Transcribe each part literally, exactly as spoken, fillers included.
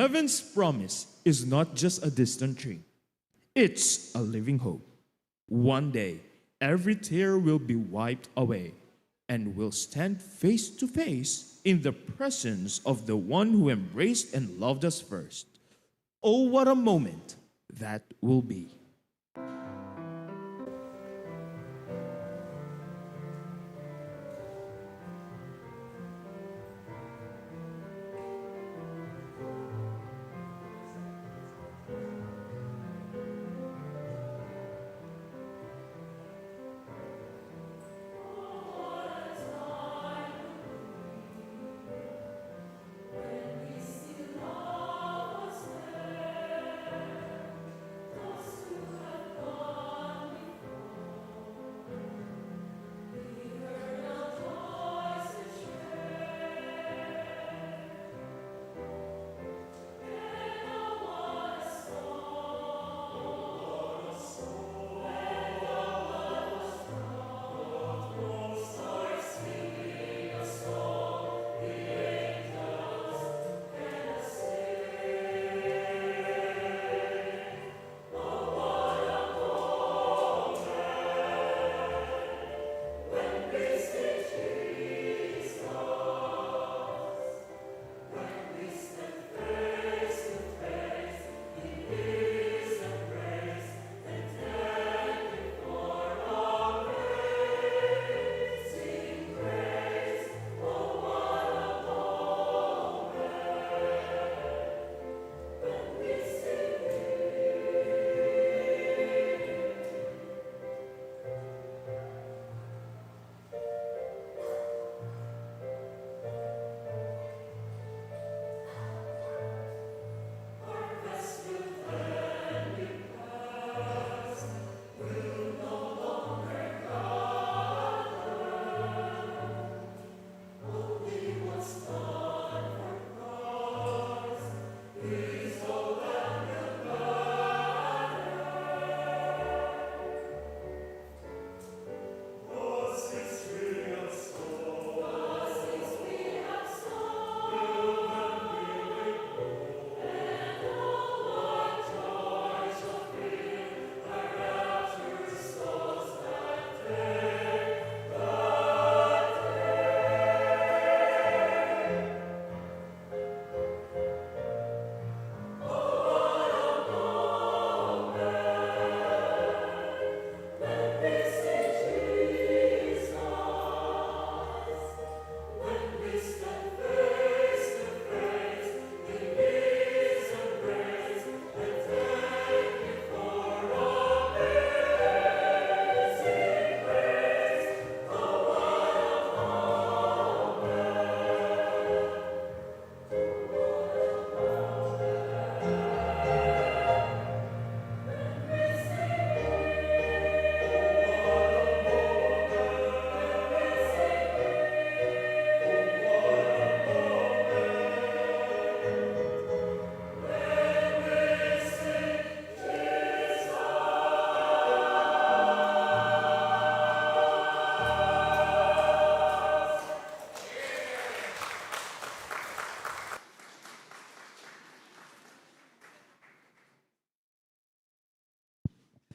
Heaven's promise is not just a distant dream, it's a living hope. One day, every tear will be wiped away, and we'll stand face to face in the presence of the one who embraced and loved us first. Oh, what a moment that will be!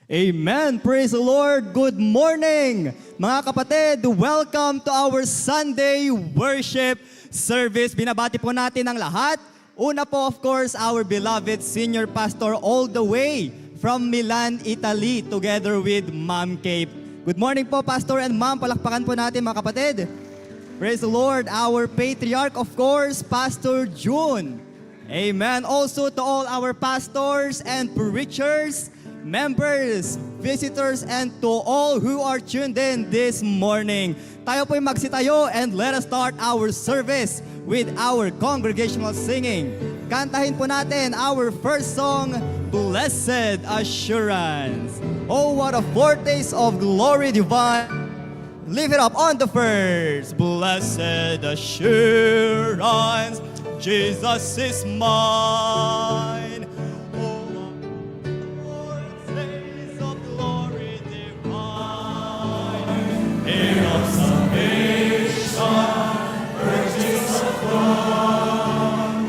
Amen. Praise the Lord. Good morning, mga kapatid. Welcome to our Sunday worship service. Binabati po natin ang lahat. Una po, of course, our beloved senior pastor all the way from Milan, Italy, together with Ma'am Kate. Good morning po, Pastor and Ma'am. Palakpakan po natin, mga kapatid. Praise the Lord. Our patriarch, of course, Pastor June. Amen. Also to all our pastors and preachers, members, visitors, and to all who are tuned in this morning. Tayo po'y magsitayo and let us start our service with our congregational singing. Kantahin po natin our first song, Blessed Assurance. Oh, what a foretaste of glory divine. Lift it up on the first. Blessed assurance, Jesus is mine. Oh, what foretaste of glory divine. Hail of salvation, purchase of God.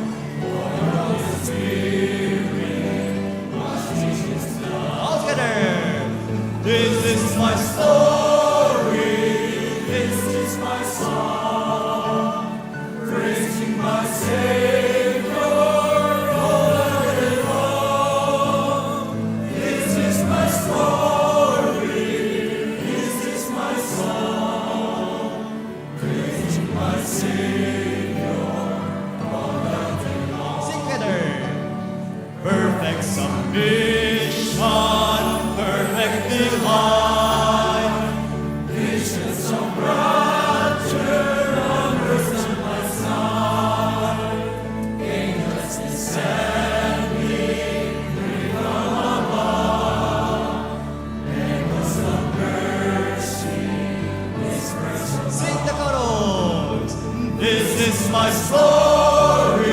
This is my story.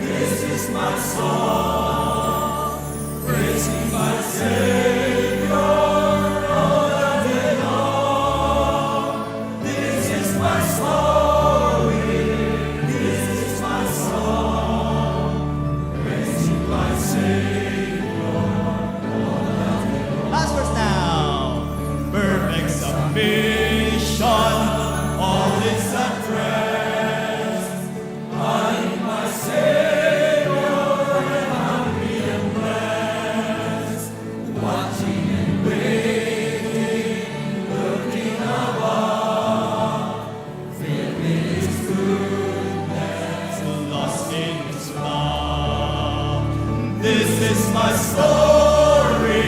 This is my song. Praising my Savior all the day long. This is my story. This is my song. Praising my Savior. Last verse now. Perfect submission, all is at rest. I, my Savior, am happy and blessed. Watching and waiting, looking above, filled with His goodness, lost in His love. This is my story,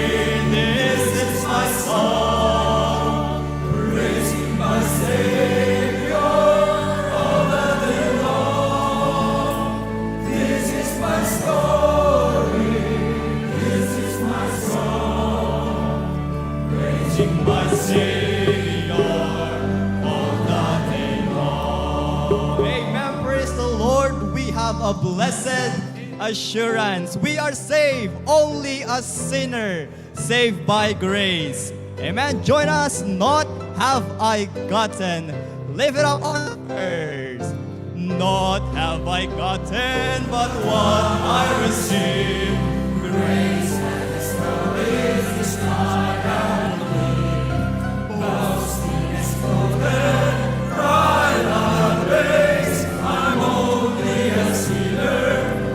this is my song, praising my Savior all the day long. This is my story, this is my song, praising my Savior all the day long. Amen. Praise the Lord. We have a blessed assurance. We are saved, only a sinner, saved by grace. Amen. Join us, Not Have I Gotten. Lift it up on the verse. Not have I gotten, but what I received. Grace and His glory is my boasting is golden, pride I place. I'm only a sinner,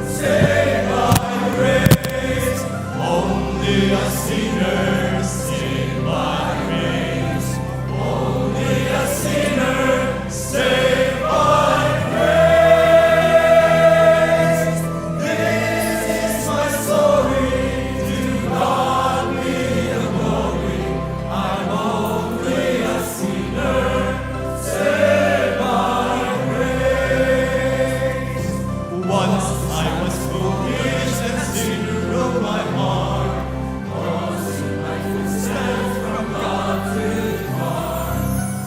saved by grace. Only a sinner, saved by grace. Only a sinner, saved by grace. This is my story, to God be the glory. I'm only a sinner, saved by grace. Once I was foolish and sin ruled my heart, causing my footsteps from God to depart.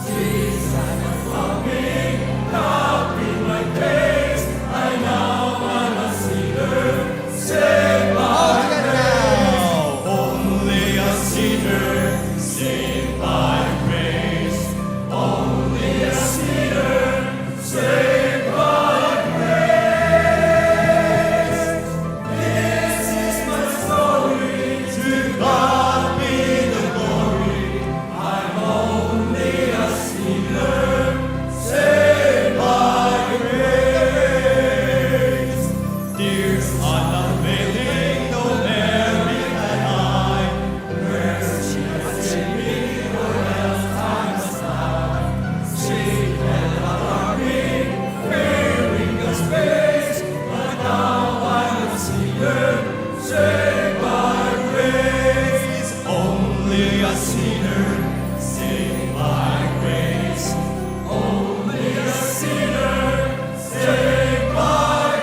Jesus, I was longing, not in my case. I now am a sinner, saved by grace. Only a sinner, saved by grace. Only a sinner, saved by grace. This is my story. To God be the glory. I'm only a sinner, saved by grace. Tears unavailing, no merit had I. Mercy has saved me, or else I must die. Sin held alarming, fearing God's face, but now I'm a sinner, saved by grace. Only a sinner, saved by grace. Only a sinner, saved by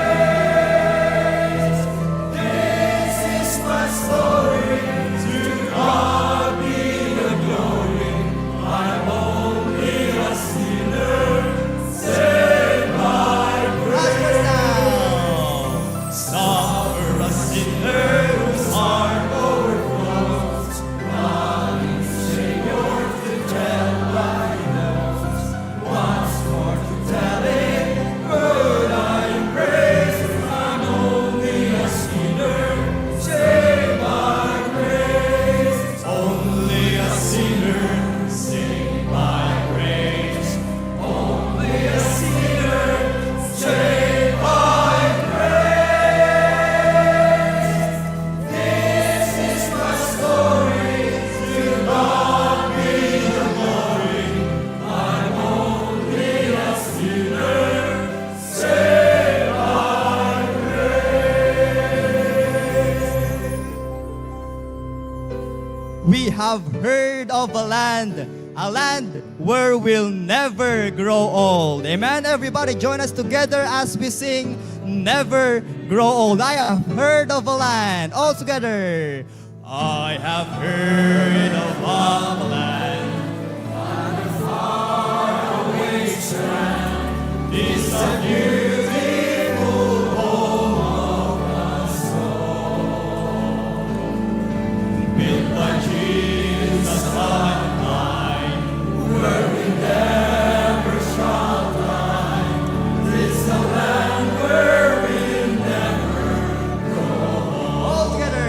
grace. This is my story. To God be the glory. I'm only a sinner, saved by grace. Suffer a sinner whose heart overflows. Longing, Savior, to tell thy laws. What's more to tell it? But I am praised. I'm only a sinner, saved by grace. Only a sinner, saved by grace. Only a sinner, saved by grace. This is my story, to God be the glory. I'm only a sinner, saved by grace. We have heard of a land, a land where we'll never grow old. Amen? Everybody join us together as we sing Never Grow Old. I have heard of a land. All together. I have heard of a land. On a faraway strand. Built by Jesus on high, where we never shall die. This the land where we never grow old. All together.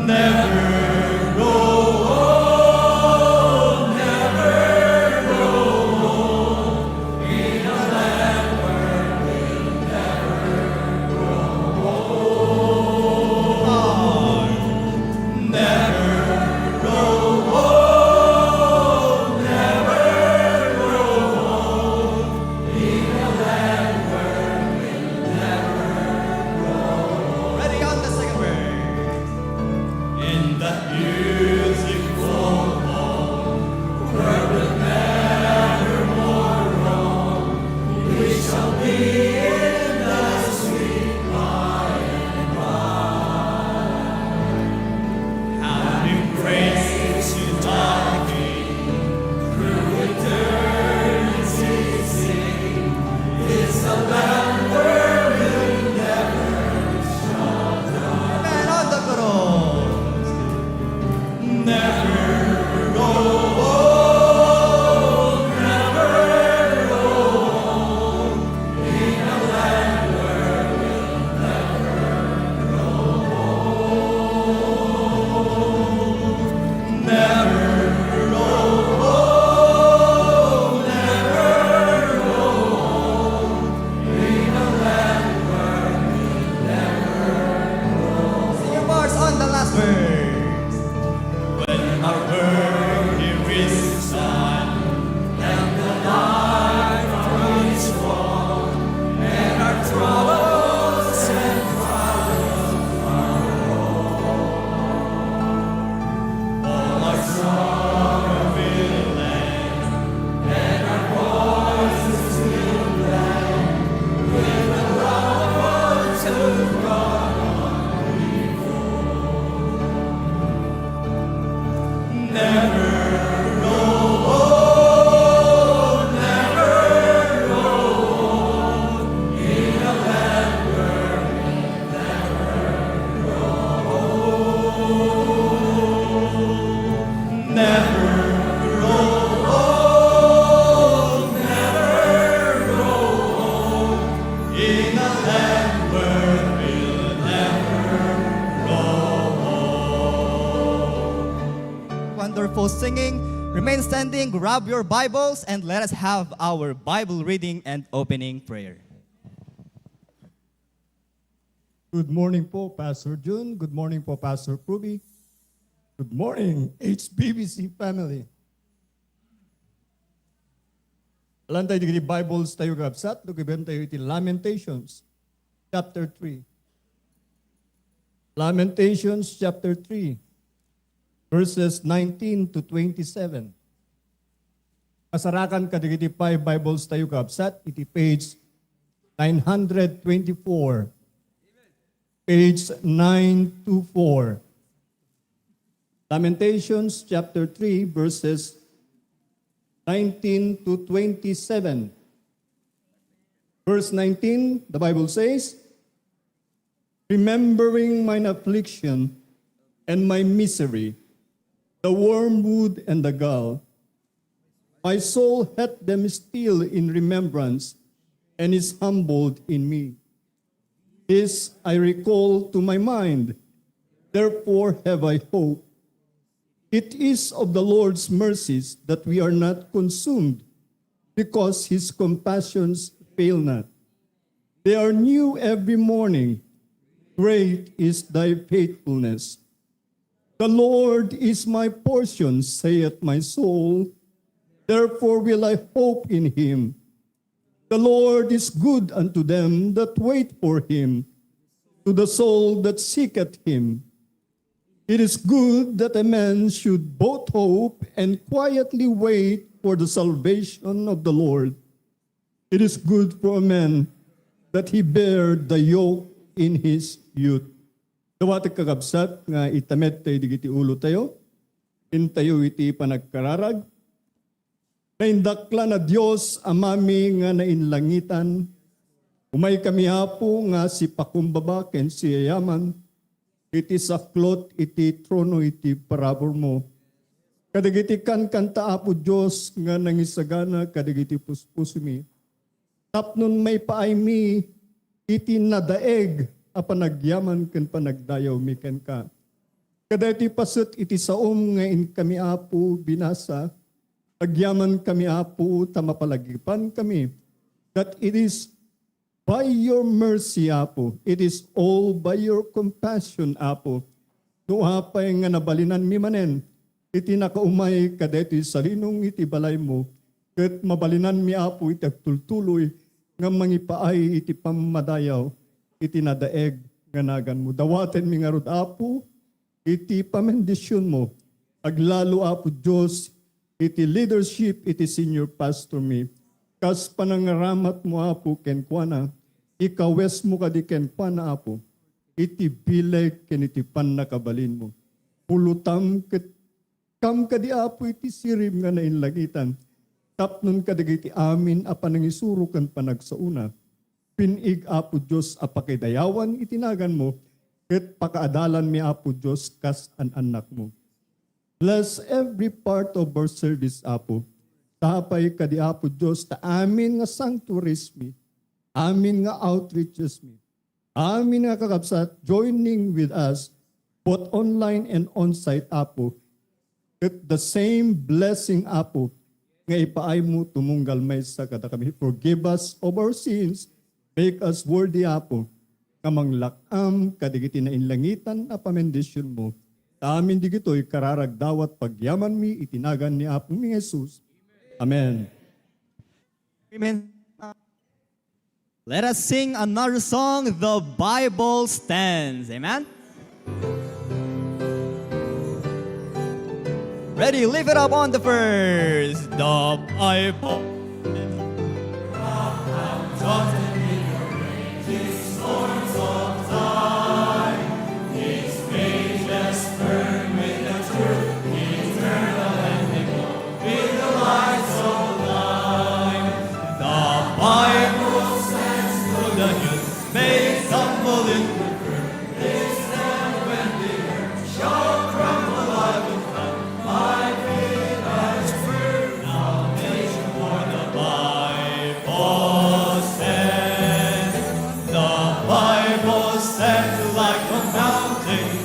Never grow old, never grow old. Ready on the second verse. In that beautiful home where we'll never more roam, we shall be in that sweet by and by. Having praise to thy King, through eternity sing, is the land where we'll never shall die. Amen. On the chorus. Never grow old, never grow old, in a land where we'll never grow old. Never grow old, never grow old, in a land where we'll never grow old. Senior bars on the last verse. When our work here is done, and the light from is gone, and our troubles and trials are o'er, all our sorrow will end, and our voices will blend with the loud voice of God on the throne. Never grow old, never grow old, in a land where we never grow old. Never grow old, never grow old, in a land where we'll never grow old. Wonderful singing. Remain standing, grab your Bibles, and let us have our Bible reading and opening prayer. Good morning po, Pastor Jun. Good morning po, Pastor Pruby. Good morning, H B B C family. Alantayo dagiti Bibles tayo, kakabsat, no, ibentayo iti Lamentations, chapter three. Lamentations, chapter three, verses nineteen to twenty-seven. Kasarakan kadagiti pay Bibles tayo, kakabsat, iti page nine hundred twenty-four. Page nine two four. Lamentations chapter three, verses nineteen to twenty-seven. Verse nineteen, the Bible says, "Remembering mine affliction and my misery, the wormwood and the gall, my soul hath them still in remembrance, and is humbled in me. This I recall to my mind, therefore have I hope. It is of the Lord's mercies that we are not consumed, because his compassions fail not. They are new every morning. Great is thy faithfulness. The Lord is my portion, saith my soul. Therefore will I hope in him. The Lord is good unto them that wait for him, to the soul that seeketh him. It is good that a man should both hope and quietly wait for the salvation of the Lord. It is good for a man that he bear the yoke in his youth." Dawatek, kakabsat, nga itamed tayo digiti ulo tayo. Intayo iti panagkararag. Naindaklan a Dios, Amami nga nainlangitan, umaykami, Apo, nga sipakumbaba ken siyayaman iti saklot iti trono iti paraburmo. Kadagiti kankanta, Apo Dios, nga nangisagana kadagiti puspusomi, tapnon maipaaymi iti nadaeg a panagyaman ken panagdayawmi kenka. Kadaytoy paset iti saom nga inkami, Apo, binasa, agyamankami, Apo, ta mapalagipankami, that it is by your mercy, Apo. It is all by your compassion, Apo. No apay nga nabalinanmi manen iti nakaumay kadaytoy salinong iti balaymo, ket mabalinanmi, Apo, iti agtultuloy nga mangipaay iti pammadayaw iti nadaeg nga naganmo. Dawatenmi ngarud, Apo, iti pamendisionmo. Aglalo, Apo Dios, iti leadership iti senior pastor mi. Kas panangaramatmo, Apo, kenkuana, ikawesmo kadi kenkuana, Apo, iti bileg ken iti pannakabalinmo. Pulotam ket kam kadi, Apo, iti sirib nga nainlangitan, tapnon kadagiti amin a panangisuro ken panagsaona, pin-ig, Apo Dios, a pakidayawan iti naganmo, ket pakaadalanmi, Apo Dios, kas an-annakmo. Bless every part of our service, Apo. Sapay kadi, Apo Dios, ta amin nga sanctuaries mi, amin nga outreaches mi, amin nga kakabsat joining with us, both online and on-site, Apo, ket the same blessing, Apo, nga ipaaymo tumunggal maysa kadakami. Forgive us of our sins, make us worthy, Apo, nga manglak-am kadagiti nainlangitan a pamendisionmo. Ta amin digitoy kararagdawat pagyamanmi iti nagan ni Apomi Jesus. Amen. Amen. Let us sing another song, The Bible Stands. Amen? Ready, lift it up on the first. The Bible. The Bible stands to the hill, may tumble in the current, this land when the earth shall tremble, I will stand. My feet are sure foundation, for the Bible stands. The Bible stands like a mountain.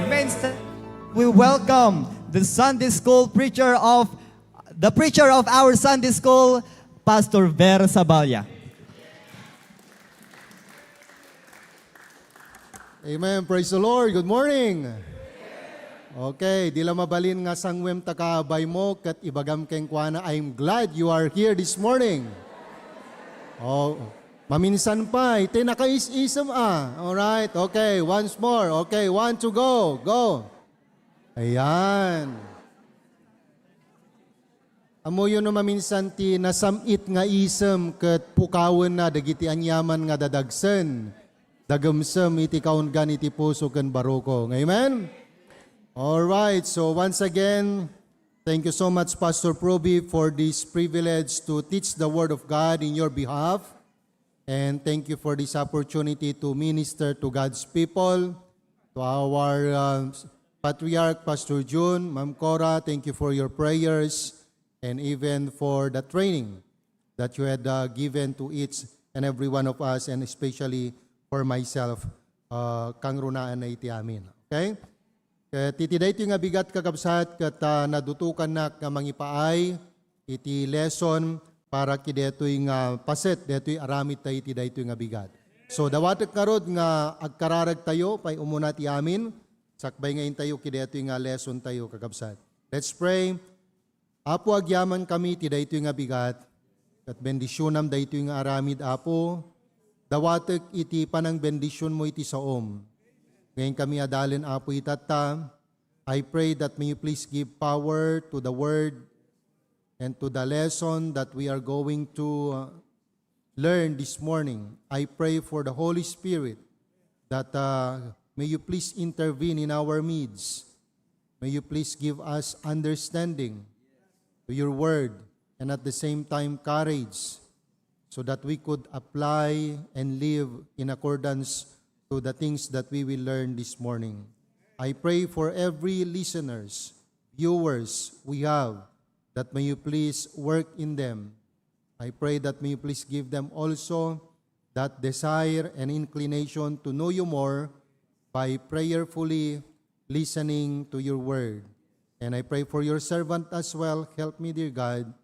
Remain sta-, we welcome the Sunday school preacher of, the preacher of our Sunday school, Pastor Ver Saballa. Amen. Praise the Lord. Good morning. Okay, di la mabalin nga sangwem ta kabaymo ket ibagam kenkuana, "I'm glad you are here this morning." Oh, maminsan pa, iti nakaisisem a. All right. Okay, once more. Okay, one, two, go. Go. Ayan. Ammoyo no maminsan ti nasam-it nga isem ket pukawenna dagiti aniaman nga dadagsen, dagemsem iti kaunggan iti puso ken baruko. Amen? All right. So once again, thank you so much, Pastor Proby, for this privilege to teach the Word of God in your behalf. And thank you for this opportunity to minister to God's people, to our uh, Patriarch, Pastor Jun, Ma'am Cora. Thank you for your prayers and even for the training that you had uh, given to each and every one of us, and especially for myself. Uh, kangrunaan na iti amin. Okay? Ket iti daytoy nga bigat, kakabsat, ket ah, nadutokannak nga mangipaay iti lesson para iti daytoy nga paset, daytoy aramid tayo iti daytoy nga bigat. So, dawatek ngarud nga agkararag tayo, pay umuna ti amin, sakbay nga intayo iti daytoy nga lesson tayo, kakabsat. Let's pray. Apo, agyamankami iti daytoy nga bigat, ket bendisionam daytoy nga aramid, Apo. Dawatek iti panangbendisionmo iti saom. Ngayon kami adalen, Apo, itatta. I pray that may you please give power to the word and to the lesson that we are going to uh, learn this morning. I pray for the Holy Spirit that uh, may you please intervene in our midst. May you please give us understanding to your word and at the same time courage so that we could apply and live in accordance to the things that we will learn this morning. I pray for every listeners, viewers we have, that may you please work in them. I pray that may you please give them also that desire and inclination to know you more by prayerfully listening to your word. And I pray for your servant as well. Help me, dear God.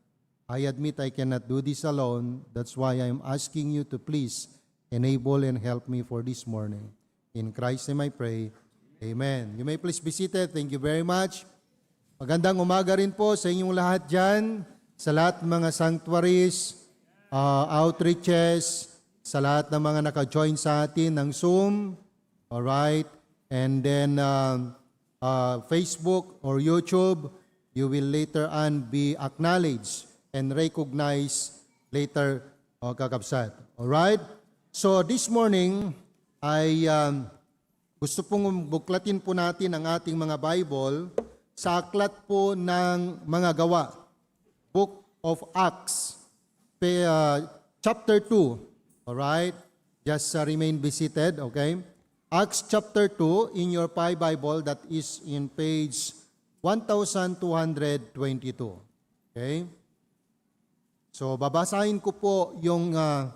I admit I cannot do this alone. That's why I'm asking you to please enable and help me for this morning. In Christ's name I pray. Amen. You may please be seated. Thank you very much. Magandang umaga rin po sa inyong lahat dyan, sa lahat ng mga sanctuaries, uh, outreaches, sa lahat ng mga naka-join sa atin ng Zoom, alright? And then, um, uh, Facebook or YouTube, you will later on be acknowledged and recognized later, uh, kakabsat. Alright? So this morning, I um, gusto pong buklatin po natin ang ating mga Bible sa aklat po ng Mga Gawa, Book of Acts, pe, uh, chapter two. Alright? Just uh, remain be seated, okay? Acts chapter two in your Pi Bible, that is in page one thousand two hundred twenty-two. Okay? So, babasahin ko po yung ah,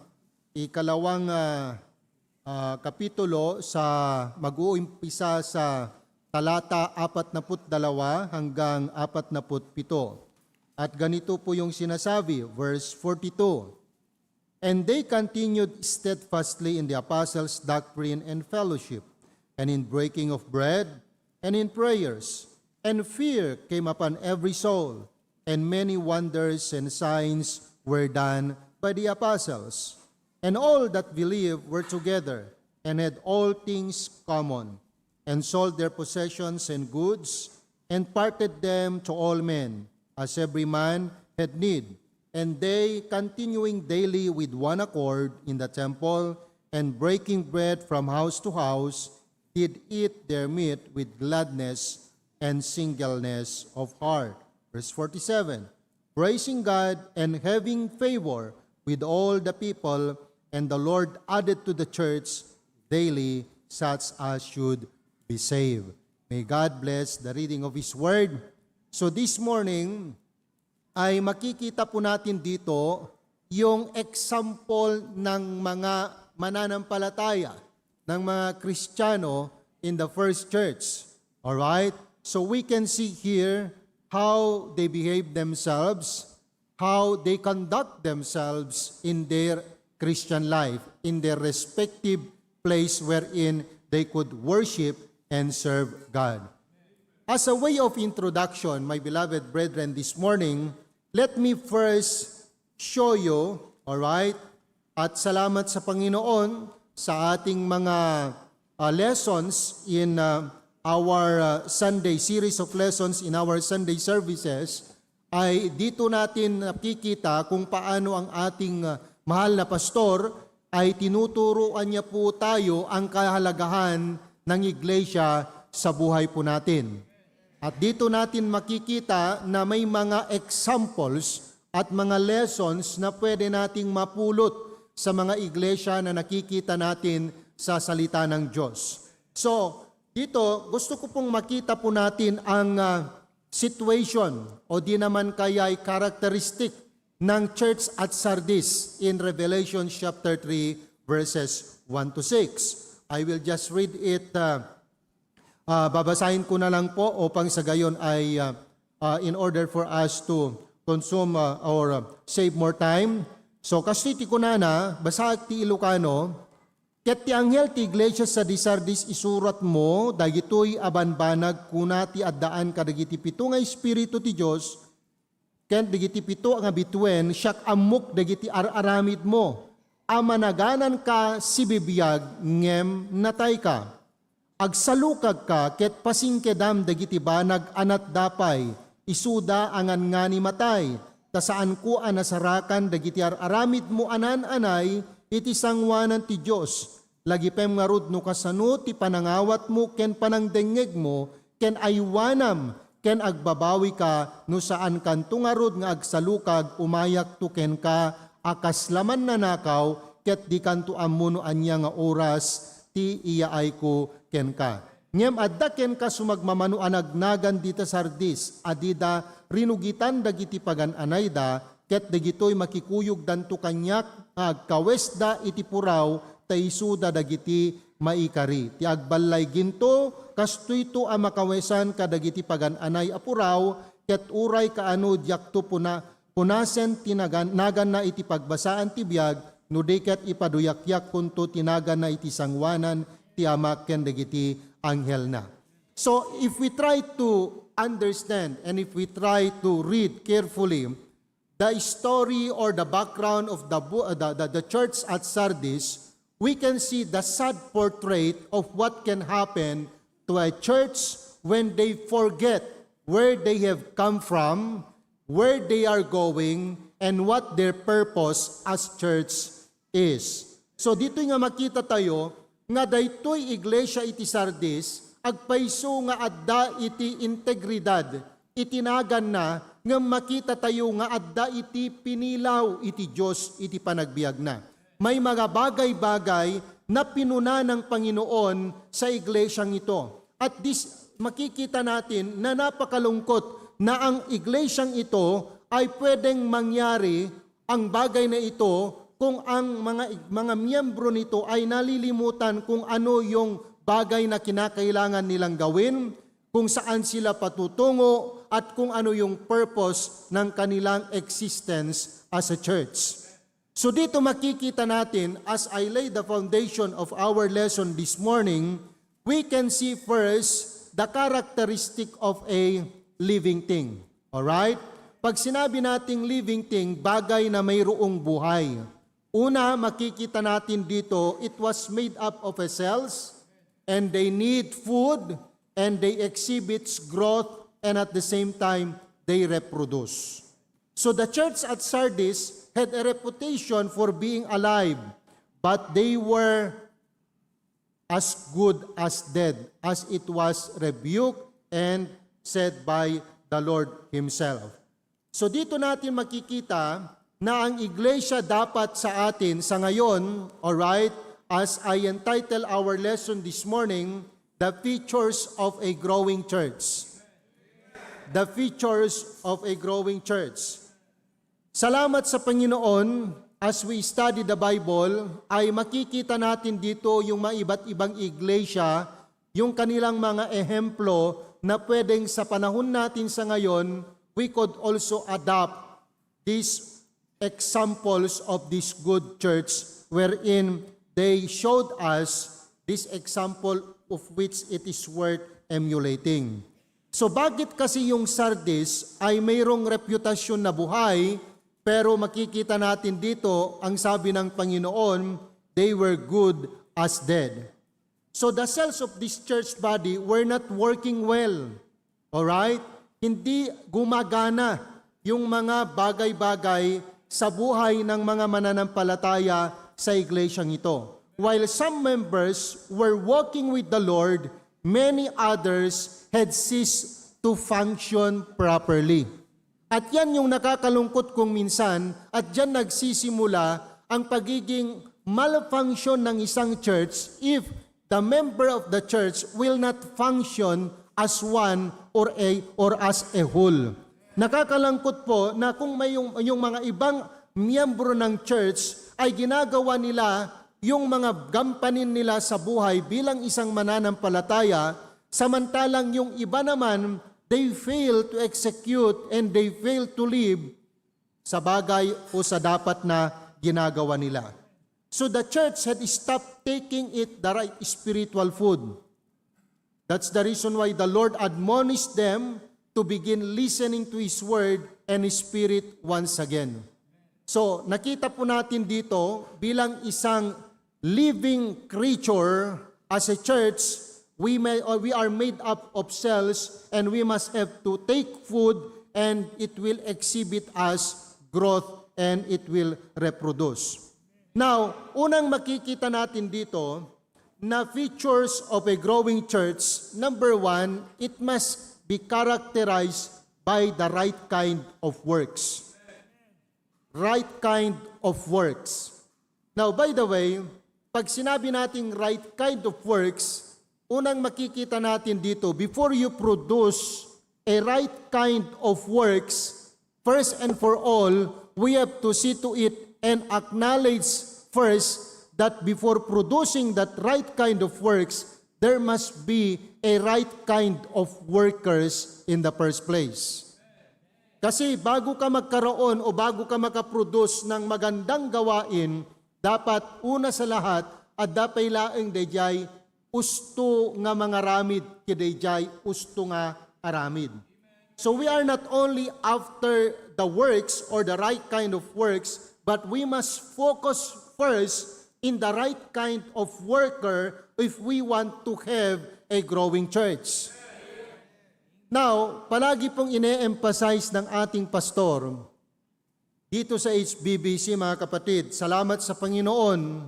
ikalawang ah, ah, kapitulo sa mag-uumpisa sa talata apatnapu't dalawa hanggang apatnapu't pito. At ganito po yung sinasabi, verse forty-two, "And they continued steadfastly in the apostles' doctrine and fellowship, and in breaking of bread, and in prayers. And fear came upon every soul, and many wonders and signs were done by the apostles. And all that believed were together, and had all things common, and sold their possessions and goods, and parted them to all men, as every man had need. And they, continuing daily with one accord in the temple, and breaking bread from house to house, did eat their meat with gladness and singleness of heart." Verse forty-seven, "Praising God and having favor with all the people, and the Lord added to the church daily such as should be saved." May God bless the reading of His Word. So this morning, ay makikita po natin dito yung example ng mga mananampalataya, ng mga Kristiyano in the first church. Alright? So we can see here how they behave themselves, how they conduct themselves in their Christian life, in their respective place wherein they could worship and serve God. As a way of introduction, my beloved brethren, this morning, let me first show you, all right? At salamat sa Panginoon sa ating mga, uh, lessons in, uh, our, uh, Sunday, series of lessons in our Sunday services, ay dito natin nakikita kung paano ang ating, uh, mahal na pastor ay tinuturuan niya po tayo ang kahalagahan ng iglesia sa buhay po natin. At dito natin makikita na may mga examples at mga lessons na pwede nating mapulot sa mga iglesia na nakikita natin sa salita ng Diyos. So, dito, gusto ko pong makita po natin ang, ah, situation o di naman kaya ay characteristic ng church at Sardis in Revelation chapter three, verses one to six. I will just read it, uh, uh, babasahin ko na lang po upang sa gayon ay, uh, uh, in order for us to consume, uh, or, uh, save more time. So, kastoy ti kunana, basaak ti Ilocano, ket ti anghel ti iglesia sa di Sardis isuratmo, dagitoy a banbanag kuna ti addaan kadagiti pito nga espiritu ti Dios, ken dagiti pito nga bituen, siak ammok dagiti ar-aramidmo, a managananka sibibiag ngem natayka. Agsalukagka ket pasingkedam dagiti banag a natda pay, isuda a ngangani matay, ta saanko a nasarakan dagiti ar-aramidmo a naan-anay iti sangoanan ti Dios. Lagipem ngarud no kasano ti panangawatmo ken panangdengngegmo ken aywanam ken agbabawika, no saankanto ngarud nga agsalukag, umayakto kenka a kasla mannanakaw, ket dikanto ammo no ania nga oras ti iyaayko kenka. Ngem adda kenka sumagmamano a nagnagan dita Sardis a dida rinugitan dagiti pagan-anayda, ket dagitoy makikuyogdanto kaniak nga agkawesda iti puraw ta isuda dagiti maikari. Ti agballay ginto, kastoyto a makawesan kadagiti pagan-anay a puraw, ket uray kaano diakto puna-, punasen ti nagan-, naganna iti pagbasaan ti biag, no di ket ipaduyakyak kunto ti naganna iti sangoanan ti Amak ken dagiti anghelna. So, if we try to understand and if we try to read carefully the story or the background of the, bu- uh, the, the, the church at Sardis, we can see the sad portrait of what can happen to a church when they forget where they have come from, where they are going, and what their purpose as church is. So, ditoy nga makita tayo nga daytoy iglesia iti Sardis, agpayso nga adda iti integridad iti naganna, ngem makita tayo nga adda iti pinilaw iti Dios iti panagbiagna. May mga bagay-bagay na pinuna ng Panginoon sa iglesiang ito. At this, makikita natin na napakalungkot na ang iglesiang ito ay pwedeng mangyari ang bagay na ito kung ang mga, mga miyembro nito ay nalilimutan kung ano yung bagay na kinakailangan nilang gawin, kung saan sila patutungo, at kung ano yung purpose ng kanilang existence as a church. So dito makikita natin, as I lay the foundation of our lesson this morning, we can see first the characteristic of a living thing. Alright? Pag sinabi nating living thing, bagay na mayroong buhay. Una, makikita natin dito, it was made up of a cells, and they need food, and they exhibits growth, and at the same time, they reproduce. So the church at Sardis had a reputation for being alive, but they were as good as dead, as it was rebuked and said by the Lord Himself. So dito natin makikita na ang iglesia dapat sa atin sa ngayon, alright, as I entitle our lesson this morning, the features of a growing church. The features of a growing church. Salamat sa Panginoon, as we study the Bible, ay makikita natin dito yung mga iba't ibang iglesia, yung kanilang mga ehemplo na pwedeng sa panahon natin sa ngayon, we could also adopt these examples of this good church wherein they showed us this example of which it is worth emulating. So bakit kasi yung Sardis ay mayroong reputasyon na buhay, pero makikita natin dito, ang sabi ng Panginoon, "They were good as dead." So the cells of this church body were not working well. Alright? Hindi gumagana yung mga bagay-bagay sa buhay ng mga mananampalataya sa iglesyang ito. While some members were walking with the Lord, many others had ceased to function properly. At yan yung nakakalungkot kung minsan, at diyan nagsisimula ang pagiging malfunction ng isang church if the member of the church will not function as one or a or as a whole. Nakakalungkot po na kung may yung, yung mga ibang miyembro ng church ay ginagawa nila yung mga gampanin nila sa buhay bilang isang mananampalataya, samantalang yung iba naman, they fail to execute and they fail to live sa bagay o sa dapat na ginagawa nila. So the church had stopped taking it the right spiritual food. That's the reason why the Lord admonished them to begin listening to His Word and His Spirit once again. So, nakita po natin dito, bilang isang living creature, as a church, we, may, or we are made up of cells and we must have to take food and it will exhibit as growth and it will reproduce. Now, unang makikita natin dito na features of a growing church, number one, it must be characterized by the right kind of works. Right kind of works. Now, by the way, pag sinabi nating right kind of works, unang makikita natin dito, before you produce a right kind of works, first and for all, we have to see to it and acknowledge first that before producing that right kind of works, there must be a right kind of workers in the first place. Kasi bago ka magkaroon o bago ka makaproduce ng magandang gawain, dapat una sa lahat, adda pay laeng daydiay usto nga mangaramid ket daydiay usto nga aramid. So we are not only after the works or the right kind of works, but we must focus first in the right kind of worker if we want to have a growing church. Now, palagi pong ine-emphasize ng ating pastor dito sa H B B C, mga kapatid, salamat sa Panginoon,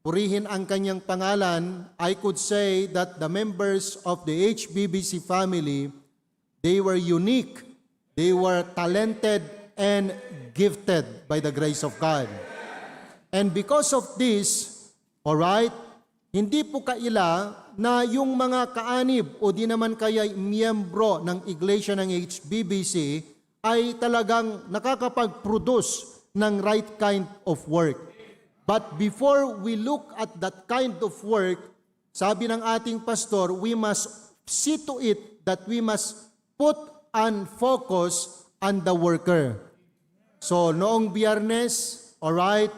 purihin ang kanyang pangalan. I could say that the members of the H B B C family, they were unique, they were talented, and gifted by the grace of God. And because of this, alright, hindi po kaila na yung mga kaanib o di naman kaya'y miyembro ng iglesia ng H B B C ay talagang nakakapag-produce ng right kind of work. But before we look at that kind of work, sabi ng ating pastor, we must see to it that we must put an focus on the worker. So, noong Biyernes, alright,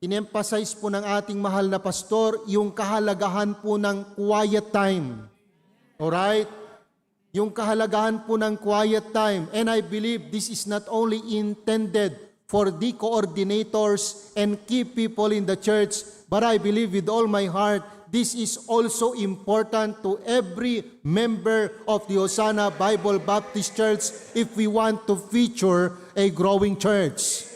in-emphasize po ng ating mahal na pastor yung kahalagahan po ng quiet time. Alright? Yung kahalagahan po ng quiet time. And I believe this is not only intended for the coordinators and key people in the church, but I believe with all my heart, this is also important to every member of the Hosanna Bible Baptist Church if we want to feature a growing church.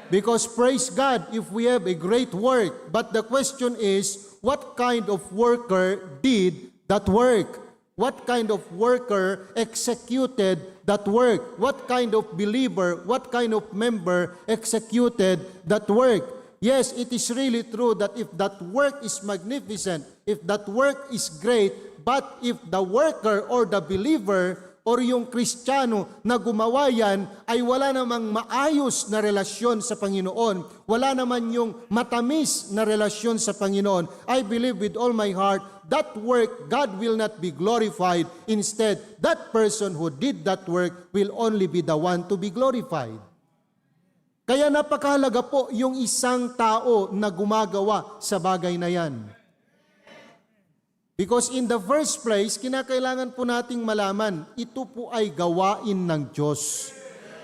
Because praise God if we have a great work, but the question is, what kind of worker did that work? What kind of worker executed that work? What kind of believer, what kind of member executed that work? Yes, it is really true that if that work is magnificent, if that work is great, but if the worker or the believer or yung Kristiyano na gumawa yan ay wala namang maayos na relasyon sa Panginoon, wala naman yung matamis na relasyon sa Panginoon, I believe with all my heart, that work, God will not be glorified. Instead, that person who did that work will only be the one to be glorified. Kaya napakahalaga po yung isang tao na gumagawa sa bagay na yan. Because in the first place, kinakailangan po nating malaman, ito po ay gawain ng Diyos.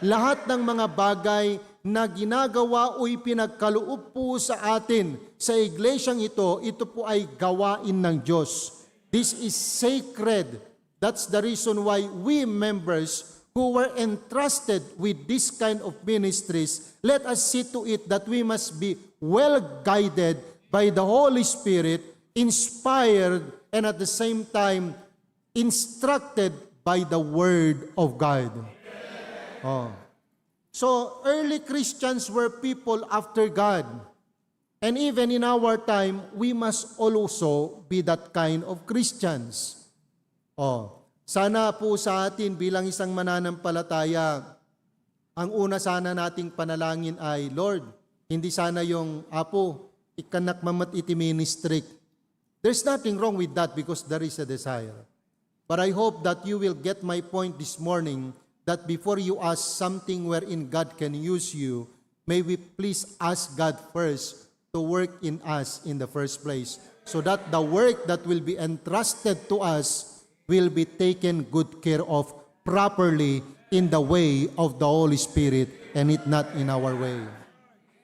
Lahat ng mga bagay na ginagawa o ipinagkaloob po sa atin sa iglesyang ito, ito po ay gawain ng Diyos. This is sacred. That's the reason why we members who were entrusted with this kind of ministries, let us see to it that we must be well guided by the Holy Spirit, inspired, and at the same time, instructed by the Word of God. Oh. So, early Christians were people after God. And even in our time, we must also be that kind of Christians. Oh, sana po sa atin bilang isang mananampalataya, ang una sana nating panalangin ay, "Lord, hindi sana yung, 'Apo, ikkanak man met iti ministry.'" There's nothing wrong with that because there is a desire. But I hope that you will get my point this morning, that before you ask something wherein God can use you, may we please ask God first to work in us in the first place, so that the work that will be entrusted to us will be taken good care of properly in the way of the Holy Spirit and it not in our way.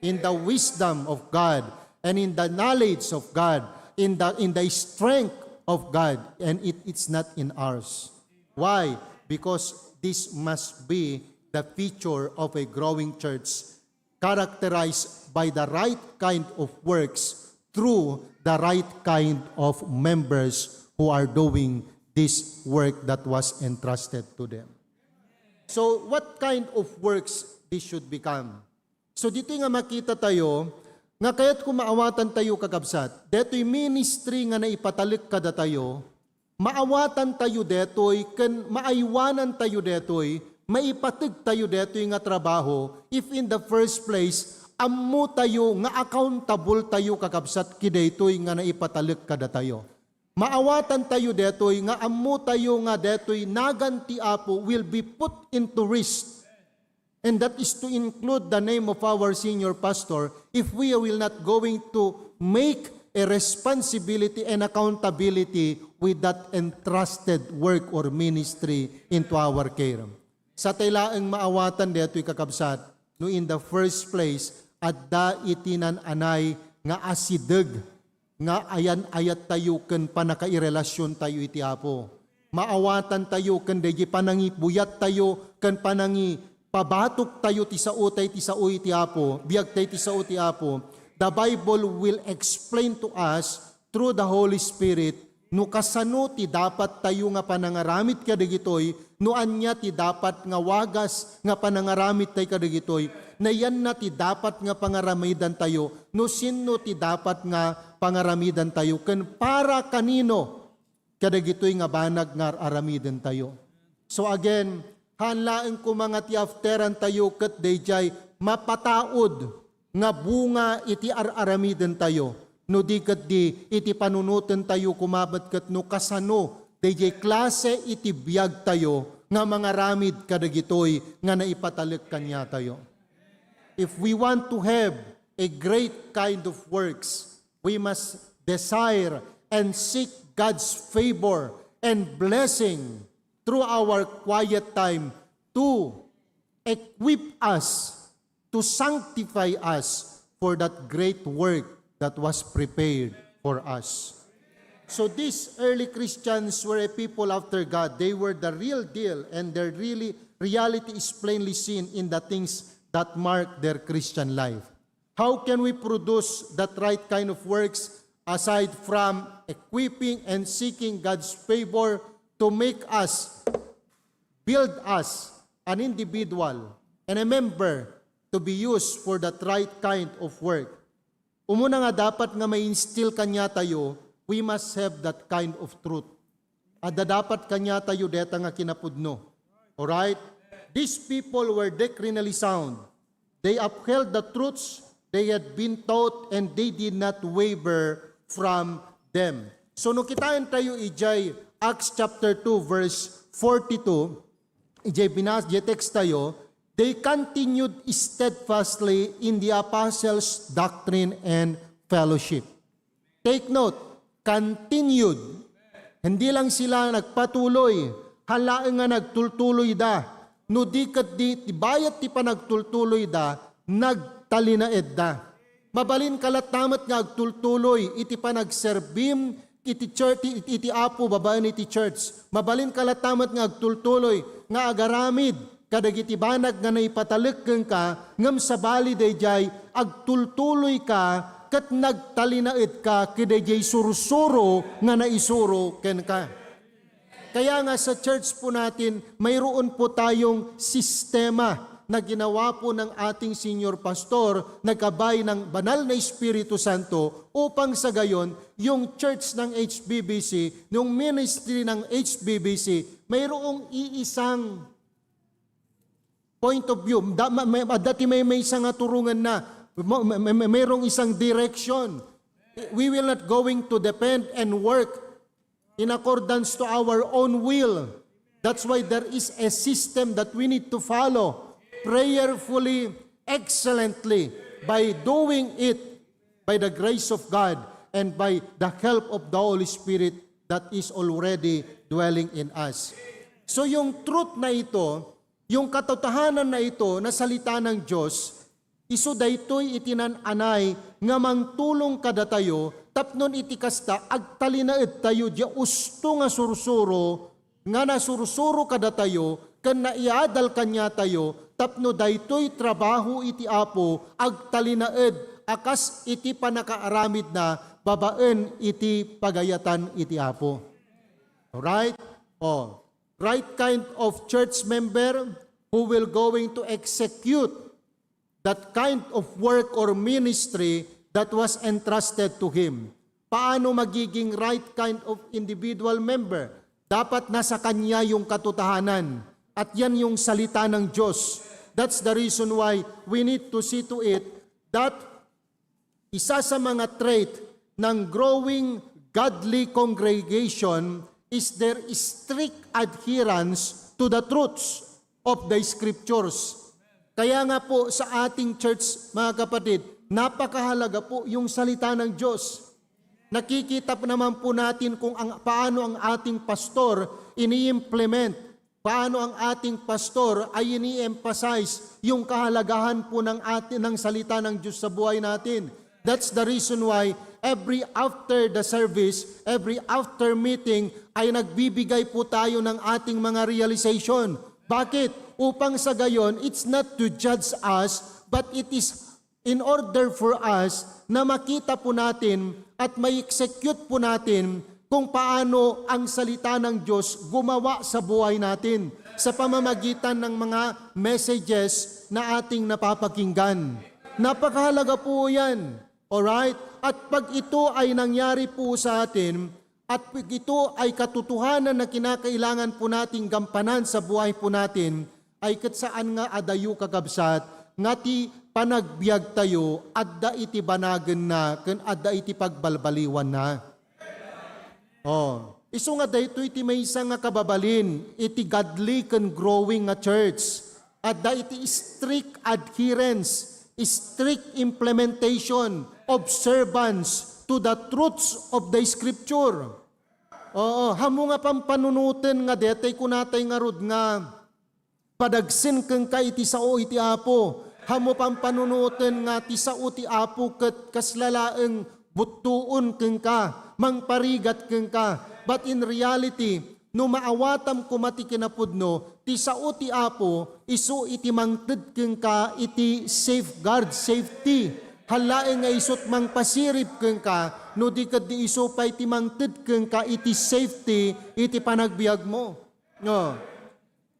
In the wisdom of God and in the knowledge of God, in the, in the strength of God, and it, it's not in ours. Why? Because this must be the feature of a growing church characterized by the right kind of works through the right kind of members who are doing this work that was entrusted to them. So, what kind of works this should become? So, ditoy nga makita tayo, nga kayat ko maawatan tayo, kakabsat, detoy ministry nga naipatalek kadatayo, maawatan tayo detoy, ken maaywanan tayo detoy, maipateg tayo detoy nga trabaho, if in the first place, ammo tayo nga accountable tayo, kakabsat, ki daytoy nga naipatalek kadatayo. Maawatan tayo detoy nga ammo tayo nga detoy nagan ti Apo will be put into risk. And that is to include the name of our senior pastor if we will not going to make a responsibility and accountability with that entrusted work or ministry into our care. Sa tay laeng maawatan detoy, kakabsat, no in the first place, adda iti nan-anay nga asideg nga ayan-ayat tayo ken pannakairelasyon tayo iti Apo. Maawatan tayo ken daydi panangibuyat tayo ken panangipabatok tayo ti sao tay ti sao iti Apo, biag tay ti sao ti Apo. The Bible will explain to us through the Holy Spirit no kasano ti dapat tayo nga panangaramid kadagitoy, no ania ti dapat nga wagas nga panangaramid tay kadagitoy, nayanna ti dapat nga pangaramidan tayo, no sinno ti dapat nga pangaramidan tayo, ken para kanino kadagitoy nga banag nga ar-aramiden tayo. So again, haan laeng koma nga ti afteran tayo ket daydiay mapataud nga bunga iti ar-aramiden tayo, no di ket di iti panunoten tayo koma met ket no kasano daydiay klase iti biag tayo nga mangaramid kadagitoy nga naipatalek kaniatayo. If we want to have a great kind of works, we must desire and seek God's favor and blessing through our quiet time to equip us, to sanctify us for that great work that was prepared for us. So these early Christians were a people after God. They were the real deal, and their really reality is plainly seen in the things that mark their Christian life. How can we produce that right kind of works aside from equipping and seeking God's favor to make us, build us, an individual and a member to be used for that right kind of work? Umuna nga dapat nga ma-instill kaniatayo, we must have that kind of truth. Adda dapat kaniatayo deta nga kinapudno. Alright? These people were doctrinally sound. They upheld the truths they had been taught and they did not waver from them. So, no kitaen tayo ijay Acts chapter two, verse forty-two, ijay binas-, ijay text tayo, "They continued steadfastly in the apostles' doctrine and fellowship." Take note, continued Hindi lang sila nagpatuloy, halaeng nga nagtultuloyda. No di ket di, ti bayat ti panagtultuloyda, nagtalinaedda. Mabalin ka latta met nga agtultuloy iti panagserbim iti church, iti, iti Apo babaen iti church. Mabalin ka latta met nga agtultuloy nga agaramid kadagiti banag nga naipatalek kenka, ngem sabali daydiay agtultuloyka ket nagtalinaedka kadaydiay sursuro nga naisuro kenka. Kaya nga sa church po natin, mayroon po tayong sistema na ginawa po ng ating senior pastor na gabay ng banal na Espiritu Santo upang sa gayon, yung church ng H B B C, yung ministry ng H B B C, mayroong iisang point of view. Da, ma, may, dati may, may isang aturongan na, ma, may, may, mayroong isang direction. We will not going to depend and work in accordance to our own will. That's why there is a system that we need to follow prayerfully, excellently, by doing it by the grace of God and by the help of the Holy Spirit that is already dwelling in us. So yung truth na ito, yung katotohanan na ito na salita ng Diyos, isu daytoy iti nan-anay nga mangtulong kadatayo tapno iti kasta agtalinaedtayo diay usto nga sursuro nga nasursuro kadatayo ken naiadal kaniatayo tapno daytoy trabaho iti Apo agtalinaed a kas iti pannakaaramidna babaen iti pagayatan iti Apo. Alright? Oh, right kind of church member who will going to execute that kind of work or ministry that was entrusted to him. Paano magiging right kind of individual member? Dapat nasa kanya yung katotohanan. At yan yung salita ng Diyos. That's the reason why we need to see to it that isa sa mga trait ng growing godly congregation is their strict adherence to the truths of the scriptures. Kaya nga po sa ating church, mga kapatid, napakahalaga po yung salita ng Diyos. Nakikita po naman po natin kung ang, paano ang ating pastor ini-implement, paano ang ating pastor ay ini-emphasize yung kahalagahan po ng atin, ng salita ng Diyos sa buhay natin. That's the reason why every after the service, every after meeting, ay nagbibigay po tayo ng ating mga realization. Bakit? Upang sa gayon, it's not to judge us, but it is in order for us na makita po natin at ma-execute po natin kung paano ang salita ng Diyos gumawa sa buhay natin sa pamamagitan ng mga messages na ating napapakinggan. Napakahalaga po yan. Alright? At pag ito ay nangyari po sa atin, at pag ito ay katotohanan na kinakailangan po nating gampanan sa buhay po natin, ay ket saan nga adayo, kakabsat, nga ti panagbiag tayo adda iti banagenna ken adda iti pagbalbaliwanna. Oh, isu nga daytoy ti maysa nga kababalin iti godly ken growing nga church. Adda iti strict adherence, strict implementation, observance to the truths of the scripture. Oo, hammo nga pampanunoten nga detay kunatay ngarud nga padagsen kenka iti sao iti Apo. Hammo pampanunoten nga ti sao ti Apo ket kasla laeng buttoon kenka, mangparigat kenka. But in reality, no maawatam koma ti kinapudno, ti sao ti Apo, isu iti mangted kenka iti safeguard, safety. Halaeng nga isut mangpasirib kenka, no di ket di isu pay ti mangted kenka iti safety iti panagbiagmo. No.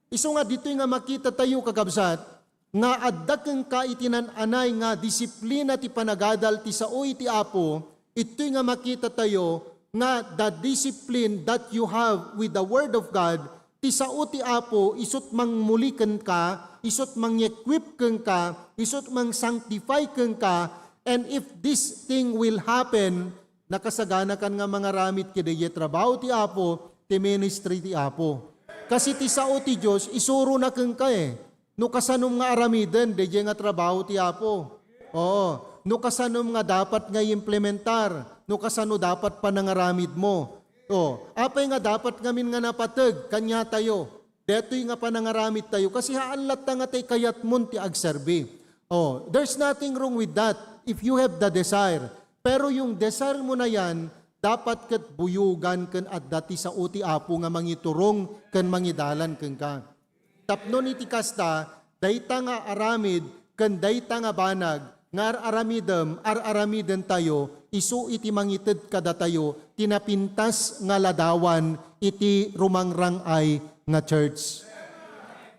Isu nga ditoy nga makita tayo, kakabsat, nga adda kenka iti nan-anay nga disiplina ti panagadal ti sao iti Apo, itoy nga makita tayo nga the discipline that you have with the Word of God, ti sao ti Apo, isut mangmuli kenka, isut mang-equip kenka, isut mang-sanctify kenka, and if this thing will happen, nakasaganakan nga mangaramid kadaydiay trabaho ti Apo, ti ministry ti Apo. Kasi ti sao ti Dios, isurona kenka eh. No kasanom nga aramiden, daydiay nga trabaho ti Apo. Oo. No kasanom nga dapat nga implementar, no kasano dapat panangaramidmo. O, apay nga dapat ngamin nga napateg kaniatayo? Detoy nga panangaramidtayo, kasi haan latta nga tay kayatmon ti agserbi. O, there's nothing wrong with that if you have the desire. Pero yung desire mo na yan, dapat ket buyogan ken adda ti sao ti Apo nga mangiturong ken mangidalan kenka. Tapno iti kasta, dayta nga aramid ken dayta nga banag nga ar-aramidem, ar-aramidentayo, isu iti mangited kadatayo ti napintas nga ladawan iti rumangrang-ay nga church.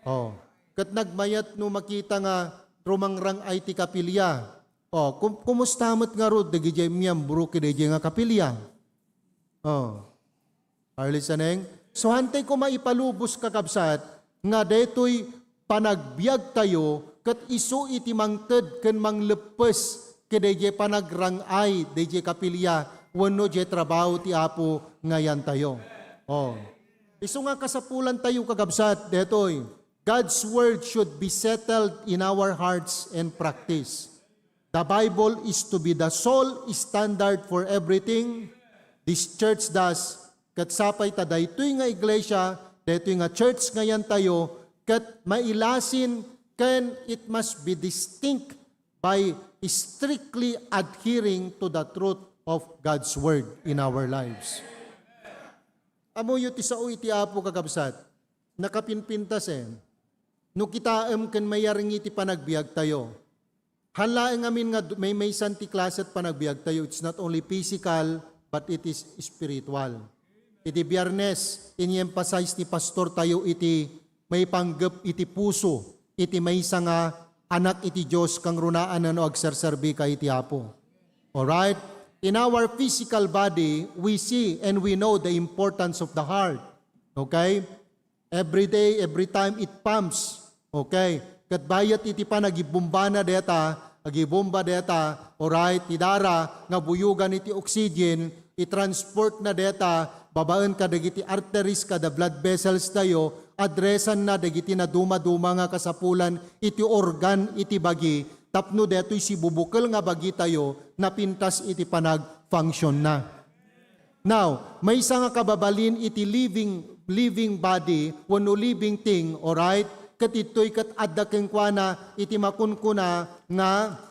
O, ket nagmayat no makita nga rumangrang-ay ti kapilya. O, kum-, kumusta met ngarud dagiti miyembro kadaydiay nga kapilya? O. Are you listening? So, hantay koma ipalubos, kakabsat, nga daytoy panagbiagtayo ket isu iti mangted ken mangleppes kadaydiay panagrang-ay daydiay kapilya wenno diay trabaho ti Apo nga yantayo. O. Isu nga kasapulantayo, kakabsat, daytoy. God's word should be settled in our hearts and practice. The Bible is to be the sole standard for everything this church does. Ket sapay ta daytoy nga iglesia, daytoy nga church nga yantayo, ket mailasin ken it must be distinct by strictly adhering to the truth of God's word in our lives. Ammoyo ti sao iti Apo, kakabsat, nakapinpintas, eh. No kitaem ken mayarngi ti panagbiagtayo. Haan laeng amin nga du-, maymaysan ti klase ti panagbiagtayo. It's not only physical, but it is spiritual. Iti Biyernes, ini-emphasize ni pastortayo iti maipanggep iti puso, iti maysa nga anak iti Dios, kangrunaan no agserserbika iti Apo. Alright? In our physical body, we see and we know the importance of the heart. Okay? Every day, every time, it pumps. Okay? Ket bayat iti panagibombana dayta, agibomba dayta, alright, ti dara nga buyogan iti oxygen, i-transport na dayta babaen kadagiti arteries kada blood vessels tayo, addressan na dagiti naduma-duma nga kasapulan iti organ iti bagi, tapno daytoy sibubukel nga bagi tayo napintas iti panag-function na. Now, maysa nga kababalin iti living, living body wenno living thing, alright? Ket ittoy ket adda kenkuana iti makunkuna nga,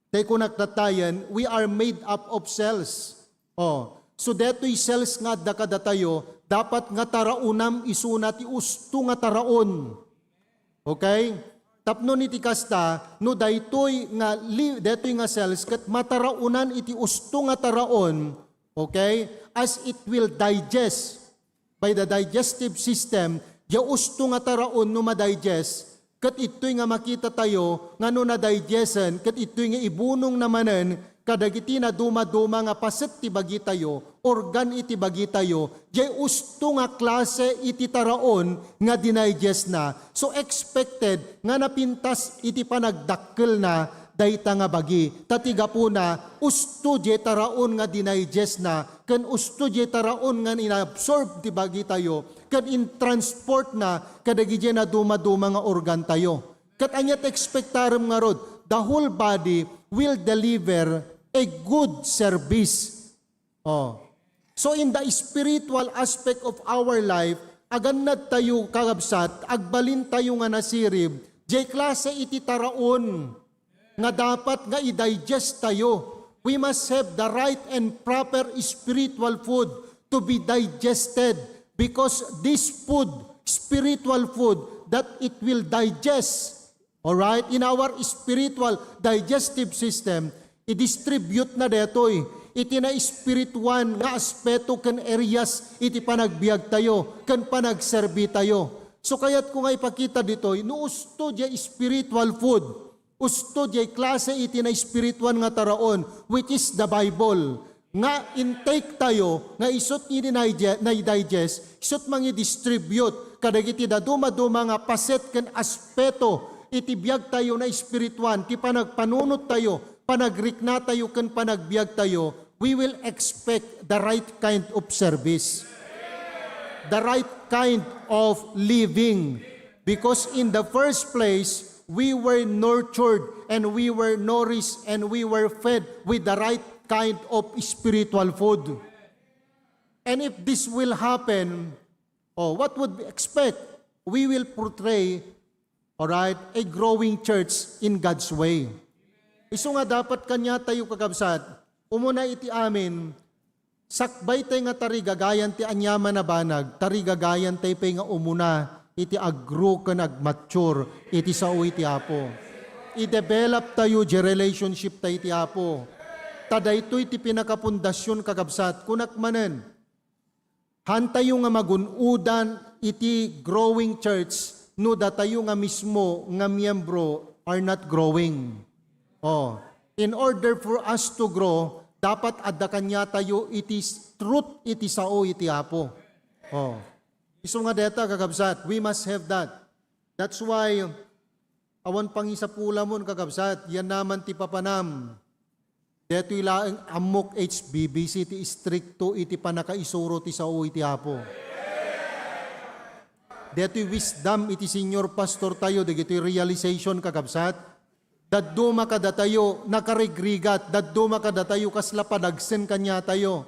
tay kunak tattayen, we are made up of cells. Oh, so detoy cells nga adda kadatayo, dapat nga taraonam isuna ti usto nga taraon. Okay? Tapno iti kasta, no daytoy nga li-, daytoy nga cells ket mataraonan iti usto nga taraon, okay? As it will digest by the digestive system, diay usto nga taraon no ma-digest, ket ittoy nga makita tayo nga no na-digesten, ket ittoy nga ibunong na manen kadagiti naduma-duma nga paset ti bagitayo, organ iti bagitayo, diay usto nga klase iti taraon nga dinigest na. So expected nga napintas iti panagdakkelna dayta nga bagi. Ta ti gapuna, usto diay taraon nga dinigest na, ken usto diay taraon nga inabsorb ti bagitayo, ken intransport na kadagiti naduma-duma nga organtayo. Ket aniat expectarem ngarud? The whole body will deliver a good service. Oh. So in the spiritual aspect of our life, agannad tayo, kakabsat, agbalin tayo nga nasirib, diay klase iti taraon nga dapat nga i-digest tayo. We must have the right and proper spiritual food to be digested, because this food, spiritual food, that it will digest, alright, in our spiritual digestive system, i-distribute na detoy iti naespirituan nga aspeto ken areas iti panagbiagtayo ken panagserbitayo. So kayatko nga ipakita ditoy, no usto diay spiritual food, usto diay klase iti naespirituan nga taraon, which is the Bible, nga intake tayo, nga isut nga ini-, nai-, nai-digest, isut mangi-distribute kadagiti daduma-duma nga paset ken aspeto iti biag tayo naespirituan, ti panagpanunot tayo, panagrikna tayo, ken panagbiag tayo, we will expect the right kind of service, the right kind of living. Because in the first place, we were nurtured and we were nourished and we were fed with the right kind of spiritual food. And if this will happen, oh, what would we expect? We will portray, alright, a growing church in God's way. Isu nga dapat kaniatayo, kakabsat, umuna iti amin, sakbay tay nga tarigagayan ti aniaman a banag, tarigagayan tay pay nga umuna iti agro ken agmature iti sao iti Apo. I-develop tayo di relationship tay iti Apo. Ta daytoy ti pinakapundasyon, kakabsat, kunak manen. Hantayo nga magun-odan iti growing church no datayo nga mismo nga miyembro are not growing. Oh, in order for us to grow, dapat adda kaniatayo iti s-, truth iti sao iti Apo. Oh. Isu nga deta, kakabsat, we must have that. That's why, awan pangisapulamon, kakabsat, yan naman ti papanam. Detoy laeng ammok H B B C ti istrikto iti pannakaisuro ti sao iti Apo. Detoy wisdom iti senior pastor tayo, dagitoy realization, kakabsat. Dadduma kadatayo, nakarigrigat, dadduma kadatayo, kasla padagsen kaniatayo.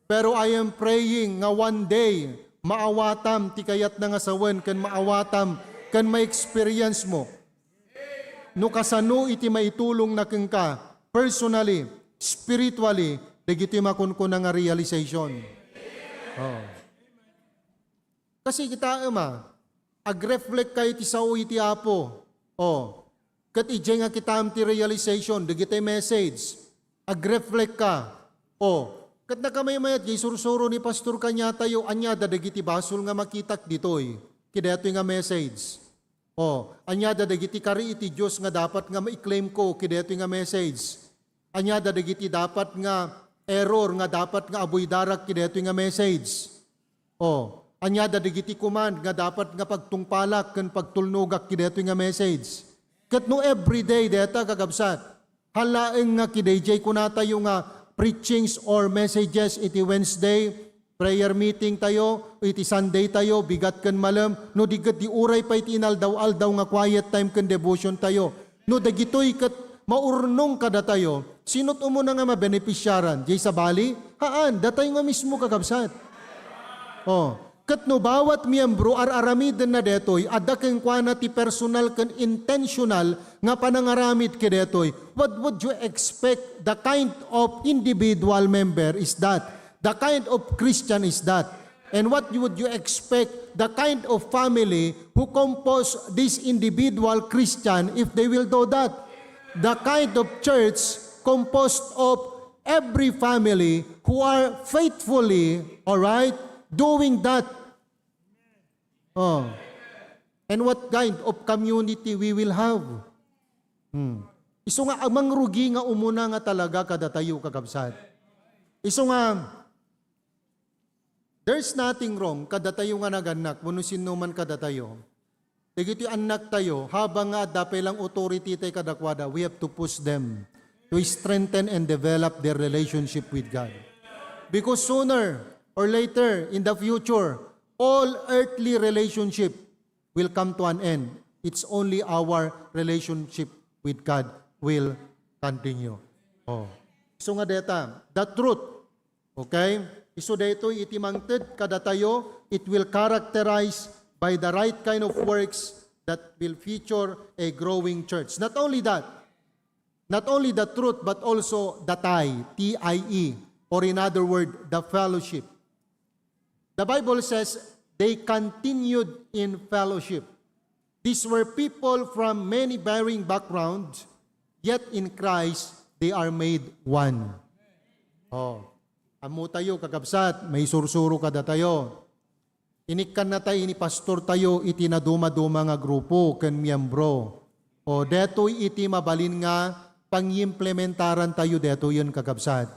Pero I am praying nga one day, maawatam ti kayatna nga sawen ken maawatam ken ma-experience mo no kasano iti maitulongna kenka personally, spiritually, dagitoy makunkuna nga realization. Oh. Kasi kitaem a, agreflect ka iti sao iti Apo. Oh. Ket idiay nga kitaem ti realization, dagiti message. Agreflect ka. Oh. Ket nakamaymayat, jay sursuro ni Pastor kaniatayo, ania da dagiti basol nga makitak ditoy, kidaytoy nga message. Oh, ania da dagiti kari iti Dios nga dapat nga ma-claim ko, kidaytoy nga message. Ania da dagiti dapat nga error nga dapat nga abuidarak, kidaytoy nga message. Oh, ania da dagiti command nga dapat nga pagtungpalak ken pagtulnogak, kidaytoy nga message. Ket no everyday deta, kakabsat, haan laeng nga kidaydiay kunatayo nga preachings or messages iti Wednesday, prayer meeting tayo, iti Sunday tayo, bigat ken malem, no di ket di uray pay ti inaldaw-aldaw nga quiet time ken devotion tayo. No dagitoy ket maurnong kadatayo, sino't umuna nga mabenepisiaran? Jay sabali? Haan, datayo nga mismo, kakabsat. Oh, ket no bawat miyembro ar-aramidenna detoy, adda kenkuana ti personal ken intentional nga panangaramid kadetoy, what would you expect the kind of individual member is that? The kind of Christian is that? And what would you expect the kind of family who compose this individual Christian if they will do that? The kind of church composed of every family who are faithfully, all right, doing that. Oh. And what kind of community we will have? Hmm. Isu nga mangrugi nga umuna nga talaga kadatayo, kakabsat. Isu nga, there's nothing wrong kadatayo nga nagannak, wenno sinno man kadatayo. Dagiti annak tayo, habang nga adda pay lang authority tay kadakuada, we have to push them to strengthen and develop their relationship with God. Because sooner or later, in the future, all earthly relationship will come to an end. It's only our relationship with God will continue. Oh. So nga deta, the truth, okay? Isu daytoy iti mangted kadatayo, it will characterize by the right kind of works that will feature a growing church. Not only that, not only the truth, but also the tie, T I E, or in other word, the fellowship. The Bible says, "They continued in fellowship." These were people from many varying backgrounds, yet in Christ, they are made one. Oh, ammo tayo, kakabsat, maisursuro kadatayo. Inikkan na tayo, ini pastor tayo, iti naduma-duma nga grupo ken miyembro. O, detoy iti mabalin nga pangimplementaran tayo detoyen, kakabsat.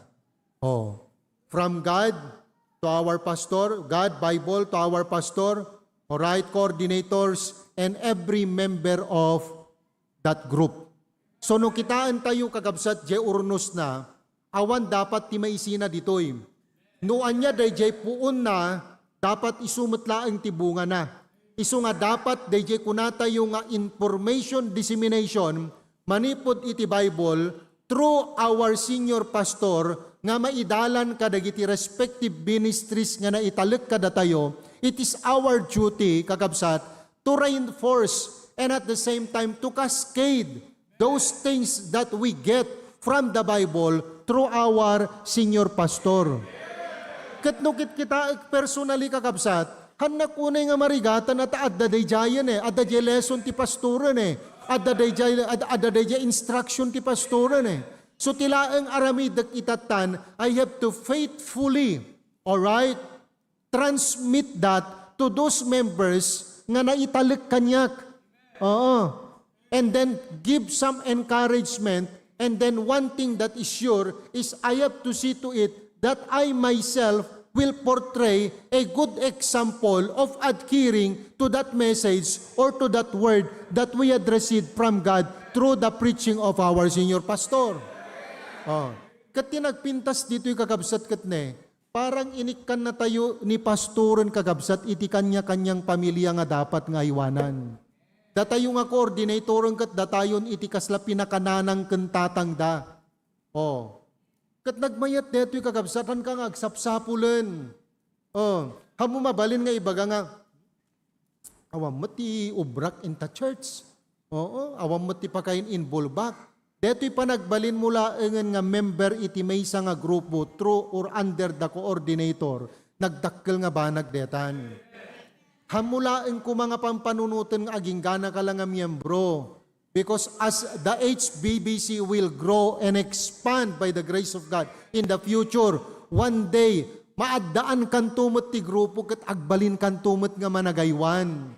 Oh, from God to our pastor, God, Bible to our pastor, all right, coordinators, and every member of that group. So, no kitaen tayo, kakabsat, jay urnos na, awan dapat ti maisina ditoy. No ania dayjay puonna, dapat isu met laeng ti bungana. Isu nga dapat dayjay kunatayo nga information dissemination manipud iti Bible through our senior pastor, nga maidalan kadagiti respective ministries nga naitalek kadatayo, it is our duty, kakabsat, to reinforce and at the same time to cascade those things that we get from the Bible through our senior pastor. Ket no kitkitaek personally, kakabsat, hannak unay nga marigatan a ta adda daydiayen eh, adda diay lesson ti pastoren eh, adda daydiay, ad-, adda daydiay instruction ti pastoren eh. So ti laeng aramidek itattan, I have to faithfully, all right, transmit that to those members nga naitalek kaniak. Oo. And then give some encouragement. And then one thing that is sure is I have to see to it that I myself will portray a good example of adhering to that message or to that word that we had received from God through the preaching of our senior pastor. Oh. Ket ti nagpintas ditoy, kakabsat, ket ne, parang inikkannatayo ni pastoren, kakabsat, iti kanya-kanyang pamilya nga dapat nga aywanan. Datayo nga koordinatoren ket datayon iti kasla pinakananang ken tatangda. Oh. Ket nagmayat detoy, kakabsat, hanka nga agsapsapulen. Oh, hammo mabalin nga ibaga nga, awan met ti ubrak inta church. Oo, awan met ti pakain involvak. Detoy panagbalinmo laengen nga member iti maysa nga grupo through or under the coordinator, nagdakkel nga banag detan. Hammo laeng koma nga pampanunoten nga agingganaka la nga miyembro. Because as the H B B C will grow and expand by the grace of God in the future, one day, maaddaankanto met ti grupo ket agbalinkanto met nga managaywan.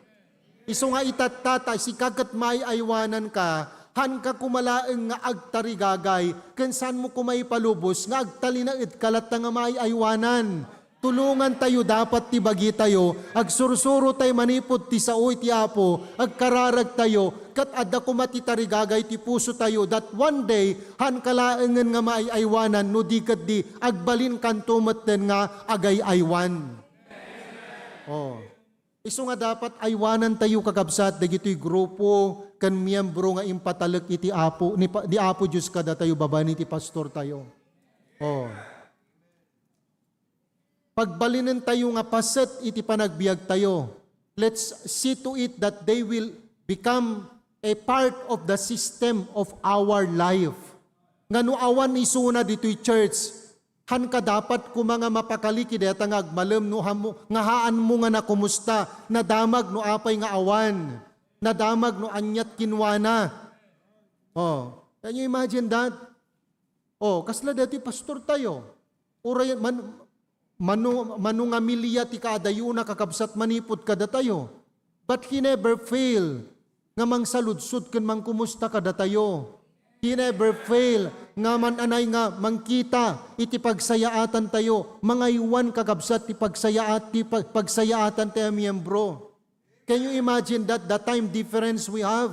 Isu nga itatta ta sika ket maay-aywananka, hanka koma laeng nga agtarigagay, ken saanmo koma ipalubos nga agtalinaedka latta nga maay-aywanan. Tulongantayo dapat ti bagitayo, agsursuro tay manipud ti sao iti Apo, agkararagtayo, ket adda koma ti tarigagay ti pusotayo, that one day, hanka laengen nga maay-aywanan, no di ketdi, agbalinkanto metten nga agay-aywan. Oh. Isu nga dapat aywanantayo, kakabsat, dagitoy grupo ken miyembro nga impatalek iti Apo, ni pa-, ni Apo Dios kadatayo babaen iti pastortayo. Oh. Pagbalinentayo nga paset iti panagbiagtayo. Let's see to it that they will become a part of the system of our life. Nga no awan isuna ditoy church, hanka dapat koma nga mapakali ki dayta nga agmalem no hammo, nga haanmo nga nakumusta, nadamag no apay nga awan, nadamag no aniat kinuana. Oh, can you imagine that? Oh, kasla daytoy pastortayo. Uray man-, mano, mano nga milia ti kaadayona, kakabsat, manipud kadatayo. But he never fail nga mangsaludsod ken mangkumusta kadatayo. He never fail nga man-anay nga mangkita iti pagsayaatantayo, mangaywan, kakabsat, ti pagsayaat-, ti pag-, pagsayaatan ti miyembro. Can you imagine that, the time difference we have?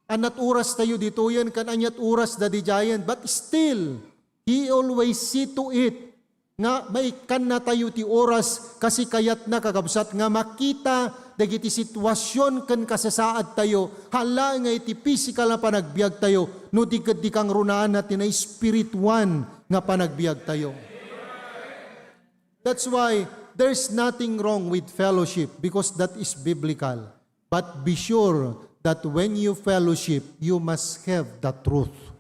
Aniat oras tayo ditoyen, ken aniat oras da didiayen, but still, he always see to it nga maikkannatayo ti oras, kasi kayatna, kakabsat, nga makita dagiti situasion ken kasasaadtayo, haan laeng nga iti pisikal nga panagbiagtayo, no di ketdi kangrunaanna ti naespirituan nga panagbiagtayo. That's why there's nothing wrong with fellowship because that is biblical. But be sure that when you fellowship, you must have the truth.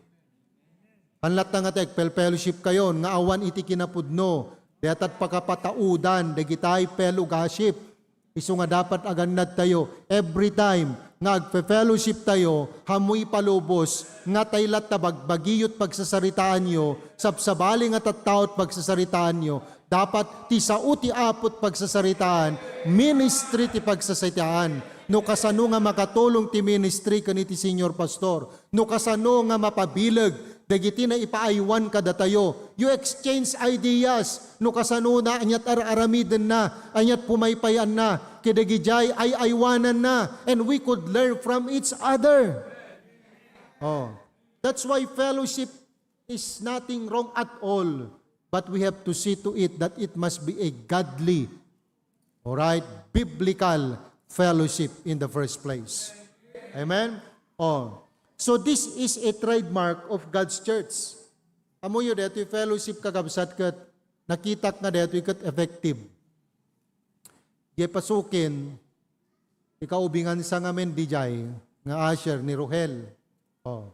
Haan latta nga ti agfellowshipkayon nga awan iti kinapudno, dayta ti pakapataudan dagiti fellowship. Isu nga dapat agannadtayo every time nga agfe-fellowshiptayo, hammo ipalubos nga tay latta bagbagio ti pagsasaritaanyo, sabsabali nga tattao ti pagsasaritaanyo. Dapat ti sao ti Apo ti pagsasaritaan, ministry ti pagsasaritaan. No kasano nga makatulong ti ministry ken iti senior pastor, no kasano nga mapabileg dagiti naipaaywan kadatayo. You exchange ideas no kasano na aniat ar-aramidenna, aniat pumaypayanna, kadagijay ay-aywananna, and we could learn from each other. Oh, that's why fellowship is nothing wrong at all, but we have to see to it that it must be a godly, all right, biblical fellowship in the first place. Amen? Oh. So this is a trademark of God's church. Ammoyo daytoy fellowship, kakabsat, ket nakitak nga daytoy ket effective. Diay pasuken, ikaubingan sa ngamin diay nga usher ni Rohel. Oh.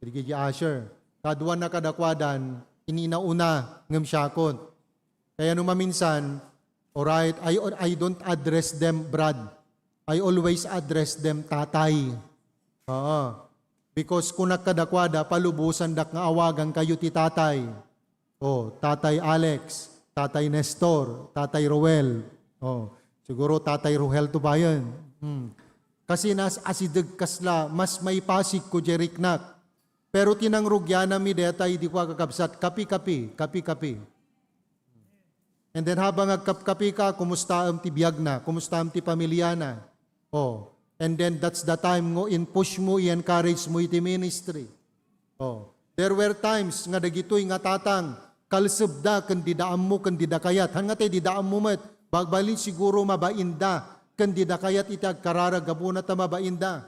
Dagiti usher. Kaduana kadakuadan, ininauna ngem siakon. Kaya no maminsan, "Alright, I, I don't address them, Brad. I always address them, Tatay." Oo. Because kunak kadakuada, palubosandak nga awagankayo ti Tatay. Oh, Tatay Alex, Tatay Nestor, Tatay Roel. Oh, siguro Tatay Roel to bayan. Hmm. Kasi nas asideg kasla, mas maipasigko diay riknak. Pero ti nangrugianami dayta idi kua, kakabsat, kapi-kapi, kapi-kapi. And then habang agkapkapi ka, kumustaem ti biagna? Kumustaem ti pamiliana? Oh. And then that's the time nga in-push mo, i-encourage mo iti ministry. Oh. There were times nga dagitoy nga tatang, kalsebda ken dida ammo ken dida kayat. Haan nga tay dida ammo met, babalin siguro mabainda ken dida kayat iti agkararag, gapuna ta mabainda.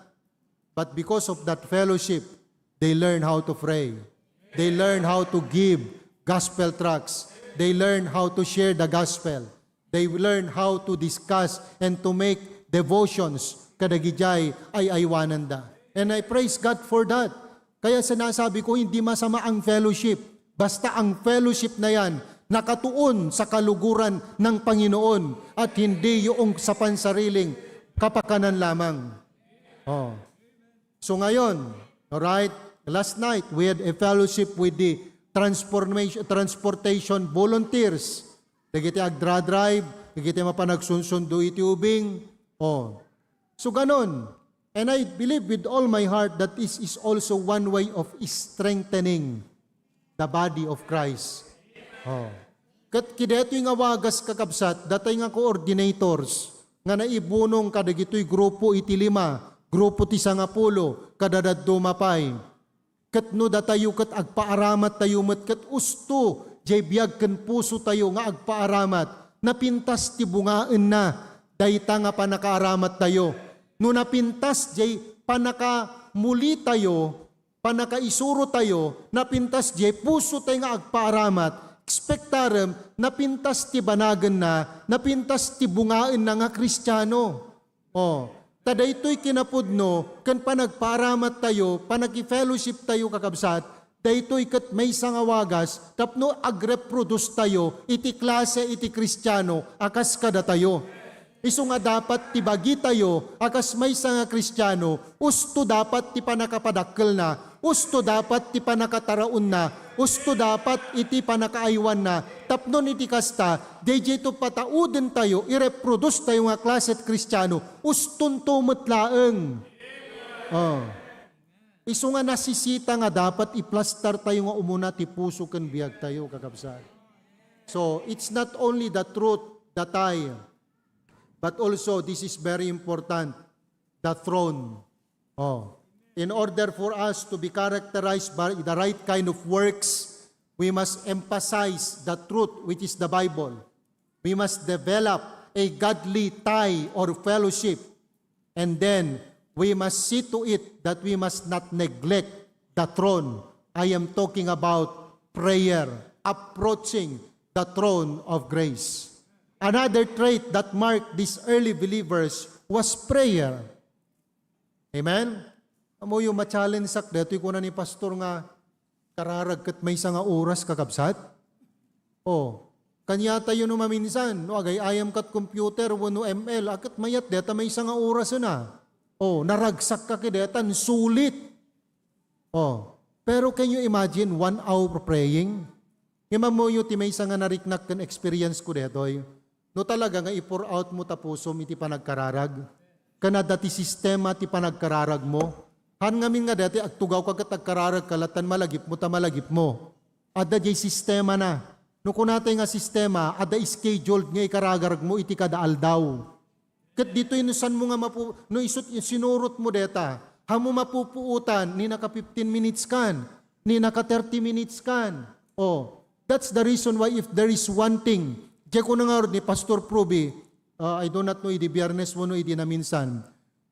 But because of that fellowship, they learn how to pray. They learn how to give gospel tracts. They learn how to share the gospel. They learn how to discuss and to make devotions kadagidiay ay-aywananda. And I praise God for that. Kaya sinasabi ko, hindi masama ang fellowship. Basta ang fellowship na yan, nakatuon sa kaluguran ng Panginoon at hindi yung sa pansariling kapakanan lamang. Oh. So ngayon, alright, last night, we had a fellowship with the transformation, transportation volunteers. Dagiti agdra-drive, dagiti mapan agsunsundo iti ubing. Oh. So ganon. And I believe with all my heart that this is also one way of strengthening the body of Christ. Oh. Ket kidetoy nga wagas, kakabsat, datay nga coordinators nga naibunong kadagitoy grupo iti lima, grupo ti sangapulo, kadadadduma pay. Ket no datayo ket agpaaramattayo met ket usto jay biag ken pusotayo nga agpaaramat, napintas ti bungaenna dayta nga pannakaaramattayo. No napintas jay pannakamulitayo, pannakaisurotayo, napintas jay pusotayo nga agpaaramat, ekspektarem, napintas ti banagenna, napintas ti bungaenna nga Kristiano. Oh, ta daytoy kinapudno ken panagpaaramattayo, panagki-fellowshiptayo, kakabsat, daytoy ket maysa nga wagas tapno agreproducetayo iti klase iti Kristiano a kas kadatayo. Isu nga dapat ti bagitayo a kas maysa nga Kristiano, usto dapat ti pannakapadakkelna, usto dapat ti pannakataraonna, usto dapat iti pannakaaywanna, tapno iti kasta, daydiay to pataudentayo, ireproducetayo nga klase ti Kristiano, ustonto met laeng. Oh. Isu nga nasisita nga dapat iplastartayo nga umuna ti puso ken biagtayo, kakabsat. So, it's not only the truth, the tie, but also, this is very important, the throne. Oh. In order for us to be characterized by the right kind of works, we must emphasize the truth, which is the Bible. We must develop a godly tie or fellowship. And then, we must see to it that we must not neglect the throne. I am talking about prayer, approaching the throne of grace. Another trait that marked these early believers was prayer. Amen? Ammoyo, ma-challengeak daytoy kuna ni pastor nga kararag ket maysa nga oras, kakabsat. Oh, kaniatayo no maminsan, no agay-ayam ket computer wenno M L, a ket mayat dayta maysa nga orasen a. Oh, naragsakka ket dayta, sulit. Oh, pero can you imagine one hour praying? Ngem ammoyo ti maysa nga nariknak ken experience ko daytoy. No talaga nga i-pour out mo ta pusom iti panagkararag, ken adda ti sistema ti panagkararag mo, han ngamin nga dayta agtugawka ket agkararagka lattan malagipmo ta malagipmo. Adda diay sistema na. No kunatay nga sistema, adda scheduled nga ikararag mo iti kada aldaw. Ket ditoy no sanmo nga mapu-, no isut-, sinurot mo dayta, hanmo mapupuotan, ni naka fifteen minutes kan, ni naka thirty minutes kan. Oh, that's the reason why if there is one thing, diay kuna ngarud ni Pastor Pruby, uh, I do not know, idi Biyernes wenno idi naminsan.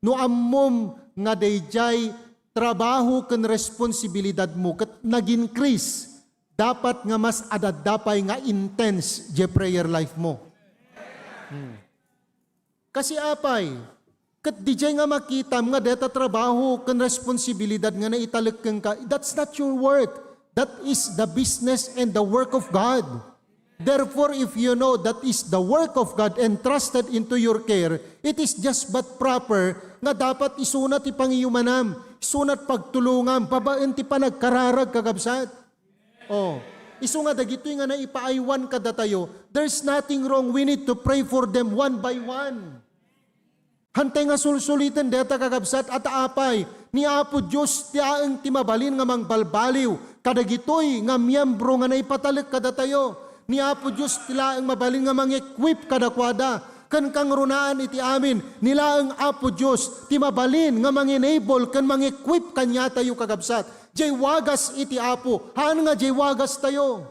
No ammom nga daydiay trabaho ken responsibilidad mo ket nag-increase, dapat nga mas adda pay nga intense diay prayer life mo. Hmm. Kasi apay, ket diay nga makitam nga deta trabaho ken responsibilidad nga naitalek kenka, that's not your work. That is the business and the work of God. Therefore, if you know that is the work of God entrusted into your care, it is just but proper nga dapat isuna ti pangiyumanam, isuna ti pagtulongam, babaen ti panagkararag, kakabsat. Oh, isu nga dagitoy nga naipaaywan kadatayo, there's nothing wrong. We need to pray for them one by one. Hantay nga sulsuliten deta, kakabsat, a ta apay, ni Apo Dios ti aeng ti mabalin nga mangbalbaliw kadagitoy nga miembro nga naipatalek kadatayo. Ni Apo Dios ti laeng mabalin nga mang-equip kadakuada. Ken kangrunaan iti amin, ni laeng Apo Dios ti mabalin nga mang-enable ken mang-equip kaniatayo, kakabsat. Diay wagas iti Apo, haan nga diay wagastayo.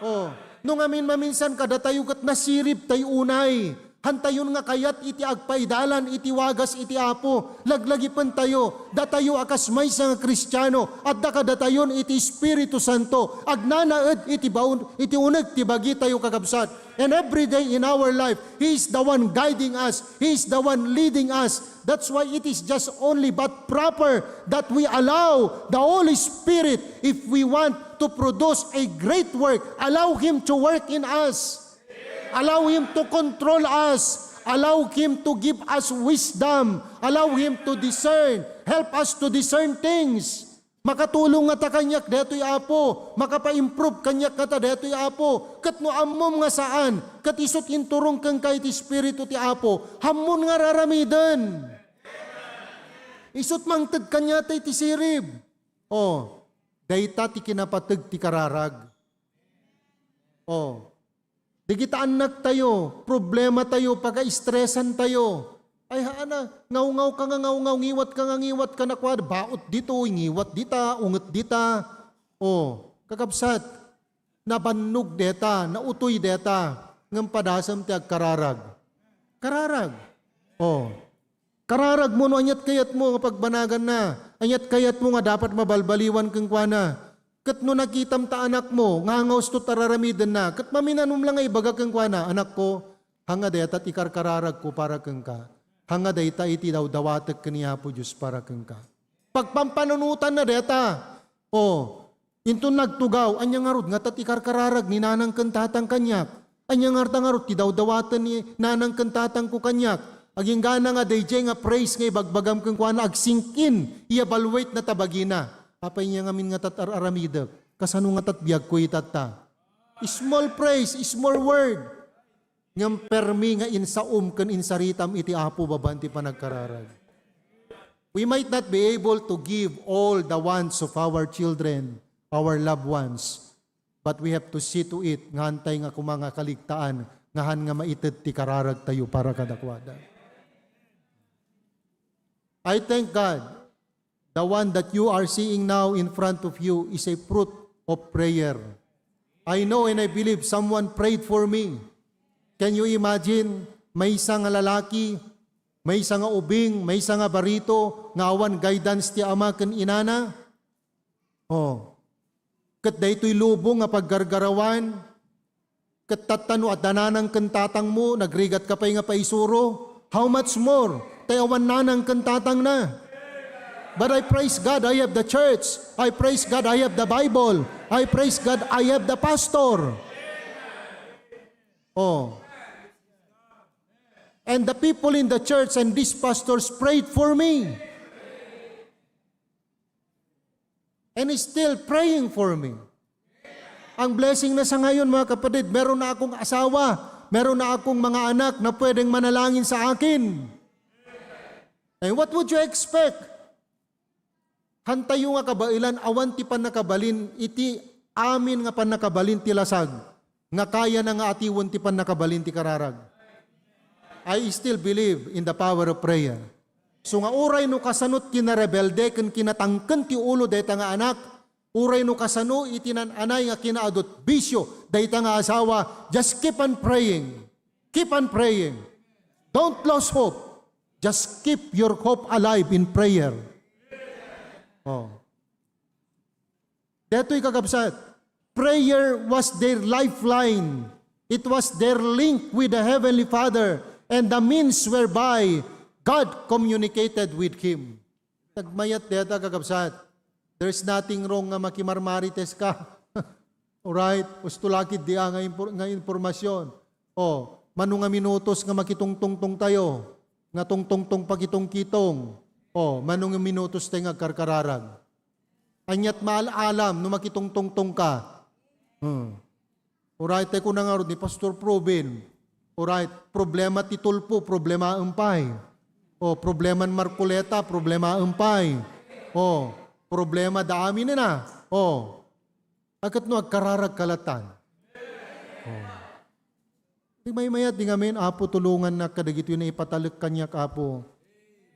Oh, no ngamin maminsan kadatayo ket nasirib tay unay. Hantayon nga kayat iti agpaidalan iti wagas iti Apo. Laglagipentayo, datayo a kas maysa nga Kristiano, adda kadatayon iti Espiritu Santo, agnanaed iti baun-, iti uneg ti bagitayo, kakabsat. And every day in our life, He is the one guiding us. He is the one leading us. That's why it is just only but proper that we allow the Holy Spirit if we want to produce a great work. Allow Him to work in us. Allow Him to control us. Allow Him to give us wisdom. Allow Him to discern. Help us to discern things. Makatulong ngata kaniak daytoy, Apo. Makapa-improve kaniak ngata daytoy, Apo. Ket no ammom nga saan, ket isut' inturong kenka iti Espiritu ti Apo, ammon nga ar-aramiden. Isut' mangted kaniata iti sirib. Oh, dayta ti kinapateg ti kararag. Oh, dagita annaktayo, problematayo, pagaestresantayo. Ay, haana, ngawngaw ka nga ngawngaw, ngiwat ka nga ngiwat kadakuada, baut ditoy, ngiwat dita, unget dita. Oh, kakabsat, nabannog deta, nautoy deta, ngem padasem ti agkararag. Kararag. Oh. Kararagmo no aniat kayatmo nga pagbanaganna, aniat kayatmo nga dapat mabalbaliwan kenkuana. Ket no nakitam ta anakmo nga ngawngaw isut' ar-aramidenna, ket maminanom la nga ibaga kenkuana, "Anakko, haan nga dayta ti karkararagko para kenka. Haan nga dayta iti dawdawatek ken ni Apo Dios para kenka." Pagpampanunotanna dayta. O, inton nagtugaw, ania ngarud ngata ti karkararag ni nanang ken tatang kaniak? Ania ngata ngarud ti dawdawaten ni nanang ken tatangko kaniak? Aginggana nga daydiay nga praise nga ibagbagam kenkuana, agsingkin, i-evaluate na ta bagina. Apay ania ngamin ngata ti ar-aramidek? Kasano ngata ti biagko itatta? Small praise, small word. Ngem permi nga insaom ken insaritam iti Apo babaen ti panagkararag. We might not be able to give all the wants of our children, our loved ones, but we have to see to it nga hantay nga koma nga kaligtaan nga haan nga maited ti kararagtayo para kadakuada. I thank God. The one that you are seeing now in front of you is a fruit of prayer. I know and I believe someone prayed for me. Can you imagine? Maysa nga lalaki, maysa nga ubing, maysa nga barito nga awan guidance ti ama ken inana. Oh. Ket daytoy lubong nga paggargarawan, ket tatta no adda nanang ken tatangmo, nagrigatka pay nga paisuro, how much more tay awan nanang ken tatangna? But I praise God, I have the church. I praise God, I have the Bible. I praise God, I have the pastor. Oh. And the people in the church and these pastors prayed for me. And is still praying for me. Ang blessing na sa ngayon, mga kapatid, meron na akong asawa, meron na akong mga anak na pwedeng manalangin sa akin. And what would you expect? Hantayo nga kabaelan, awan ti pannakabalin iti amin nga pannakabalin ti lasag nga kayana nga atiwen ti pannakabalin ti kararag. I still believe in the power of prayer. So nga uray no kasano ti kinarebelde ken kinatangken ti ulo dayta nga anak, uray no kasano iti nan-anay nga kinaadut bisyo dayta nga asawa, just keep on praying. Keep on praying. Don't lose hope. Just keep your hope alive in prayer. Oh. Detoy, kakabsat, Prayer was their lifeline. It was their link with the Heavenly Father and the means whereby God communicated with him. Nagmayat deta, kakabsat. There's nothing wrong nga makimarmarites ka. Alright? Usto lakid di nga, impor- nga impormasyon. O, mano nga minutos nga makitungtungtong tayo? Nga tungtungtong pakitungkitong. O, mano nga minutos tayo nga agkarkararag? Anyat maal-alam no makitungtungtong ka. Hmm. Alright, tayo kuna nga ni Pastor Proben. Alright, problema ti Tulfo, problema empay. O, problema ni Marcoleta, problema empay. O, problema da amin na. O, akat no agkararag kalatan. O. Di maymayat di ngamin, Apo, tulongannak kadagitoy nga ipatalek kaniak, Apo.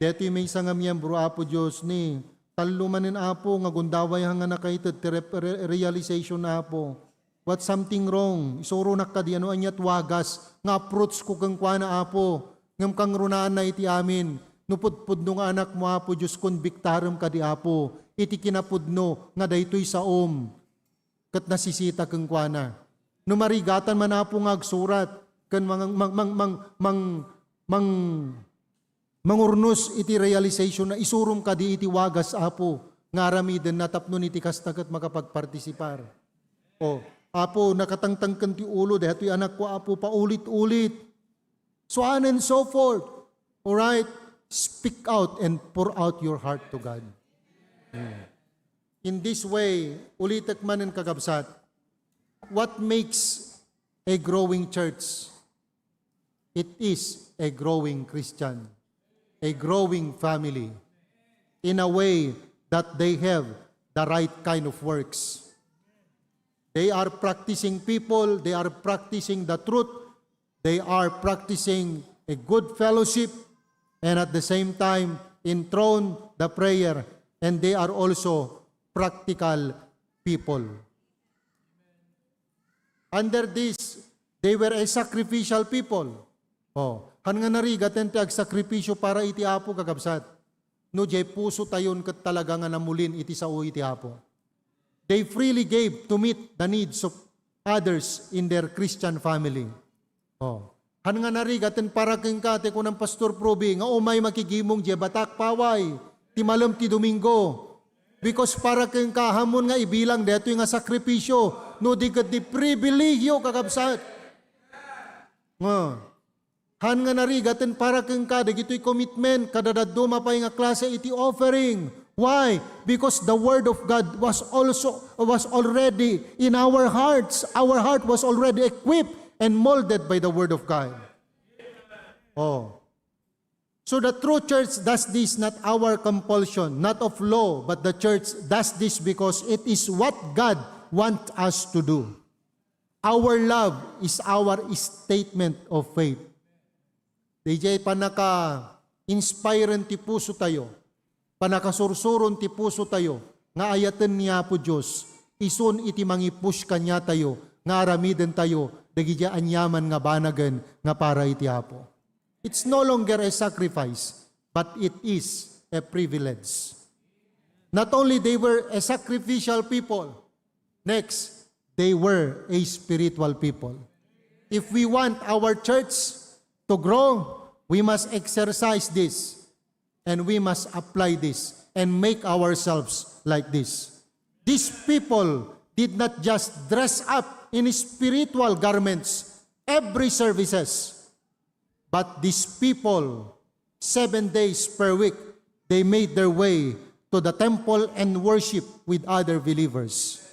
Detoy maysa nga miyembro, Apo Dios, ni tallo manen, Apo, nga gundaway nga nakaited ti rep-, re-, realization, Apo. What something wrong? Isuronak kadi no ania ti wagas nga approach ko kenkuana, Apo. Ngem kangrunaanna iti amin. No pudpudno nga anakmo, Apo Dios, konbiktarem kadi, Apo, iti kinapudno nga daytoy saom ket nasisita kenkuana. No marigatan man, Apo, nga agsurat ken mang-, mang-, mang-, mang-, mang-, mang-, mangurnos iti realization na isurom kadi iti wagas, Apo, nga aramidenna tapno iti kasta ket makapagpartisipar. O, Apo, nakatangtangken ti ulo, daytoy anakko, Apo, paulit-ulit. So on and so forth. Alright? Speak out and pour out your heart to God. Hmm. In this way, ulitek manen, kakabsat, what makes a growing church? It is a growing Christian, a growing family, in a way that they have the right kind of works. They are practicing people, they are practicing the truth, they are practicing a good fellowship, and at the same time, enthrone the prayer, and they are also practical people. Under this, they were a sacrificial people. Oh, han nga narigaten ti agsakripisyo para iti Apo, kakabsat. No diay puso tayon ket talaga nga namulin iti sao iti Apo. They freely gave to meet the needs of others in their Christian family. Oh. Han nga narigaten para kenka, ti kunan Pastor Probi, nga umay makigimong diay batak paway, ti malem ti Domingo. Because para kenka, ammon nga ibilang daytoy nga sakripisyo, no di ket di pribilegio, kakabsat. Nga, han nga narigaten para kenka, dagitoy commitment, kadadadduma pay nga klase iti offering. Why? Because the word of God was also, was already in our hearts. Our heart was already equipped and molded by the word of God. Oh. So the true church does this, not our compulsion, not of law, but the church does this because it is what God wants us to do. Our love is our statement of faith. Daydiay pannaka-inspiren ti puso tayo, pannakasursuron ti puso tayo, nga ayaten ni Apo Dios, isun iti mangipush kaniatayo, nga aramiden tayo, dagiti aniaman nga banagen nga para iti Apo. It's no longer a sacrifice, but it is a privilege. Not only they were a sacrificial people, next, they were a spiritual people. If we want our church to grow, we must exercise this and we must apply this and make ourselves like this. These people did not just dress up in spiritual garments every services, but these people, seven days per week, they made their way to the temple and worship with other believers.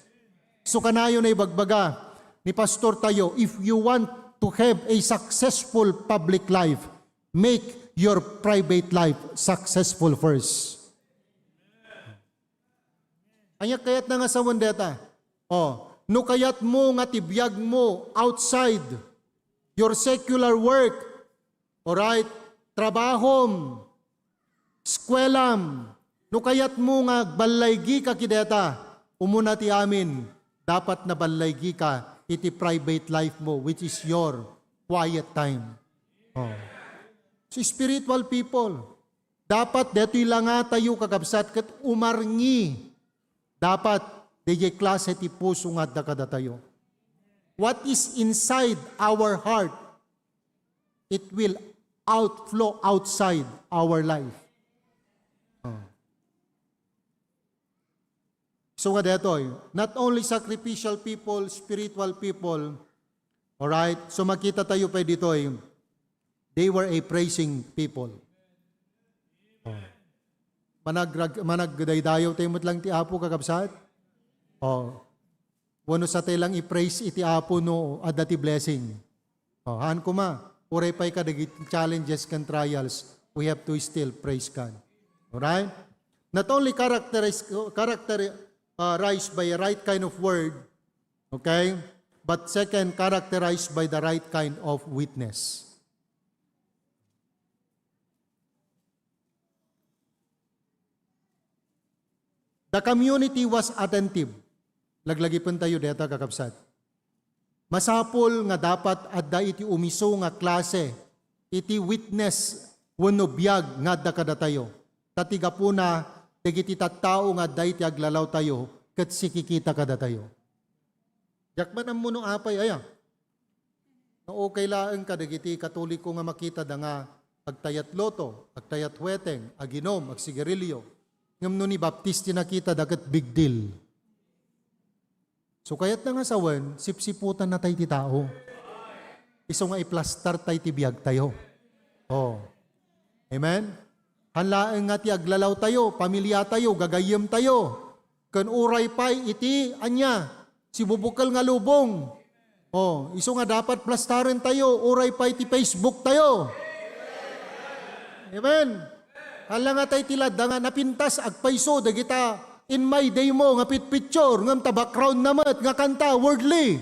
So kanayon ay bagbaga ni Pastor tayo, if you want to have a successful public life, make your private life successful first. Ania kayatna nga sawen deta? Oh, no kayatmo nga ti biagmo outside your secular work, alright, trabahom, eskuelam, no kayatmo nga agballaygika kideta, umuna ti amin, dapat naballaygika iti private life mo, which is your quiet time. Oh. So, spiritual people, dapat detoy langatayo, kakabsat, ket umarngi. Dapat Daydiay klase ti puso nga adda kadatayo. What is inside our heart, it will outflow outside our life. Oh. So nga detoy, not only sacrificial people, spiritual people, alright? So makita tayo pa ditoy, they were a praising people. Oh. Managrag-, managdaydayaw tayo met lang ti Apo, kakabsat? Oh. Wenno sa tay lang i-praise iti Apo no adda ti blessing. Oh, haan koma, uray pay kadagiti challenges ken trials, we have to still praise God. Alright? Not only characterize, character, uh, rized by a right kind of word, okay? But second, characterized by the right kind of witness. The community was attentive. Laglagipen tayo deta, kakabsat. Masapul nga dapat adda iti umisu nga klase iti witness wenno biag nga adda kadatayo. Ta ti gapuna, dagiti tattao nga adda iti aglalawtayo ket sikikita kadatayo. Diak man ammo no apay aya. No, okay laeng kadagiti Katoliko nga makitada nga agtayat loto, agtayat hueteng, aginom, agsigarilyo. Ngem no ni Baptis ti nakitada ket big deal. So kayatna nga sawen, sipsiputan na tay ti tao. Isu nga iplastar tay ti biag tayo. Oh. Amen? Haan laeng nga ti aglalaw tayo, pamilya tayo, gagayyem tayo. Ken uray pay iti, ania, sibubukel nga lubong. Oh, isu nga dapat plastaren tayo, uray pay ti Facebook tayo. Amen. Hala nga tay ti ladda nga napintas agpayso dagita in my day mo nga pitpicture, ngem ta background na met nga kanta, worldly.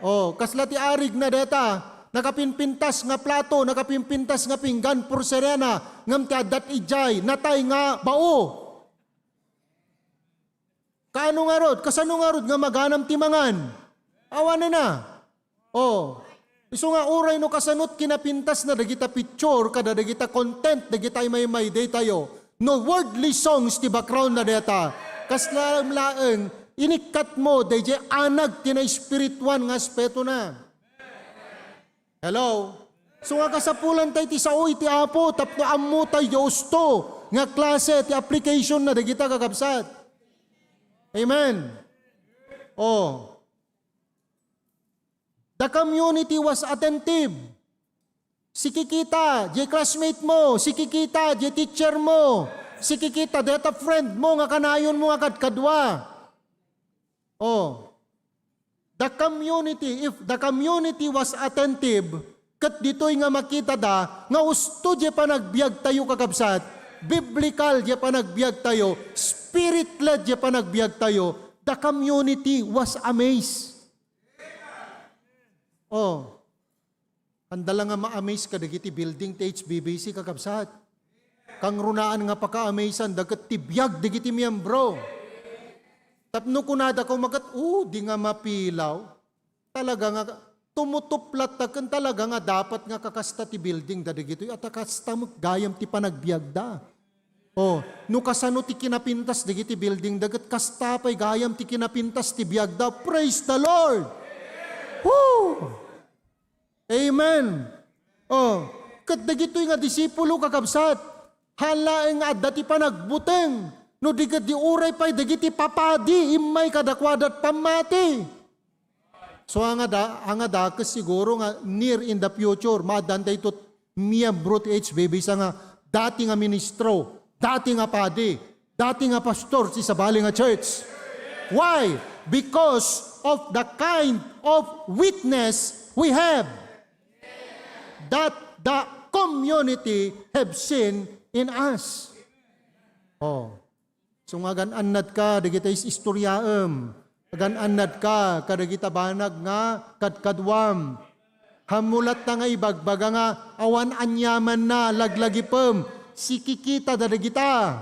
Oh, kasla ti arig na deta, nakapinpintas nga plato, nakapinpintas nga pinggan, porselena, ngem ti addat idiay, natay nga bao. Kaano ngarud? Kasano ngarud nga maganam ti mangan? Awanen na. Oh. Isu nga uray no kasanot kinapintas na dagita picture, kada dagita content, dagita imaymay, daytayo. No worldly songs ti background na deta. Kasla laeng, inikkat mo, dayjay anag ti naespirituan nga aspeto na. Hello? So nga kasapulan tay ti sao iti Apo, tapno ammo tay Dios to, nga klase ti application na dagita kakabsat. Amen. Oh. The community was attentive. Sikikita, jay classmate mo, sikikita, jay teacher mo, sikikita, deta friend mo, nga kanayon mo, nga kadkadua. Oh. The community, if the community was attentive, ket ditoy nga makitada, nga usto jay panagbiag tayo, kakabsat, biblical jay panagbiag tayo, spirit-led jay panagbiag tayo, the community was amazed. Oh. Anda la nga ma-amaze kadagiti building ti H B B C, kakabsat. Kangrunaan nga paka-amazean da ket ti biag dagiti miyembro. Tapno kunada ko magat, "Oh, di nga mapilaw." Talaga nga tumutuplat ta ken talaga nga dapat nga kakasta ti building da dagitoy, a ta kasta met gayam ti panagbiagda. Oh, no kasano ti kinapintas dagiti building da ket kasta pay gayam ti kinapintas ti biagda. Praise the Lord! Woo! Amen. Oh, ket dagitoy nga disipulo, kakabsat, haan laeng nga adda ti panagbuteng, no di ket di uray pay dagiti papadi immay kadakuada pammati. So, angada, angada, ket siguro nga near in the future, maaddaan dayto miyembro ti H B B sa nga dati nga ministro, dati nga padi, dati nga pastor ti sabali nga church. Why? Because of the kind of witness we have that the community have seen in us. Oh. So nga agan-annad ka dagita is-istoriaem. Agan-annad ka kadagita banag nga kadkaduam. Hammulat ta nga ibagbaga nga awan aniamanna laglagipem, sikikita da dagita.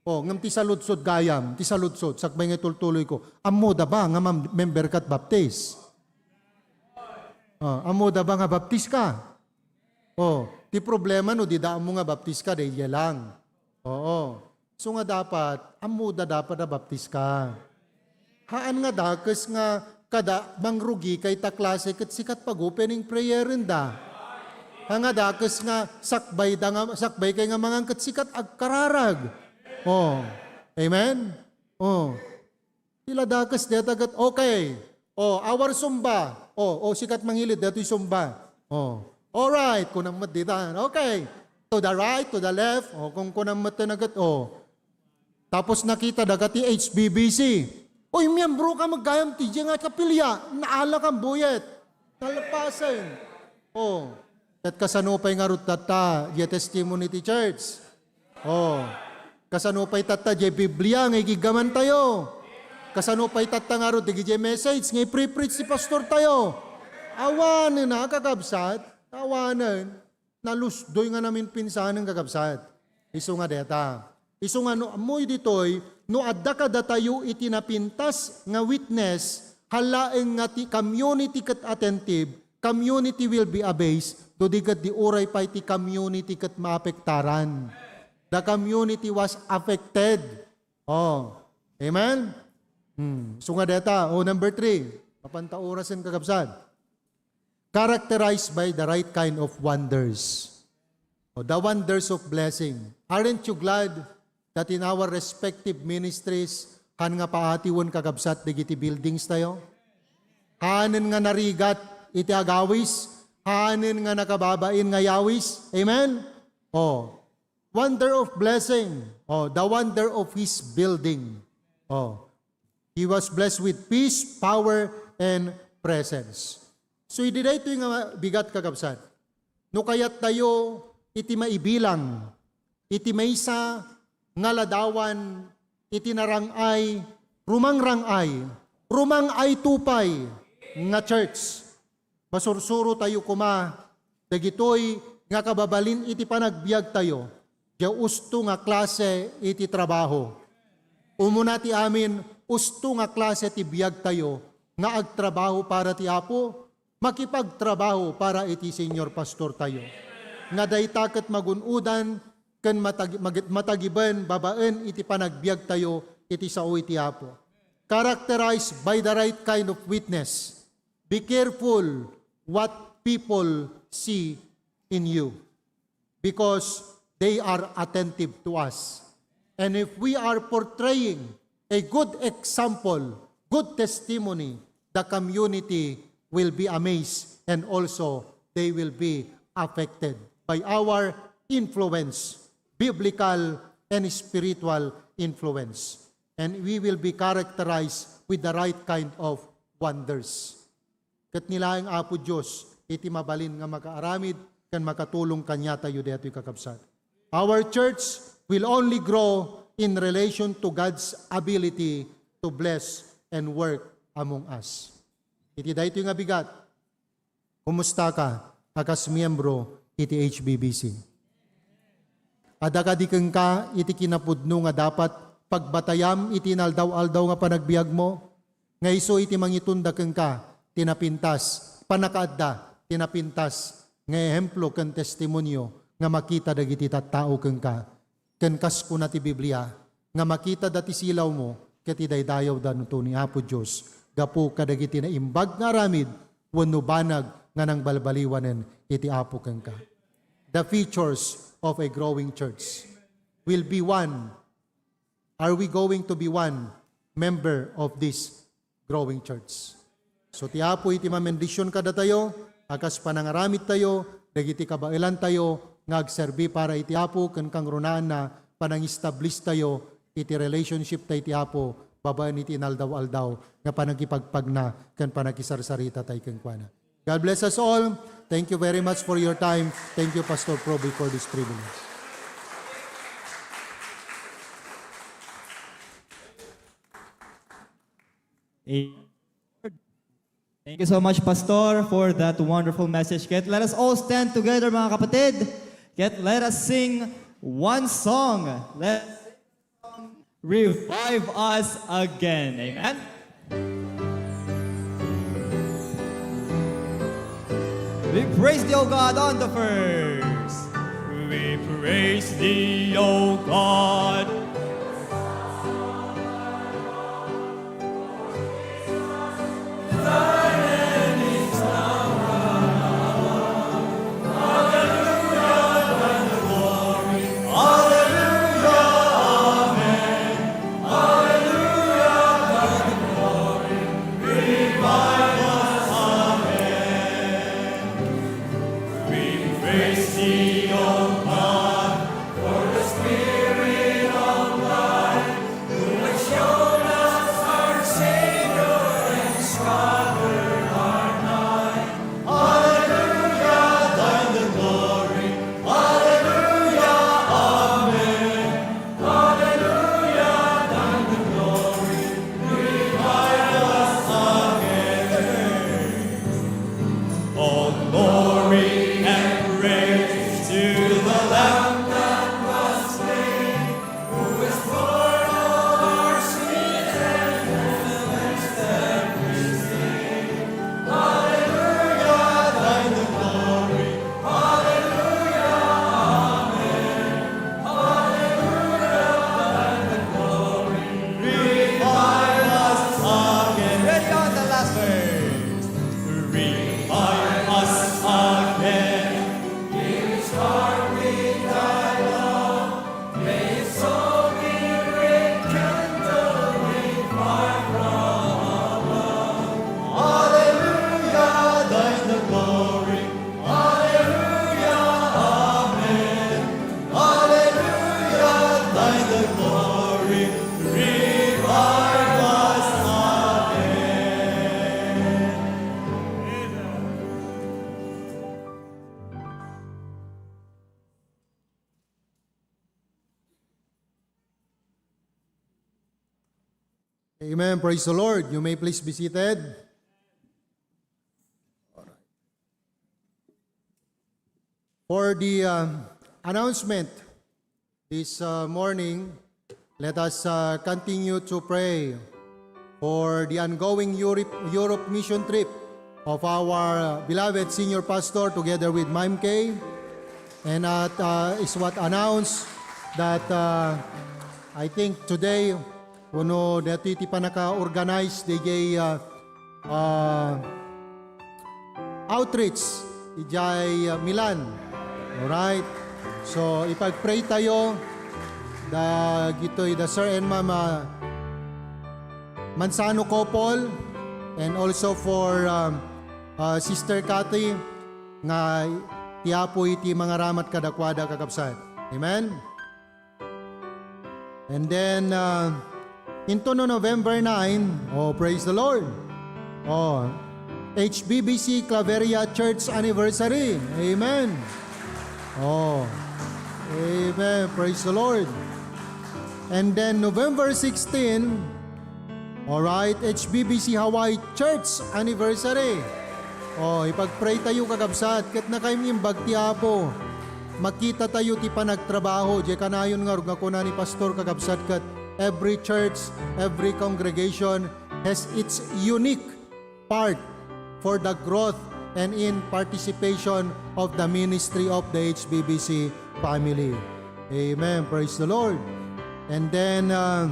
Oh, ngem ti saludsod gayam, ti saludsod, sakbay nga itultuloy ko. Ammo da ba nga mam-, member kat baptis? Oh, ammo da ba nga baptis ka? Oh, ti problema no di da ammo nga baptis ka, daydiay lang. Oo. So nga dapat, ammoda dapat a baptiska. Haan nga dakes nga kada mangrugika ita klase ket sika ti pag-opening prayerenda. Haan nga dakes nga sakbayda nga, sakbaykay nga mangan ket sika ti agkararag. Oh. Amen? Oh. Ti la dakes deta ket, okay. Oh, our Zumba. Oh, oh, sika ti mangilid detoy Zumba. Oh. All right, kunam met dita. Okay. To the right, to the left. Oh, kunam met dita ket, oh. Tapos nakitada ti H B B C. Oy, miyembroka met gayam ti diay nga kapilya. Naala kan buyet. Nalapasen. Oh. Ket kasano pay ngarud tatta, diay testimony ti church? Oh. Kasano pay tatta, diay Biblia nga igiggamantayo? Kasano pay tatta ngarud, diay message nga ipre-preach ti pastortayo? Awanen a, kakabsat. Awanen. Nalusdoy nga naminpinsanen, kakabsat. Isu nga deta. Isu nga no ammoyo ditoy, no adda kadatayo iti napintas nga witness, haan laeng nga ti community ket attentive, community will be abased, no di ket di uray pay ti community ket maapektaran. The community was affected. Oh. Amen? Hmm. Isu nga deta. Oh, number three. Mapanta orasen, kakabsat. Characterized by the right kind of wonders. O, the wonders of blessing. Aren't you glad that in our respective ministries, haan nga paatiwen, kakabsat, dagiti buildings tayo? Haanen nga narigat iti agawis? Haanen nga nakababain nga yawis? Amen? Oh. Wonder of blessing. Oh, the wonder of his building. Oh. He was blessed with peace, power, and presence. So, idi daytoy nga bigat, kakabsat, no kayattayo iti maibilang iti maysa nga ladawan iti narang-ay, rumangrang-ay, rumang-ay to pay nga church, masursurotayo koma dagitoy nga kababalin iti panagbiagtayo, diay usto nga klase iti trabaho. Umuna ti amin, usto nga klase ti biagtayo nga agtrabaho para ti Apo, makipagtrabaho para iti senior pastortayo. Nga dayta ket magun-odan ken matag-, mag-, matagiben babaen iti panagbiagtayo iti sao iti Apo. Characterized by the right kind of witness. Be careful what people see in you, because they are attentive to us. And if we are portraying a good example, good testimony, the community will be amazed and also they will be affected by our influence, biblical and spiritual influence. And we will be characterized with the right kind of wonders. Ket ni laeng Apo Dios iti mabalin nga makaaramid ken makatulong kaniatayo daytoy, kakabsat. Our church will only grow in relation to God's ability to bless and work among us. Iti daytoy nga bigat, kumusta ka a kas miyembro iti H B B C? Adda kadi kenka iti kinapudno nga dapat pagbatayam iti inaldaw-aldaw nga panagbiagmo? Nga isu iti mangitonda kenka ti napintas, pannakaadda ti napintas nga ehemplo ken testimonio nga makita dagiti tattao kenka. Ken kas kuna ti Biblia, nga makitada ti silawmo ket idaydayawda no to ni Apo Dios gapu kadagiti naimbag nga aramid wenno banag nga nangbalbaliwanen iti Apo kenka. The features of a growing church will be one. Are we going to be one member of this growing church? So, ti Apo iti mamendisyon kadatayo, a kas panangaramidtayo, dagiti kabaelantayo nga agserbi para iti Apo, ken kangrunaanna, panangistablistayo iti relationship ta iti Apo, babaen iti inaldaw-aldaw nga panagipagpagna ken panakisarsarita tay kenkuana. God bless us all. Thank you very much for your time. Thank you, Pastor Proby, for this privilege. Amen. Thank you so much, Pastor, for that wonderful message. Ket let us all stand together, mga kapatid. Ket let us sing one song. Let Revive us again. Amen. We praise thee, O God, on the first. We praise thee, O God, Praise thee, O God, for the Spirit of life, who has shown us our Savior and Discover our life. Hallelujah, thine the glory. Hallelujah, amen. Hallelujah, thine the glory. Revive us again. All glory and praise to the Lamb that was slain. Revive us again. Ready on the last verse. Revive us again. Give his heart with thy love. May his soul be rekindled with fire from above. Hallelujah, thine the glory. Hallelujah, amen. Hallelujah, thine the glory. Revive us again. Amen. Praise the Lord. You may please be seated. For the, uh, announcement this, uh, morning, let us, uh, continue to pray for the ongoing Europe, Europe mission trip of our, uh, beloved senior pastor together with Ma'am Kay. And at, uh, is what announced that, uh, I think today, kuno daytoy ti pannaka-organize diay, uh, uh, outreach idiay, uh, Milan. Alright. So, ipag-pray tayo dagitoy da Sir and Ma'am, uh, Manzano couple, and also for, um, uh, Sister Cathy, nga ti Apo iti mangaramat kadakuada, kakabsat. Amen? And then, uh, into no November nine, oh, praise the Lord. Oh, H B B C Claveria Church Anniversary. Amen. Oh, amen. Praise the Lord. And then November sixteen, alright, H B B C Hawaii Church Anniversary. Oh, ipag-pray tayo, kakabsat, ket nakaimbag ti Apo. Makita tayo ti panagtrabaho, diay kanayon nga rugna kuna ni Pastor, kakabsat, ket every church, every congregation has its unique part for the growth and in participation of the ministry of the H B B C family. Amen. Praise the Lord. And then, uh,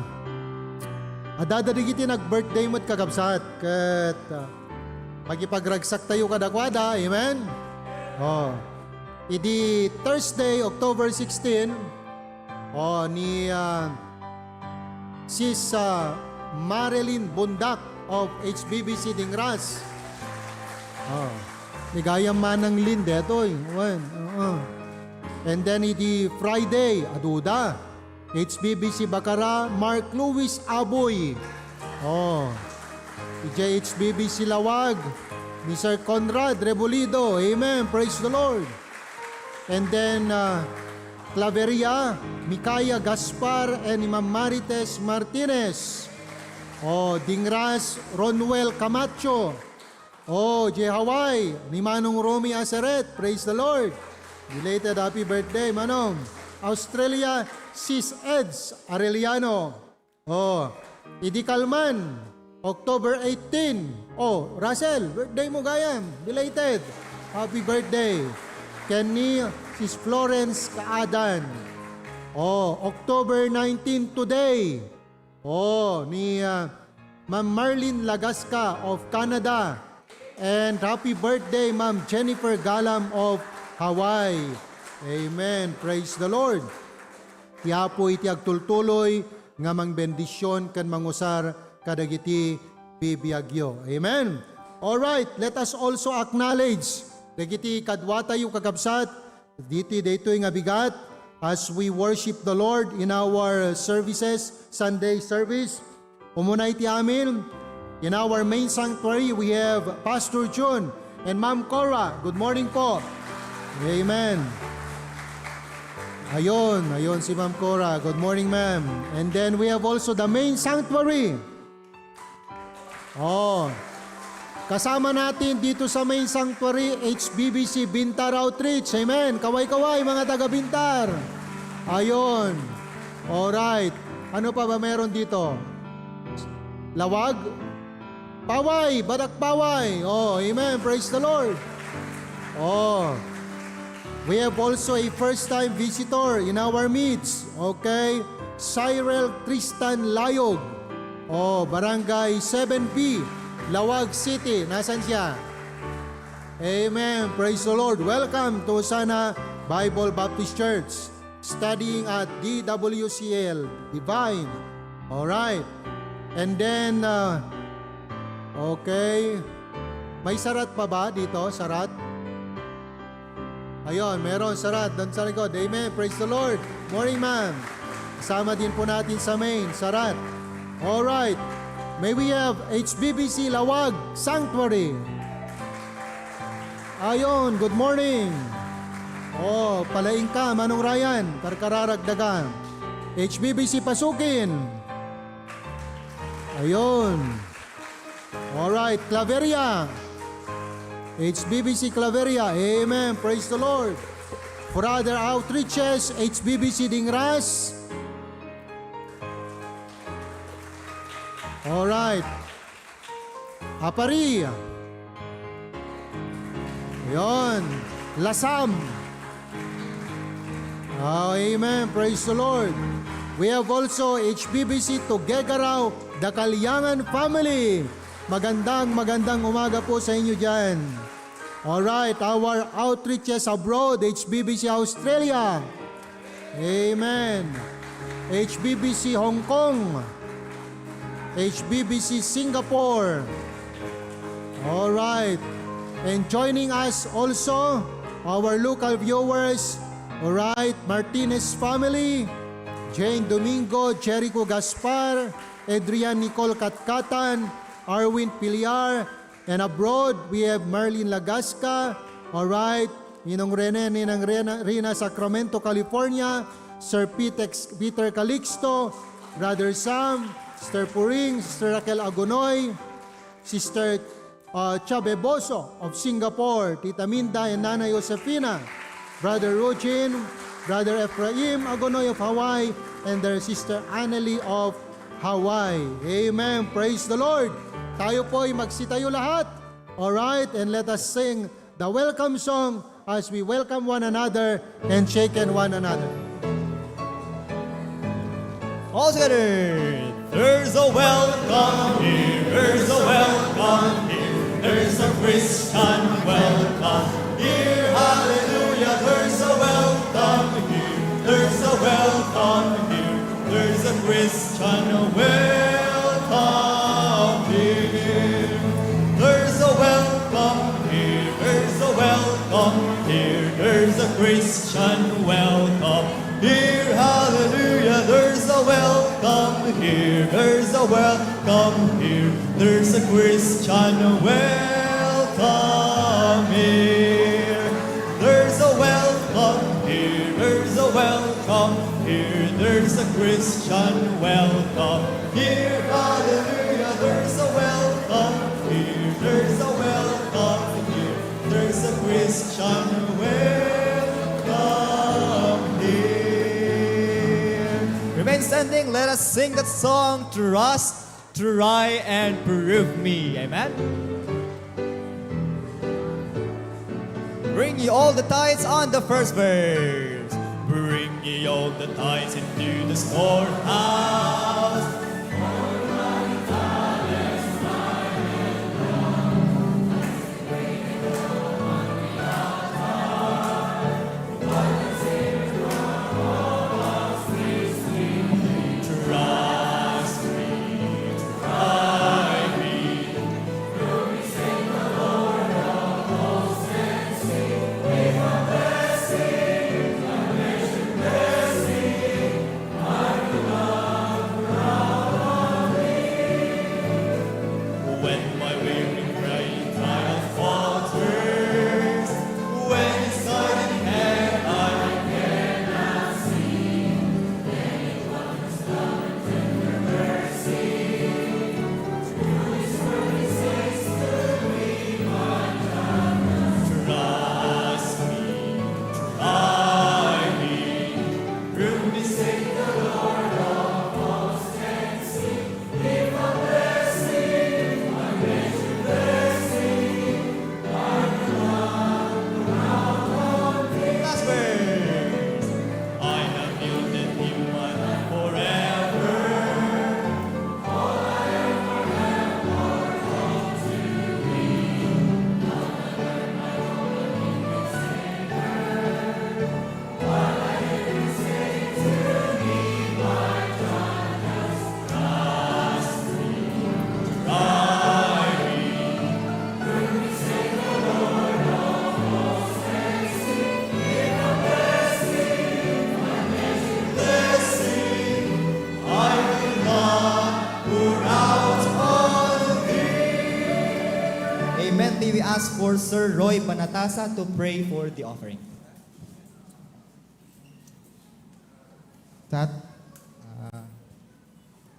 adda dagiti nag-birthday met, kakabsat, ket, uh, makipagragsak tayo kadakuada. Amen. Oh. Idi Thursday, October sixteen, oh, ni, ah, Sis, ah, Marilyn Bundak of H B B C Dingras. Oh. Ni gayam Manang Lynn detoy. Wen, oo. And then idi Friday, aduda. H B B C Bacara, Mark Louis Aboy. Oh. Idiay H B B C Lawag, ni Sir Conrad Rebulido. Amen. Praise the Lord. And then, uh, Claveria, Micaiah Gaspar, and ni Ma'am Marites Martinez. Oh, Dingras, Ronwell Camacho. Oh, J Hawaii, ni Manong Romy Aseret. Praise the Lord. Belated happy birthday, Manong. Australia, Sis Eds Arellano. Oh, idi Kalman, October eighteen. Oh, Russell, birthday mo gayam. Belated. Happy birthday. Ken ni Sis Florence Kaadan. Oh, October nineteen today. Oh, ni, ah, Ma'am Marlene Lagasca of Canada. And happy birthday, Ma'am Jennifer Galam of Hawaii. Amen. Praise the Lord. Ti Apo iti agtultuloy nga mangbendision ken mangusar kadagiti bibiagyo. Amen. All right, let us also acknowledge Dagiti kaduatayo, kakabsat, diti daytoy nga bigat, as we worship the Lord in our services, Sunday service. Umuna iti amin, in our main sanctuary, we have Pastor Jun and Ma'am Cora. Good morning po. Amen. Ayun, ayun si Ma'am Cora. Good morning, ma'am. And then we have also the main sanctuary. Oh. Kasama natin dito sa main sanctuary, H B B C Bintar Outreach. Amen. Kaway-kaway, mga taga Bintar. Ayun. Alright. Ano pa ba meron dito? Lawag? Paway, Batak Paway. Oh, amen. Praise the Lord. Oh. We have also a first-time visitor in our midst. Okay? Cyril Tristan Layog. Oh, Barangay seven B, Lawag City. Nasaan siya? Amen. Praise the Lord. Welcome to Hosanna Bible Baptist Church. Studying at D W C L, Divine. Alright. And then, uh, okay. May sarat pa ba dito? Sarat? Ayun, meron sarat doon sa likod. Amen. Praise the Lord. Morning, ma'am. Kasama din po natin sa main, sarat. Alright. May we have H B B C Lawag Sanctuary. Ayon, good morning. Oh, palaing ka, Manong Ryan, karkararagdagan. H B B C Pasukin. Ayon. Alright, Claveria. H B B C Claveria. Amen. Praise the Lord. For other outreaches, H B B C Dingras. Alright. Apari. Yon. Lasam. Ah, amen. Praise the Lord. We have also H B B C Tuguegarao, the Kaliangan family. Magandang, magandang umaga po sa inyo dyan. Alright, our outreaches abroad, H B B C Australia. Amen. H B B C Hong Kong. H B B C Singapore. Alright. And joining us also, our local viewers. Alright, Martinez family, Jane Domingo, Jericho Gaspar, Adrian Nicole Katkatan, Arwin Piliar, and abroad, we have Marlene Lagasca, alright, Ninong Rene, Ninang Rena, Rina, Sacramento, California, Sir Pitex, Peter Calixto, Brother Sam, Sister Puring, Sister Raquel Agonoy, Sister, uh, Chabe Boso of Singapore, Tita Minda and Nana Josefina, Brother Rujin, Brother Ephraim Agonoy of Hawaii, and their Sister Annalie of Hawaii. Amen. Praise the Lord. Tayo po'y magsitayo lahat. Alright, and let us sing the welcome song as we welcome one another and shaken one another. All together. There's a welcome here, there's a welcome here, there's a Christian welcome here. Hallelujah, there's a welcome here, there's a welcome here, there's a Christian welcome here. There's a welcome here, there's a welcome here, there's a Christian welcome here. Hallelujah, there's a welcome here, there's a welcome here, there's a Christian welcome here. There's a welcome here, there's a welcome here, there's a Christian welcome here. Hallelujah, there's a welcome here, there's a welcome here, there's a Christian welcome here. Remain standing, let us sing that song, Trust, Try, and Prove Me. Amen? Bring ye all the tithes on the first verse. Bring ye all the tithes into the storehouse. Trust me, try me, Lord, we sing the Lord of hosts and for Sir Roy Banatasa to pray for the offering. Tat, ah,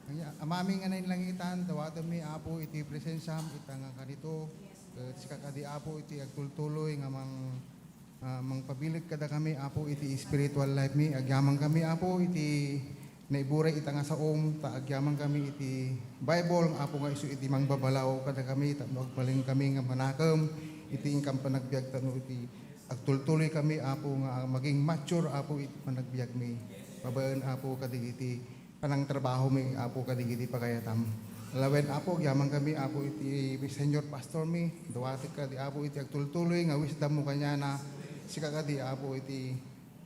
ania, Amami nga nailangitan, dawatenmi, Apo, iti presensiam ita nga kanito. Ket sika kadi, Apo, iti agtultuloy nga mang-, ah, mangpabileg kadakami, Apo, iti spiritual life mi. Agyamankami, Apo, iti naiburay ita nga saom, ta agyamankami iti Bible, Apo, nga isu iti mangbabalaw kadakami tapno agbalin kami nga manakem iti inkam panagbiag tapno iti agtultuloy kami, Apo, nga maging mature, Apo, iti panagbiagmi. Babaen, Apo, kadagiti panangtrabahomi, Apo, kadagiti pagayatam. Lawen, Apo, agyamankami, Apo, iti senior pastor mi. Dawatek kadi, Apo, iti agtultuloy nga wisdom mo kaniana. Sika kadi, Apo, iti,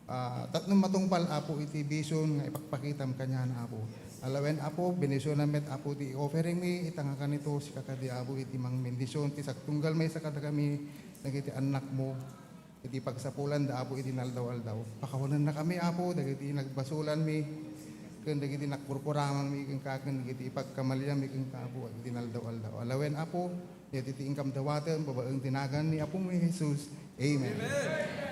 ah, tapno matungpal, Apo, iti vision nga ipakpakitam kaniana, Apo. Lawen, Apo, bendisionan met, Apo, ti offering mi, ita nga kanito, sika kadi, Apo, iti mangbendision, ti sagtunggal maysa kadakami, dagiti annakmo. Iti pagsapulanda, Apo, iti naldaw-aldaw. Pakawanennakami, Apo, dagiti nagbasolanmi, ken dagiti nakurkuramanmi, ken ka, ken dagiti pagkamalianmi, ken ka, Apo, iti naldaw-aldaw. Alawen, Apo, dagiti inkam dawaten, babaen ti nagan ni Apomi Jesus. Amen. Amen.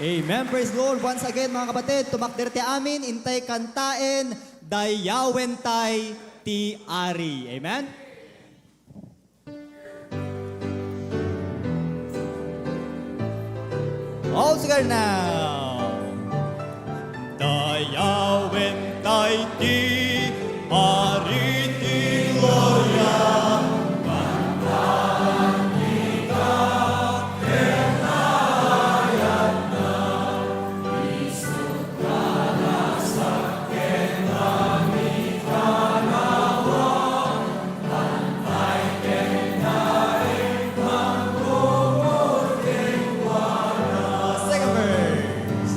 Amen. Praise the Lord. Once again, mga kapatid, tumakder ti amin, intay kantaen, Dayawentay ti Ari. Amen? All together now. Dayawentay ti Ari ti gloria. Second verse.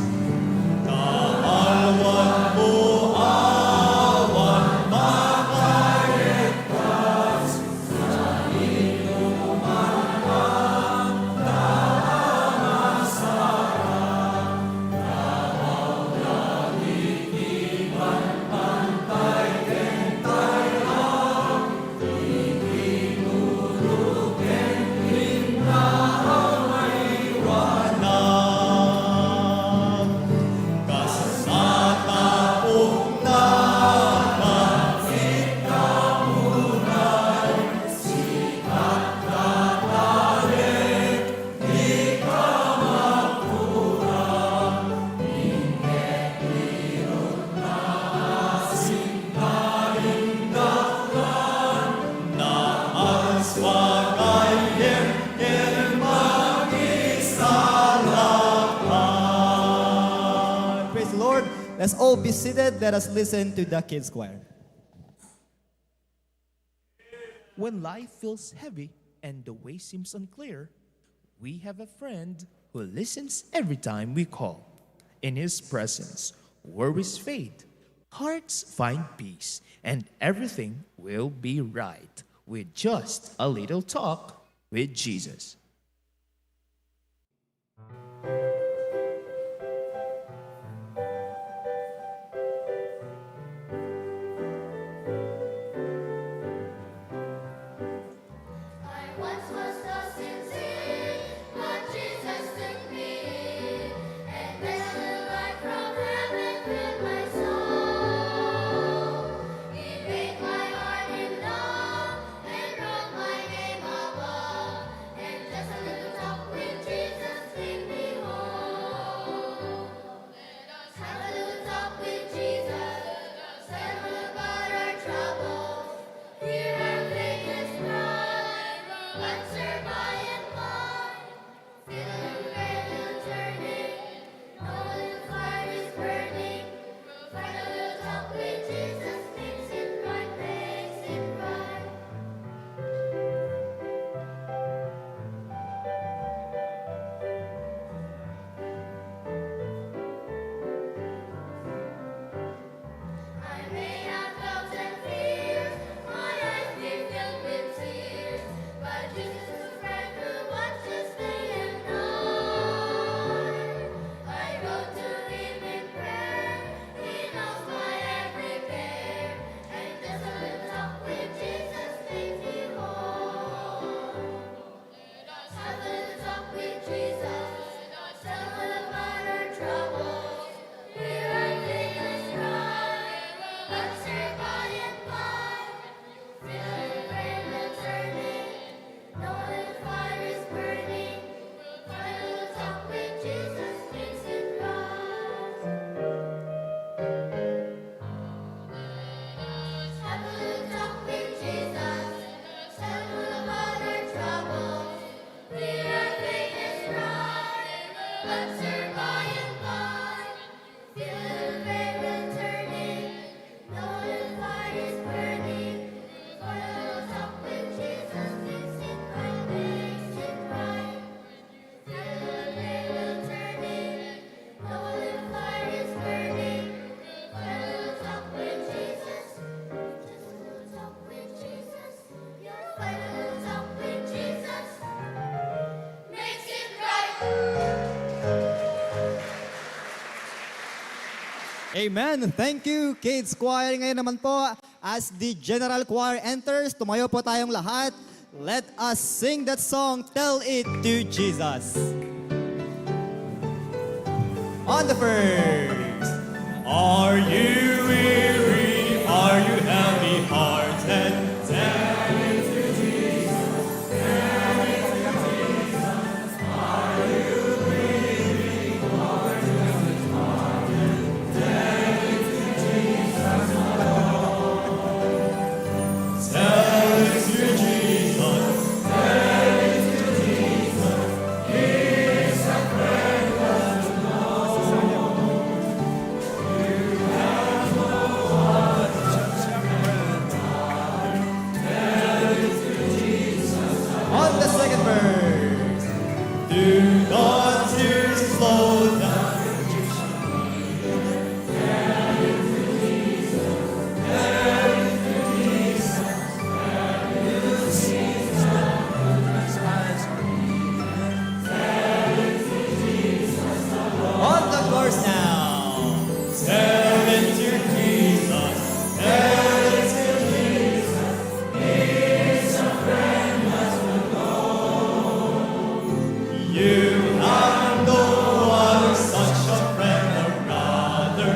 Let's all be seated. Let us listen to the kids choir. When life feels heavy and the way seems unclear, we have a friend who listens every time we call. In his presence, worries fade, hearts find peace, and everything will be right with just a little talk with Jesus. I once was lost in sin, but Jesus took me in, and then a new light from heaven filled my soul. He made my heart in love and wrote my name above, and just a little talk with Jesus made me whole. Have a little talk with Jesus. Tell him about our troubles. Hear our faintest cry. Answer by and by. Feel a little rain will turn it. Know a little fire is burning. Find a little talk with Jesus. Makes it right, makes it right. I may have doubts and fears, my eyes may fill with tears, but Jesus is a friend who watches day and night. I go to him in prayer, he knows my every care, and just a little talk with Jesus makes me whole. Have a little talk with Jesus. Tell him about our troubles. Hear our faintest cry. Answer by and by. Feel the rain will turn it. Know a little fire is burning. Find a little talk with Jesus makes it right. Have a little talk with Jesus. Tell him about our troubles. Hear our faintest cry. Answer by and by. Feel a little rain will turn it. Know a little fire is burning. Find a little talk with Jesus. Makes it right, makes it right. Amen. Thank you, Kids Choir. Ngayon naman po, as the General Choir enters, tumayo po tayong lahat. Let us sing that song, Tell It to Jesus. On the first. Are you weary? Are you heavy hearted? Tell it to Jesus. Tell it to Jesus. Are you weary? Tell it to Jesus. Tell it to Jesus. Tell it to Jesus. He is a friend of the Lord. You have no other friend. Tell it to Jesus. On the second verse. Do not tears flow down. On the course now. Tell it to Jesus. Tell it to Jesus. He's a friend of the Lord. You have no other such a friend or brother.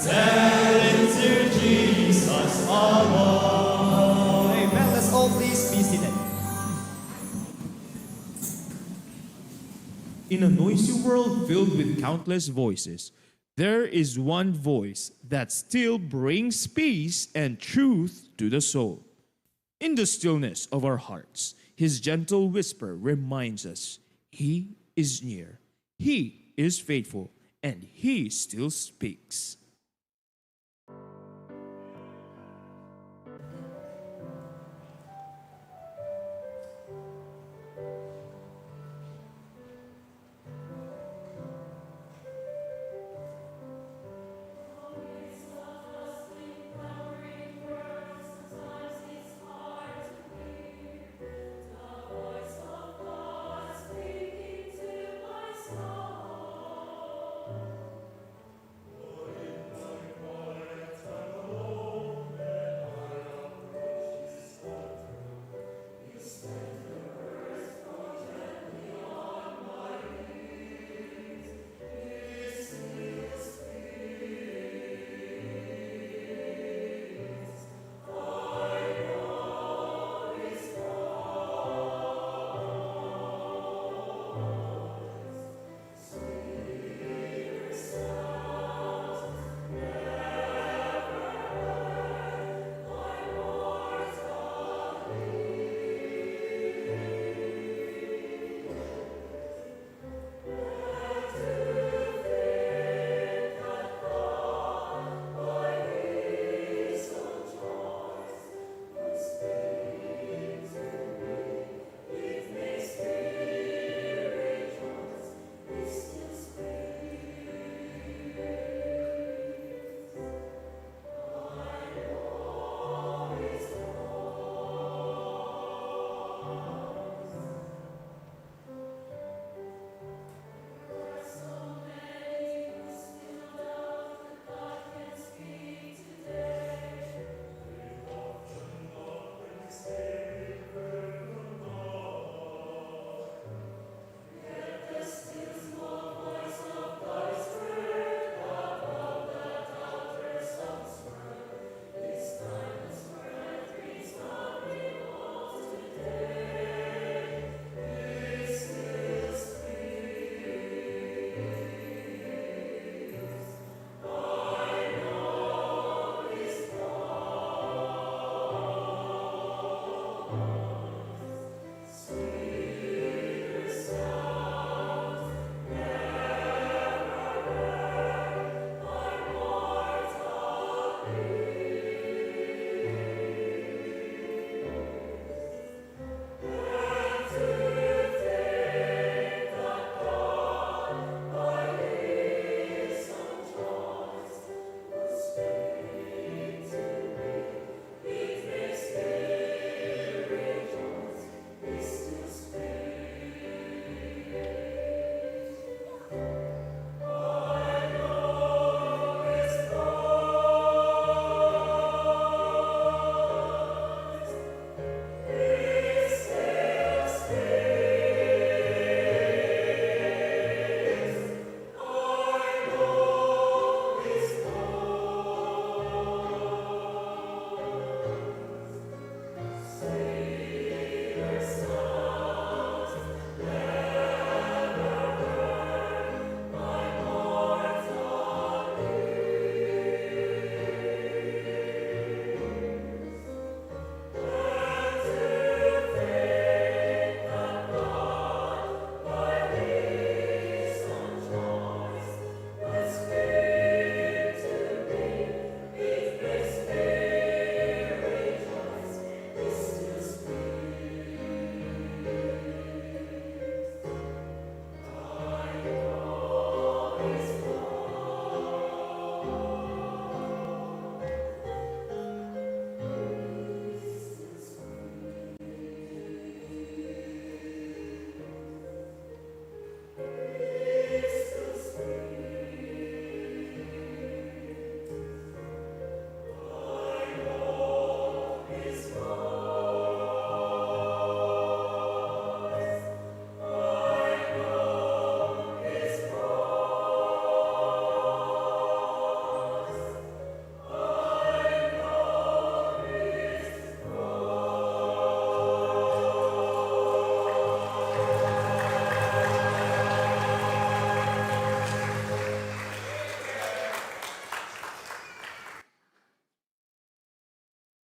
Tell it to Jesus alone. Amen. Let's all please be seated. In a noisy world filled with countless voices, there is one voice that still brings peace and truth to the soul. In the stillness of our hearts, His gentle whisper reminds us He is near, He is faithful, and He still speaks.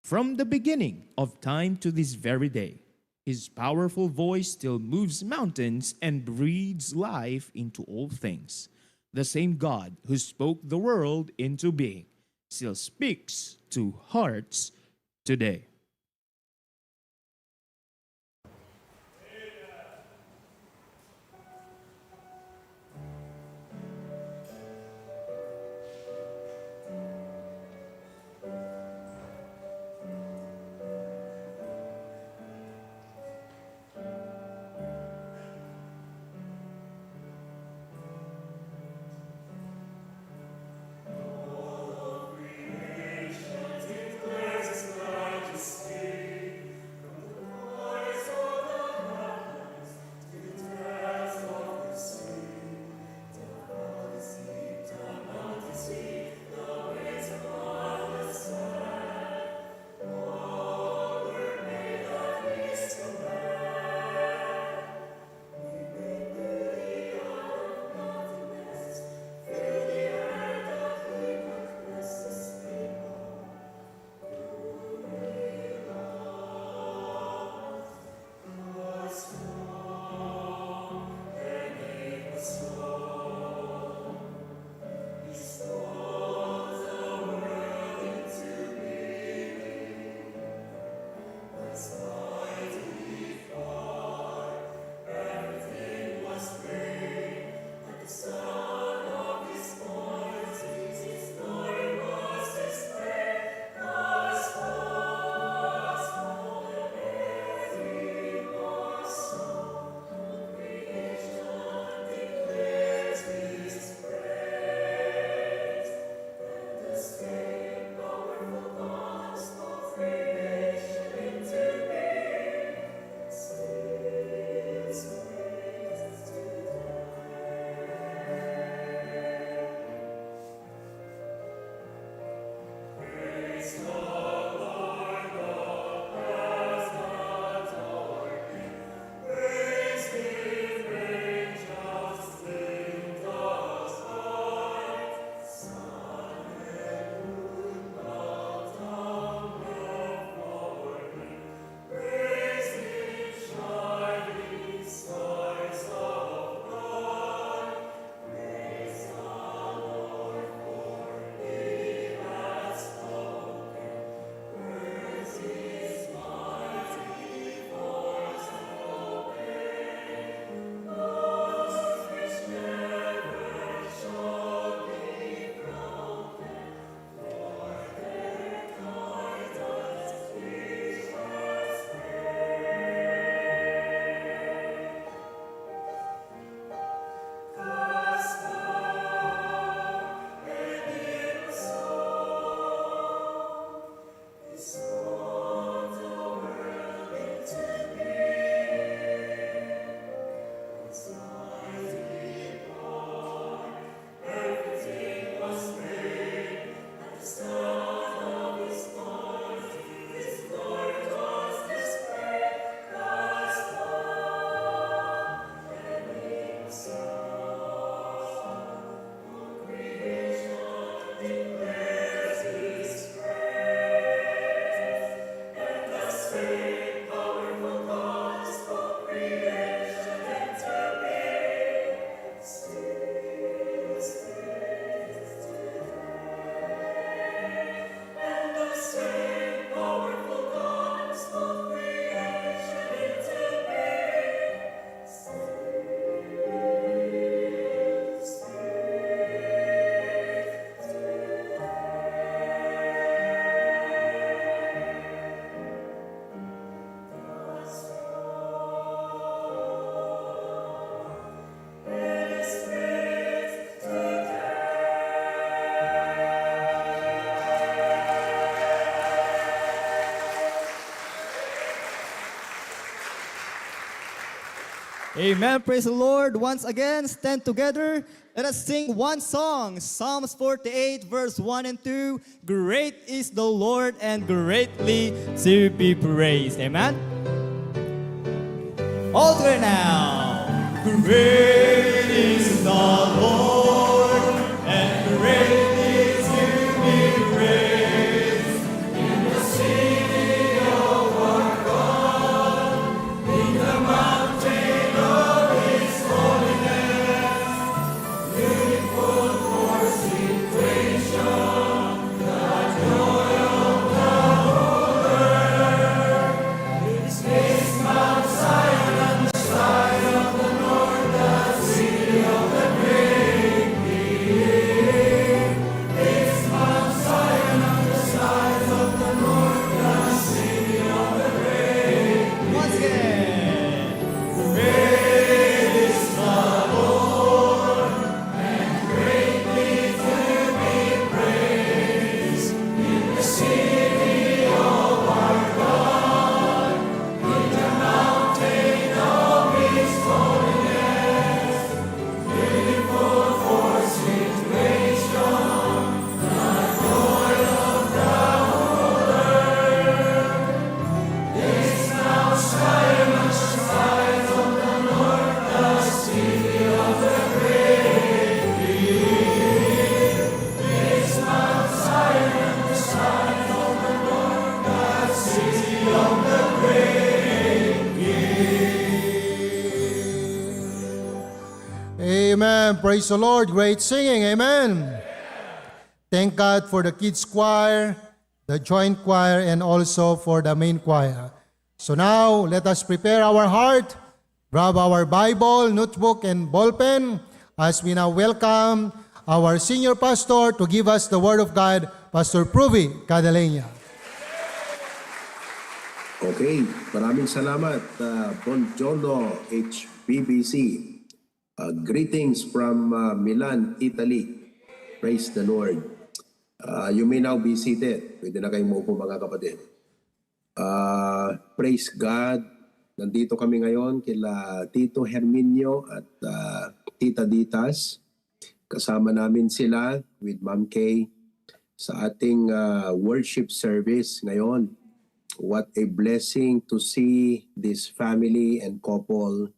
From the beginning of time to this very day, his powerful voice still moves mountains and breathes life into all things. The same God who spoke the world into being still speaks to hearts today. Amen. Praise the Lord. Once again, stand together. Let us sing one song, Psalms forty-eight, verse one and two. "Great is the Lord and greatly to be praised." Amen. All together now. Great is the Lord and greatly to be praised. In the sea Praise the Lord. Great singing. Amen. Thank God for the kids choir, the joint choir, and also for the main choir. So now, let us prepare our heart, grab our Bible, notebook, and ballpen as we now welcome our senior pastor to give us the Word of God, Pastor Pruvi Cadaleña. Okay, maraming salamat. Uh, buongiorno, H B B C. Uh, greetings from uh, Milan, Italy. Praise the Lord. Uh, you may now be seated. Pwede na kayong maupo, mga kapatid. Uh, praise God. Nandito kami ngayon kila Tito Herminio at uh, Tita Ditas. Kasama namin sila with Ma'am Kay sa ating uh, worship service ngayon. What a blessing to see this family and couple.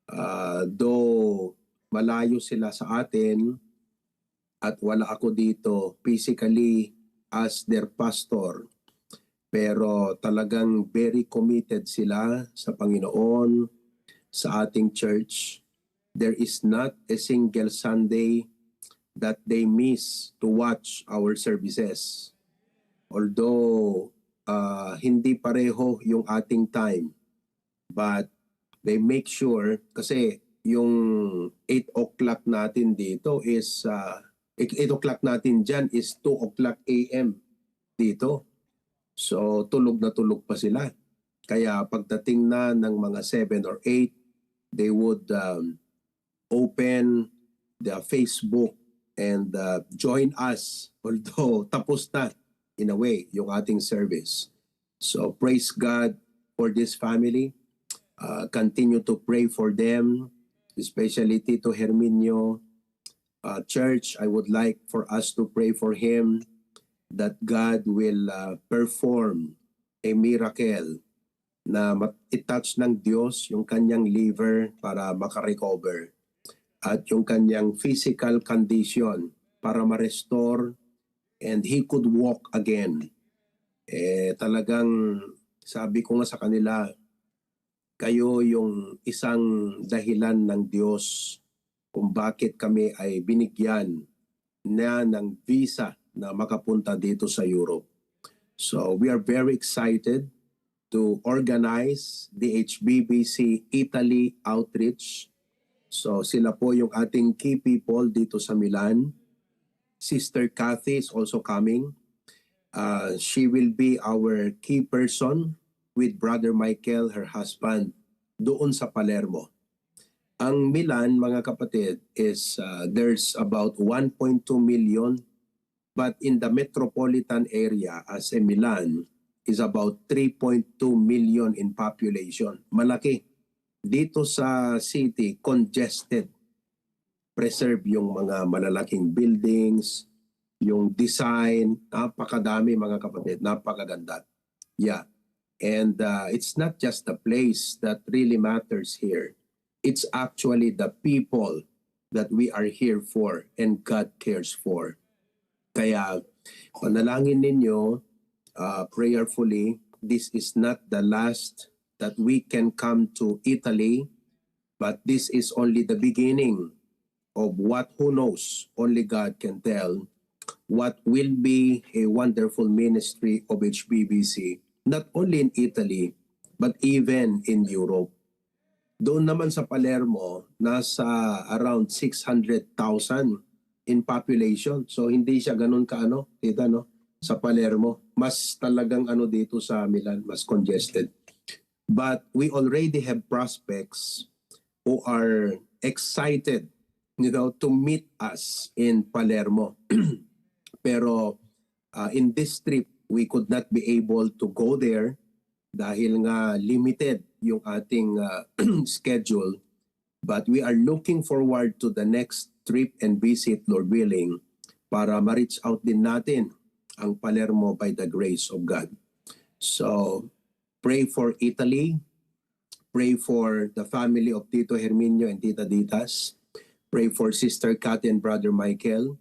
Uh, though malayo sila sa atin at wala ako dito physically as their pastor, pero talagang very committed sila sa Panginoon, sa ating church. There is not a single Sunday that they miss to watch our services. Although uh, hindi pareho yung ating time, but they make sure, kasi yung eight o'clock natin dito is uh, eight o'clock natin dyan is two o'clock a m dito. So tulog na tulog pa sila. Kaya pagdating na ng mga seven or eight, they would um, open the Facebook and uh, join us. Although tapos na in a way yung ating service. So praise God for this family. Uh, continue to pray for them, especially Tito Herminio. Uh, church, I would like for us to pray for him that God will uh, perform a miracle na mat- i-touch ng Diyos yung kanyang liver para makarecover at yung kanyang physical condition para ma-restore and he could walk again. Eh, talagang sabi ko nga sa kanila, kayo yung isang dahilan ng Diyos kung bakit kami ay binigyan na ng visa na makapunta dito sa Europe. So we are very excited to organize the H B B C Italy Outreach. So sila po yung ating key people dito sa Milan. Sister Kathy is also coming. Uh, she will be our key person with Brother Michael, her husband, doon sa Palermo. Ang Milan, mga kapatid, is uh, there's about one point two million, but in the metropolitan area as a Milan is about three point two million in population. Malaki. Dito sa city, congested. Preserve yung mga malalaking buildings, yung design, napakadami, mga kapatid, napakaganda. Yeah. And uh, it's not just the place that really matters here. It's actually the people that we are here for and God cares for. Kaya panalangin ninyo uh, prayerfully. This is not the last that we can come to Italy, but this is only the beginning of what, who knows, only God can tell what will be a wonderful ministry of H B B C, not only in Italy, but even in Europe. Doon naman sa Palermo, nasa around six hundred thousand in population. So hindi siya ganun kaano, kita no? Sa Palermo, mas talagang ano dito sa Milan, mas congested. But we already have prospects who are excited, you know, to meet us in Palermo. Pero uh, in this trip, we could not be able to go there dahil nga limited yung ating uh, schedule. But we are looking forward to the next trip and visit, Lord willing, para ma-reach out din natin ang Palermo by the grace of God. So, pray for Italy, pray for the family of Tito Herminio and Tita Ditas, pray for Sister Kathy and Brother Michael.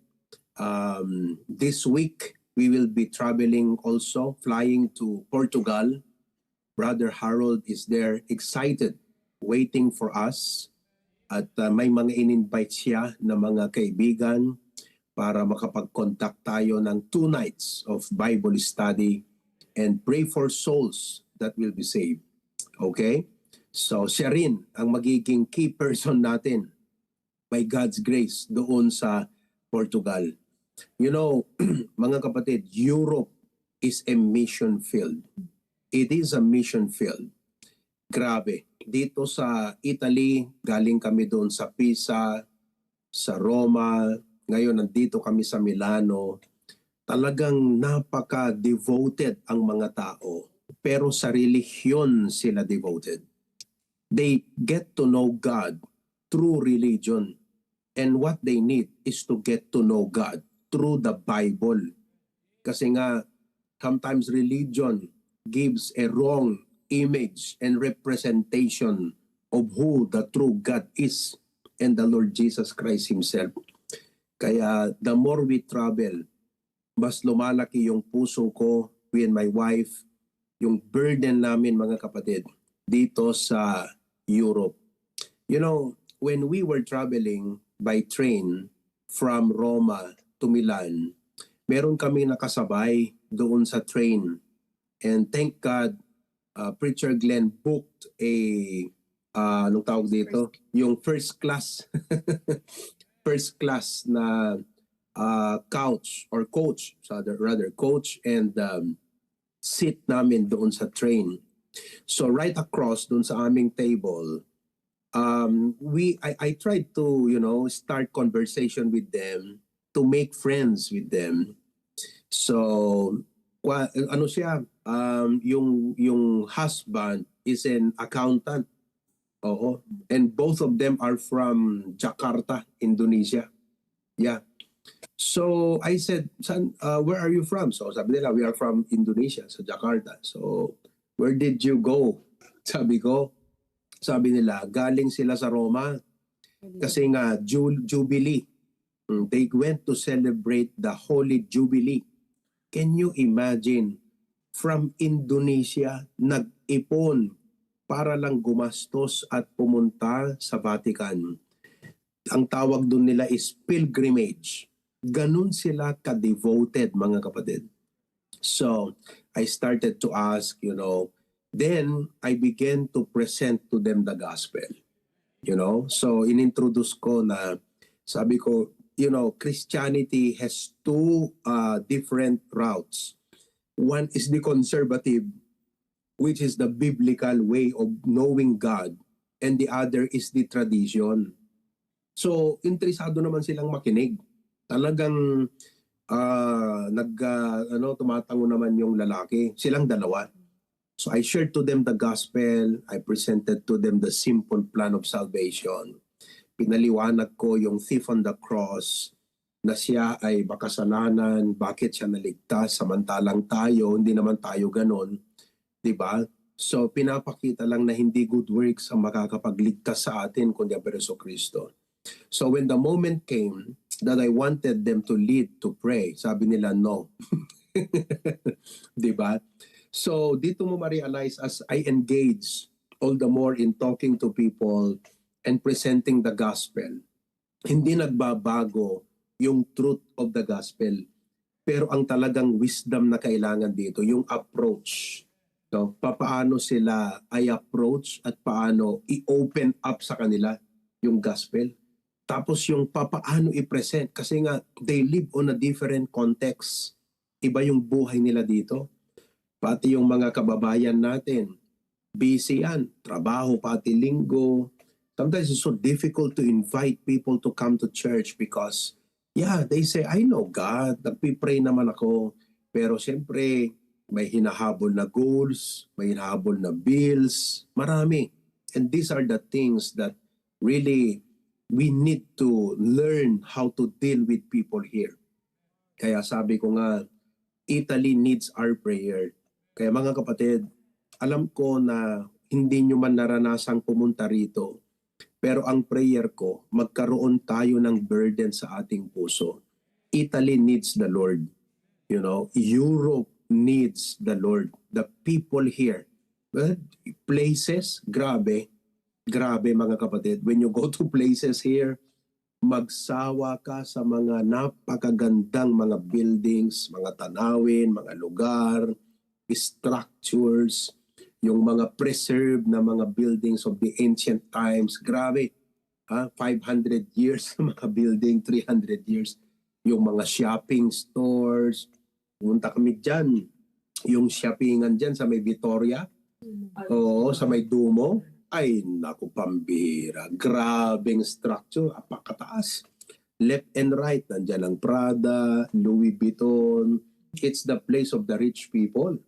Um, this week, we will be traveling also, flying to Portugal. Brother Harold is there, excited, waiting for us. At, ah, may mga in-invite siya na mga kaibigan para makapag-conduct tayo ng two nights of Bible study and pray for souls that will be saved. Okay? So, siya rin ang magiging key person natin by God's grace doon sa Portugal. You know, mga kapatid, Europe is a mission field. It is a mission field. Grabe. Dito sa Italy, galing kami doon sa Pisa, sa Roma. Ngayon, nandito kami sa Milano. Talagang napaka-devoted ang mga tao. Pero sa relihiyon sila devoted. They get to know God through religion. And what they need is to get to know God through the Bible. Kasi nga, sometimes religion gives a wrong image and representation of who the true God is and the Lord Jesus Christ Himself. Kaya the more we travel, mas lumalaki yung puso ko, we and my wife, yung burden namin, mga kapatid, dito sa Europe. You know, when we were traveling by train from Roma to Milan, meron kami nakasabay doon sa train. And thank God, uh, Preacher Glenn booked a, uh, anong tawag dito? Yung first class. First class na, uh, couch or coach, rather, rather coach and, um, seat namin doon sa train. So right across doon sa aming table, um, we I, I tried to, you know, start conversation with them, to make friends with them. So, kwa, ano siya, um, yung, yung husband is an accountant. Oo. And both of them are from Jakarta, Indonesia. Yeah. So, I said, "San, uh, where are you from?" So, sabi nila, "We are from Indonesia, sa Jakarta." So, "Where did you go?" Sabi ko, sabi nila, galing sila sa Roma. Kasi nga, Ju-, Jubilee. Mm, they went to celebrate the Holy Jubilee. Can you imagine? From Indonesia, nag-ipon para lang gumastos at pumunta sa Vatican. Ang tawag dun nila is pilgrimage. Ganun sila ka-devoted, mga kapatid. So, I started to ask, you know, then I began to present to them the gospel. You know, so inintroduce ko na, sabi ko, you know, Christianity has two, uh, different routes. One is the conservative, which is the biblical way of knowing God, and the other is the tradition. So, interesado naman silang makinig. Talagang, ah, nag, ah, ano, tumatango naman yung lalaki. Silang dalawa. So, I shared to them the gospel. I presented to them the simple plan of salvation. Pinaliwanag ko yung thief on the cross, na siya ay makasalanan, bakit siya naligtas, samantalang tayo, hindi naman tayo ganon, di ba? So, pinapakita lang na hindi good works ang makakapagligtas sa atin, kundi ang Kristo. So, when the moment came that I wanted them to lead to pray, sabi nila, "No." Di ba? So, dito mo ma-realize, as I engage all the more in talking to people and presenting the gospel, hindi nagbabago yung truth of the gospel. Pero ang talagang wisdom na kailangan dito, yung approach. No? Papaano sila i-approach at paano i-open up sa kanila yung gospel. Tapos yung papaano i-present. Kasi nga, they live on a different context. Iba yung buhay nila dito. Pati yung mga kababayan natin, busy yan. Trabaho pati linggo. Sometimes it's so difficult to invite people to come to church because, yeah, they say, "I know God, nagpipray naman ako." Pero siyempre, may hinahabol na goals, may hinahabol na bills, marami. And these are the things that really we need to learn how to deal with people here. Kaya sabi ko nga, Italy needs our prayer. Kaya mga kapatid, alam ko na hindi nyo man naranasang pumunta rito, pero ang prayer ko, magkaroon tayo ng burden sa ating puso. Italy needs the Lord. You know, Europe needs the Lord. The people here, well, places, grabe, Grabe, mga kapatid, when you go to places here, magsawa ka sa mga napakagandang mga buildings, mga tanawin, mga lugar, structures, yung mga preserved na mga buildings of the ancient times. Grabe, ha? Five hundred years na mga building, three hundred years. Yung mga shopping stores, pumunta kami dyan. Yung shoppingan dyan sa may Vitoria, oo, sa may Dumo. Ay, naku, pambihira. Grabeng structure, apakataas. Left and right, nandyan ang Prada, Louis Vuitton. It's the place of the rich people.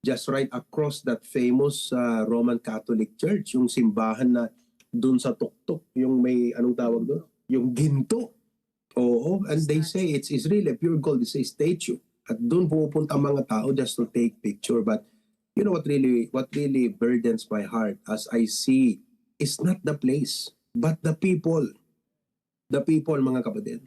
Just right across that famous uh, Roman Catholic Church, yung simbahan na dun sa tuktok, yung may, anong tawag doon? Yung ginto. Oo, and they say it's, it's really a pure gold. It's a statue. At doon pumupunta ang mga tao just to take picture. But you know what really, what really burdens my heart as I see, it's not the place, but the people. The people, mga kapatid.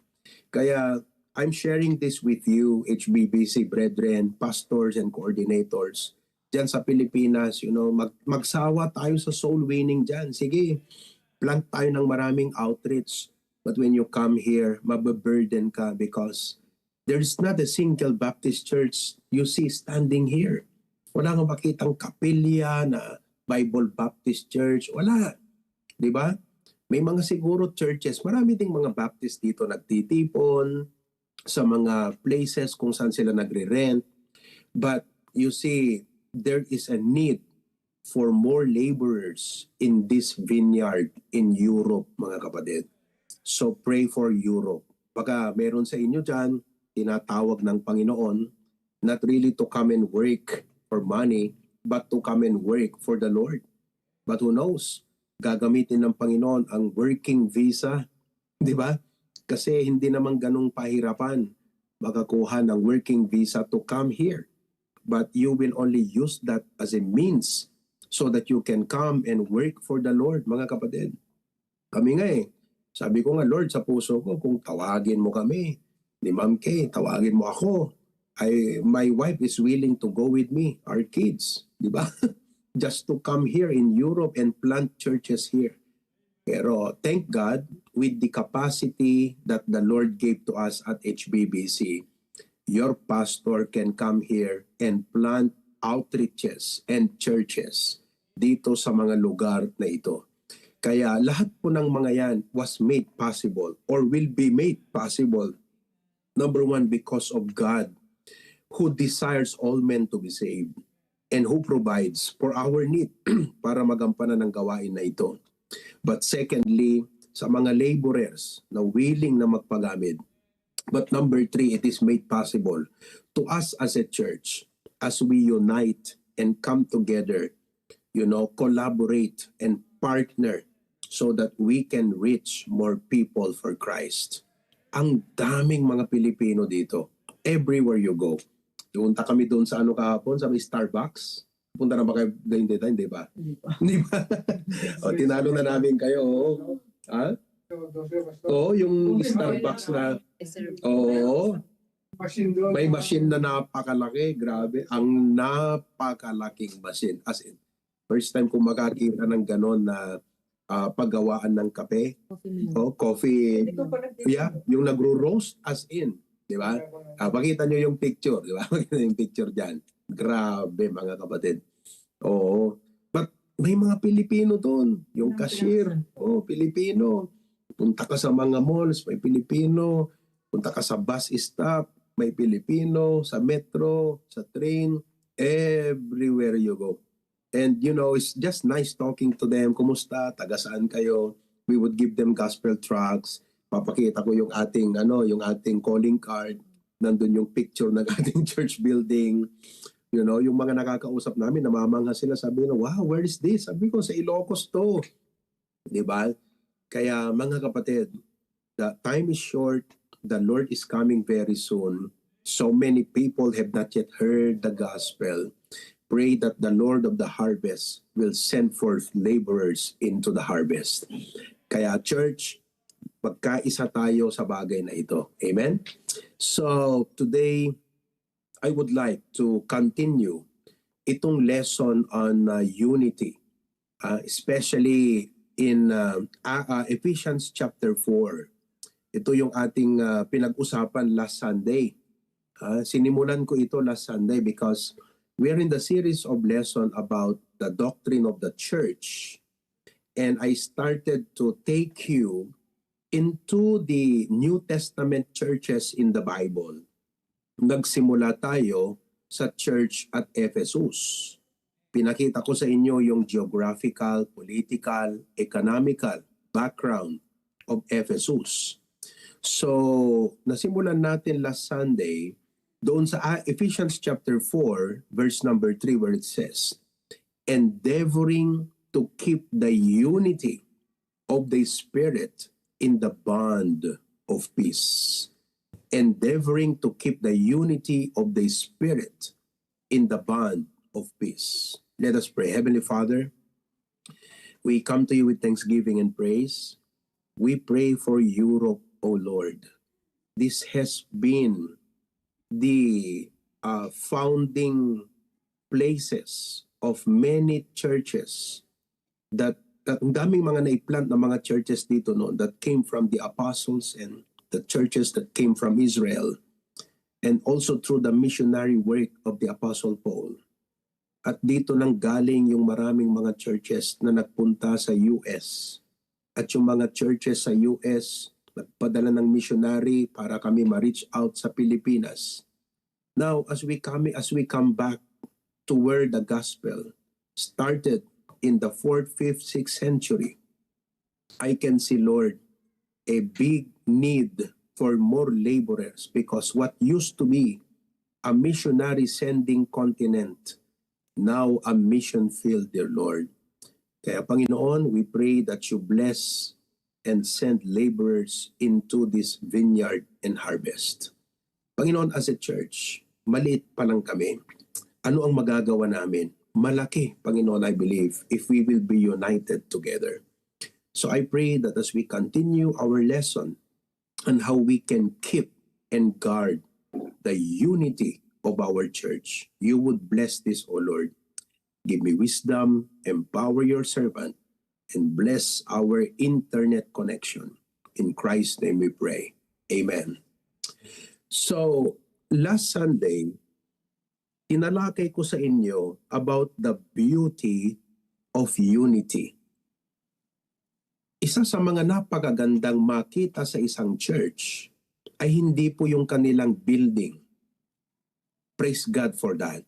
Kaya I'm sharing this with you, H B B C brethren, pastors and coordinators. Diyan sa Pilipinas, you know, mag, magsawa tayo sa soul winning diyan. Sige, plant tayo ng maraming outreach. But when you come here, mababurden ka because there's not a single Baptist church you see standing here. Wala kang makitang kapilya na Bible Baptist Church. Wala. Di ba? May mga siguro churches, marami ding mga Baptist dito nagtitipon sa mga places kung saan sila nagre-rent. But you see, there is a need for more laborers in this vineyard in Europe, mga kapatid. So pray for Europe. Baka meron sa inyo dyan, tinatawag ng Panginoon, not really to come and work for money, but to come and work for the Lord. But who knows? Gagamitin ng Panginoon ang working visa, di ba? Kasi hindi naman ganong pahirapan makakuha ng working visa to come here. But you will only use that as a means so that you can come and work for the Lord, mga kapatid. Kami nga eh, sabi ko nga, "Lord, sa puso ko, kung tawagin mo kami, ni Ma'am Kay, tawagin mo ako, I, my wife is willing to go with me, our kids," di ba? Just to come here in Europe and plant churches here. Pero thank God, with the capacity that the Lord gave to us at H B B C, your pastor can come here and plant outreaches and churches dito sa mga lugar na ito. Kaya lahat po ng mga yan was made possible or will be made possible, number one, because of God, who desires all men to be saved and who provides for our need para magampanan ang gawain na ito. But secondly, sa mga laborers na willing na magpagamit. But number three, it is made possible to us as a church, as we unite and come together, you know, collaborate and partner so that we can reach more people for Christ. Ang daming mga Pilipino dito. Everywhere you go. Pumunta kami doon sa ano kahapon, sa may Starbucks. Punta na ba kayo doon dito? Hindi ba? Hindi pa. Hindi ba? O, tinalo na namin kayo. Oo. Ha? Oo, yung Starbucks na. Oo. May machine na napakalaki. Grabe. Ang napakalaking machine. As in, first time kong makakita ng ganon na ah, paggawaan ng kape. Coffee mill. Oh, coffee. Hindi ko pa nakita. Yeah, yung nagro-roast as in, di ba? Ah, pakita nyo yung picture, di ba? Pakita yung picture dyan. Grabe, mga kapatid. Oo. But may mga Pilipino doon. Yung cashier, oh, Pilipino. Punta ka sa mga malls, may Pilipino. Punta ka sa bus stop, may Pilipino. Sa metro, sa train, everywhere you go. And you know, it's just nice talking to them. Kumusta? Taga saan kayo? We would give them gospel tracts. Papakita ko yung ating ano, yung ating calling card. Nandun yung picture ng ating church building. You know, yung mga nakakausap namin, namamangha sila, sabi nila, "Wow, where is this?" Sabi ko, "Sa Ilocos to." Di ba? Kaya mga kapatid, the time is short. The Lord is coming very soon. So many people have not yet heard the gospel. Pray that the Lord of the harvest will send forth laborers into the harvest. Kaya church, magkaisa tayo sa bagay na ito. Amen? So today, I would like to continue itong lesson on uh, unity, uh, especially in uh, uh, Ephesians chapter four. Ito yung ating uh, pinag-usapan last Sunday. Uh, sinimulan ko ito last Sunday because we are in the series of lesson about the doctrine of the church. And I started to take you into the New Testament churches in the Bible. Nagsimula tayo sa church at Ephesus. Pinakita ko sa inyo yung geographical, political, economical background of Ephesus. So, nasimulan natin last Sunday doon sa ah, Ephesians chapter four, verse number three, where it says, "Endeavoring to keep the unity of the Spirit in the bond of peace." Endeavoring to keep the unity of the Spirit in the bond of peace. Let us pray. Heavenly Father, we come to you with thanksgiving and praise. We pray for Europe, O Lord. This has been the uh, founding places of many churches that, that ang daming mga naiplant na mga churches dito, no, that came from the apostles and the churches that came from Israel, and also through the missionary work of the Apostle Paul. At dito nang galing yung maraming mga churches na nagpunta sa U S. At yung mga churches sa U S, nagpadala ng missionary para kami ma-reach out sa Pilipinas. Now, as we come, as we come back to where the gospel started in the fourth, fifth, sixth century, I can see, Lord, a big need for more laborers, because what used to be a missionary sending continent, now a mission field, dear Lord. Kaya, Panginoon, we pray that you bless and send laborers into this vineyard and harvest. Panginoon, as a church, maliit pa lang kami. Ano ang magagawa namin? Malaki, Panginoon, I believe, if we will be united together. So I pray that as we continue our lesson on how we can keep and guard the unity of our church, you would bless this, O Lord. Give me wisdom, empower your servant, and bless our internet connection. In Christ's name we pray. Amen. So, last Sunday, tinalakay ko sa inyo about the beauty of unity. Isa sa mga napakagandang makita sa isang church ay hindi po yung kanilang building. Praise God for that.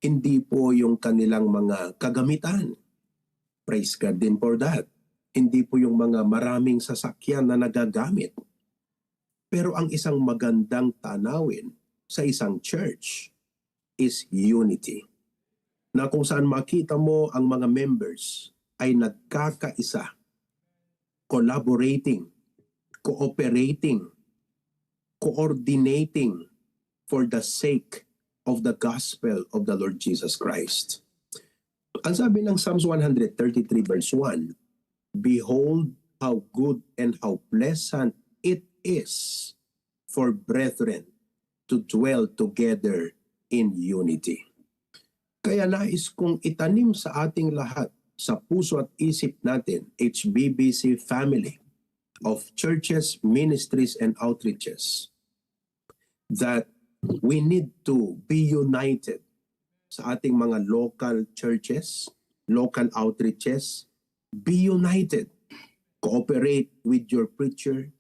Hindi po yung kanilang mga kagamitan. Praise God din for that. Hindi po yung mga maraming sasakyan na nagagamit. Pero ang isang magandang tanawin sa isang church is unity. Na kung saan makita mo ang mga members ay nagkakaisa, collaborating, cooperating, coordinating for the sake of the gospel of the Lord Jesus Christ. Ang sabi ng Psalms one hundred thirty-three verse one, "Behold how good and how pleasant it is for brethren to dwell together in unity." Kaya nais kong itanim sa ating lahat, sa puso at isip natin, H B B C family of churches, ministries, and outreaches, that we need to be united sa ating mga local churches, local outreaches. Be united. Cooperate with your preacher.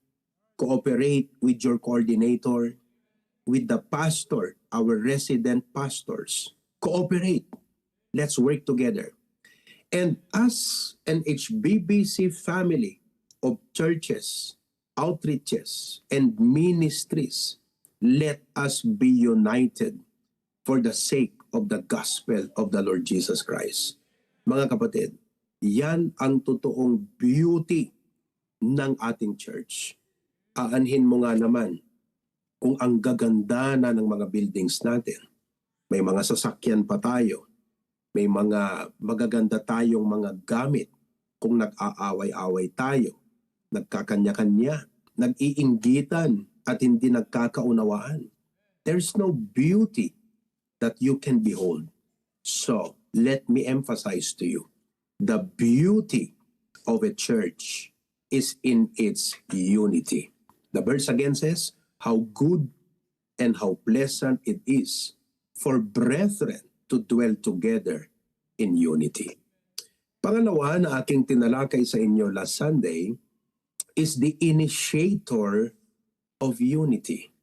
Cooperate with your coordinator, with the pastor, our resident pastors. Cooperate. Let's work together. And as an H B B C family of churches, outreaches, and ministries, let us be united for the sake of the gospel of the Lord Jesus Christ. Mga kapatid, yan ang totoong beauty ng ating church. Aanhin mo nga naman kung ang gaganda na ng mga buildings natin. May mga sasakyan pa tayo. May mga magaganda tayong mga gamit. Kung nag-aaway-away tayo, nagkakanya-kanya, nag-iinggitan at hindi nagkakaunawaan, there's no beauty that you can behold. So, let me emphasize to you, the beauty of a church is in its unity. The verse again says, "How good and how pleasant it is for brethren to dwell together in unity." Pangalawa na aking tinalakay sa inyo last Sunday is the initiator of unity.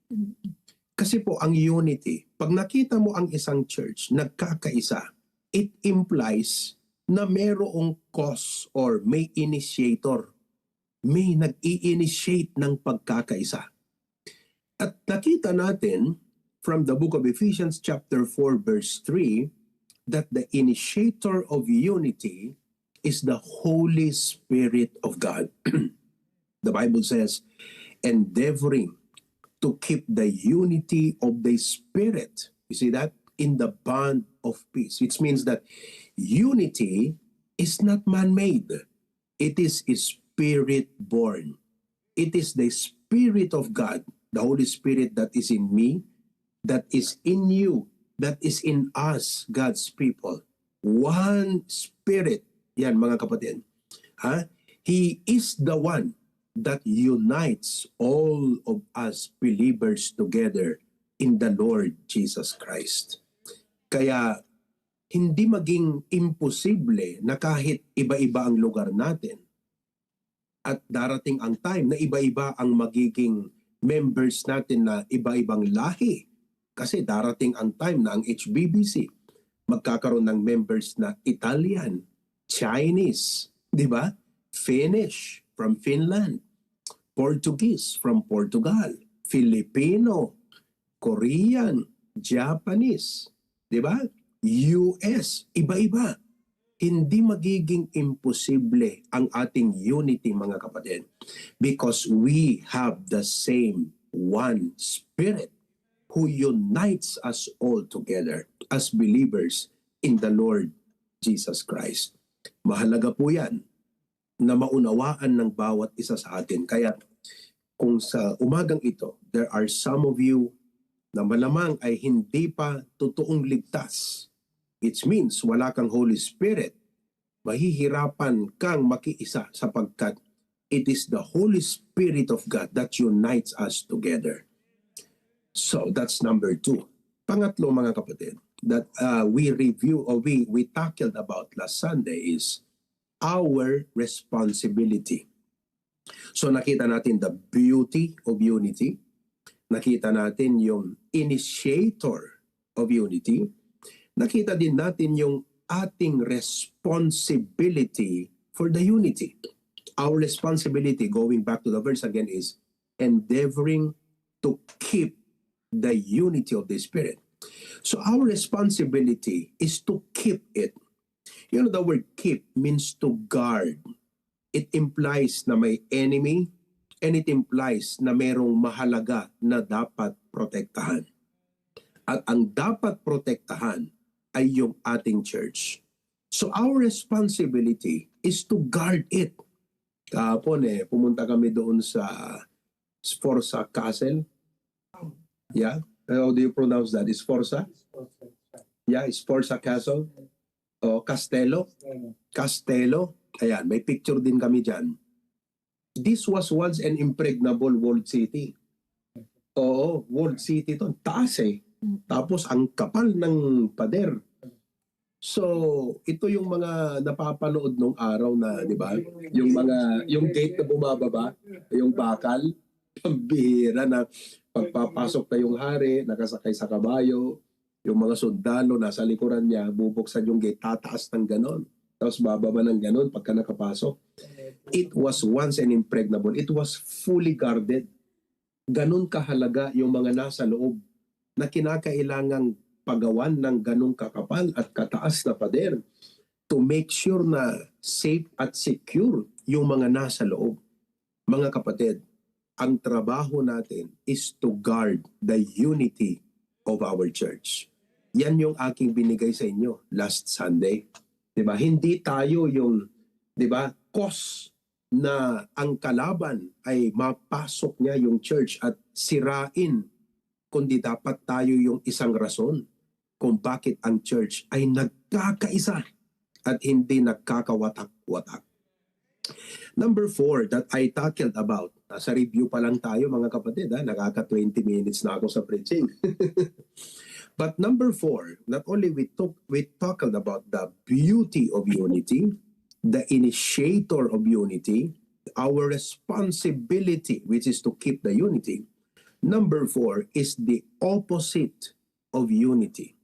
Kasi po, ang unity, pag nakita mo ang isang church nagkakaisa, it implies na merong cause or may initiator, may nag-i-initiate ng pagkakaisa. At nakita natin from the book of Ephesians chapter four verse three that the initiator of unity is the Holy Spirit of God. The Bible says, "Endeavoring to keep the unity of the Spirit." You see that? "In the bond of peace." Which means that unity is not man-made. It is spirit-born. It is the Spirit of God, the Holy Spirit that is in me, that is in you, that is in us, God's people. One Spirit. Yan, mga kapatid. Ha? He is the one that unites all of us believers together in the Lord Jesus Christ. Kaya hindi maging imposible na kahit iba-iba ang lugar natin, at darating ang time na iba-iba ang magiging members natin na iba-ibang lahi. Kasi darating ang time na ang H B B C magkakaroon ng members na Italian, Chinese, di ba? Finnish from Finland, Portuguese from Portugal, Filipino, Korean, Japanese, di ba? U S, iba-iba. Hindi magiging imposible ang ating unity, mga kapatid, because we have the same one Spirit who unites us all together as believers in the Lord Jesus Christ. Mahalaga po yan na maunawaan ng bawat isa sa atin. Kaya kung sa umagang ito, there are some of you na malamang ay hindi pa totoong ligtas, which means wala kang Holy Spirit, mahihirapan kang makiisa sapagkat it is the Holy Spirit of God that unites us together. So, that's number two. Pangatlo, mga kapatid, that uh, we review or we, we tackled about last Sunday is our responsibility. So nakita natin the beauty of unity. Nakita natin yung initiator of unity. Nakita din natin yung ating responsibility for the unity. Our responsibility, going back to the verse again, is endeavoring to keep the unity of the Spirit. So our responsibility is to keep it. You know, the word keep means to guard. It implies na may enemy, and it implies na merong mahalaga na dapat protektahan. At ang dapat protektahan ay yung ating church. So our responsibility is to guard it. Kahapon eh, pumunta kami doon sa Sforza Castle. Yeah? How do you pronounce that? Sforza? Yeah, Sforza Castle. O, Castello. Castello. Ayan, may picture din kami dyan. This was once an impregnable walled city. Oo, walled city to. Ang taas eh. Tapos ang kapal ng pader. So, ito yung mga napapanood nung araw na, di ba? Yung mga, yung gate na bumababa, yung bakal, pambihira na pagpapasok na yung hari, nakasakay sa kabayo, yung mga sundalo nasa likuran niya, bubuksan yung gate, tataas ng ganon. Tapos bababa ng ganon pagka nakapasok. It was once an impregnable. It was fully guarded. Ganon kahalaga yung mga nasa loob na kinakailangang pagawan ng ganong kakapal at kataas na pader to make sure na safe at secure yung mga nasa loob. Mga kapatid, ang trabaho natin is to guard the unity of our church. Yan yung aking binigay sa inyo last Sunday. 'Di ba? Hindi tayo yung, 'di ba, cause na ang kalaban ay mapasok niya yung church at sirain, kundi dapat tayo yung isang rason kung bakit ang church ay nagkakaisa at hindi nagkakawatak-watak. Number four that I tackled about, nasa review pa lang tayo, mga kapatid, ha? Nakaka twenty minutes na ako sa preaching. But number four, not only we talk, we talked about the beauty of unity, the initiator of unity, our responsibility, which is to keep the unity. Number four is the opposite of unity.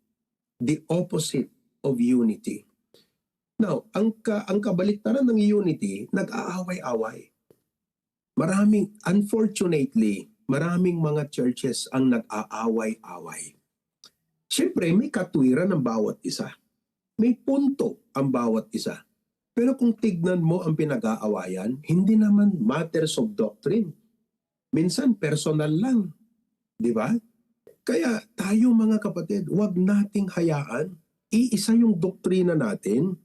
The opposite of unity. Now, ang ka-, ang kabaliktaran ng unity, nag-aaway-away. Maraming, unfortunately, maraming mga churches ang nag-aaway-away. Siyempre, may katwiran ang bawat isa. May punto ang bawat isa. Pero kung tignan mo ang pinag-aawayan, hindi naman matters of doctrine. Minsan, personal lang. Di ba? Kaya tayo, mga kapatid, huwag nating hayaan. Iisa yung doktrina natin,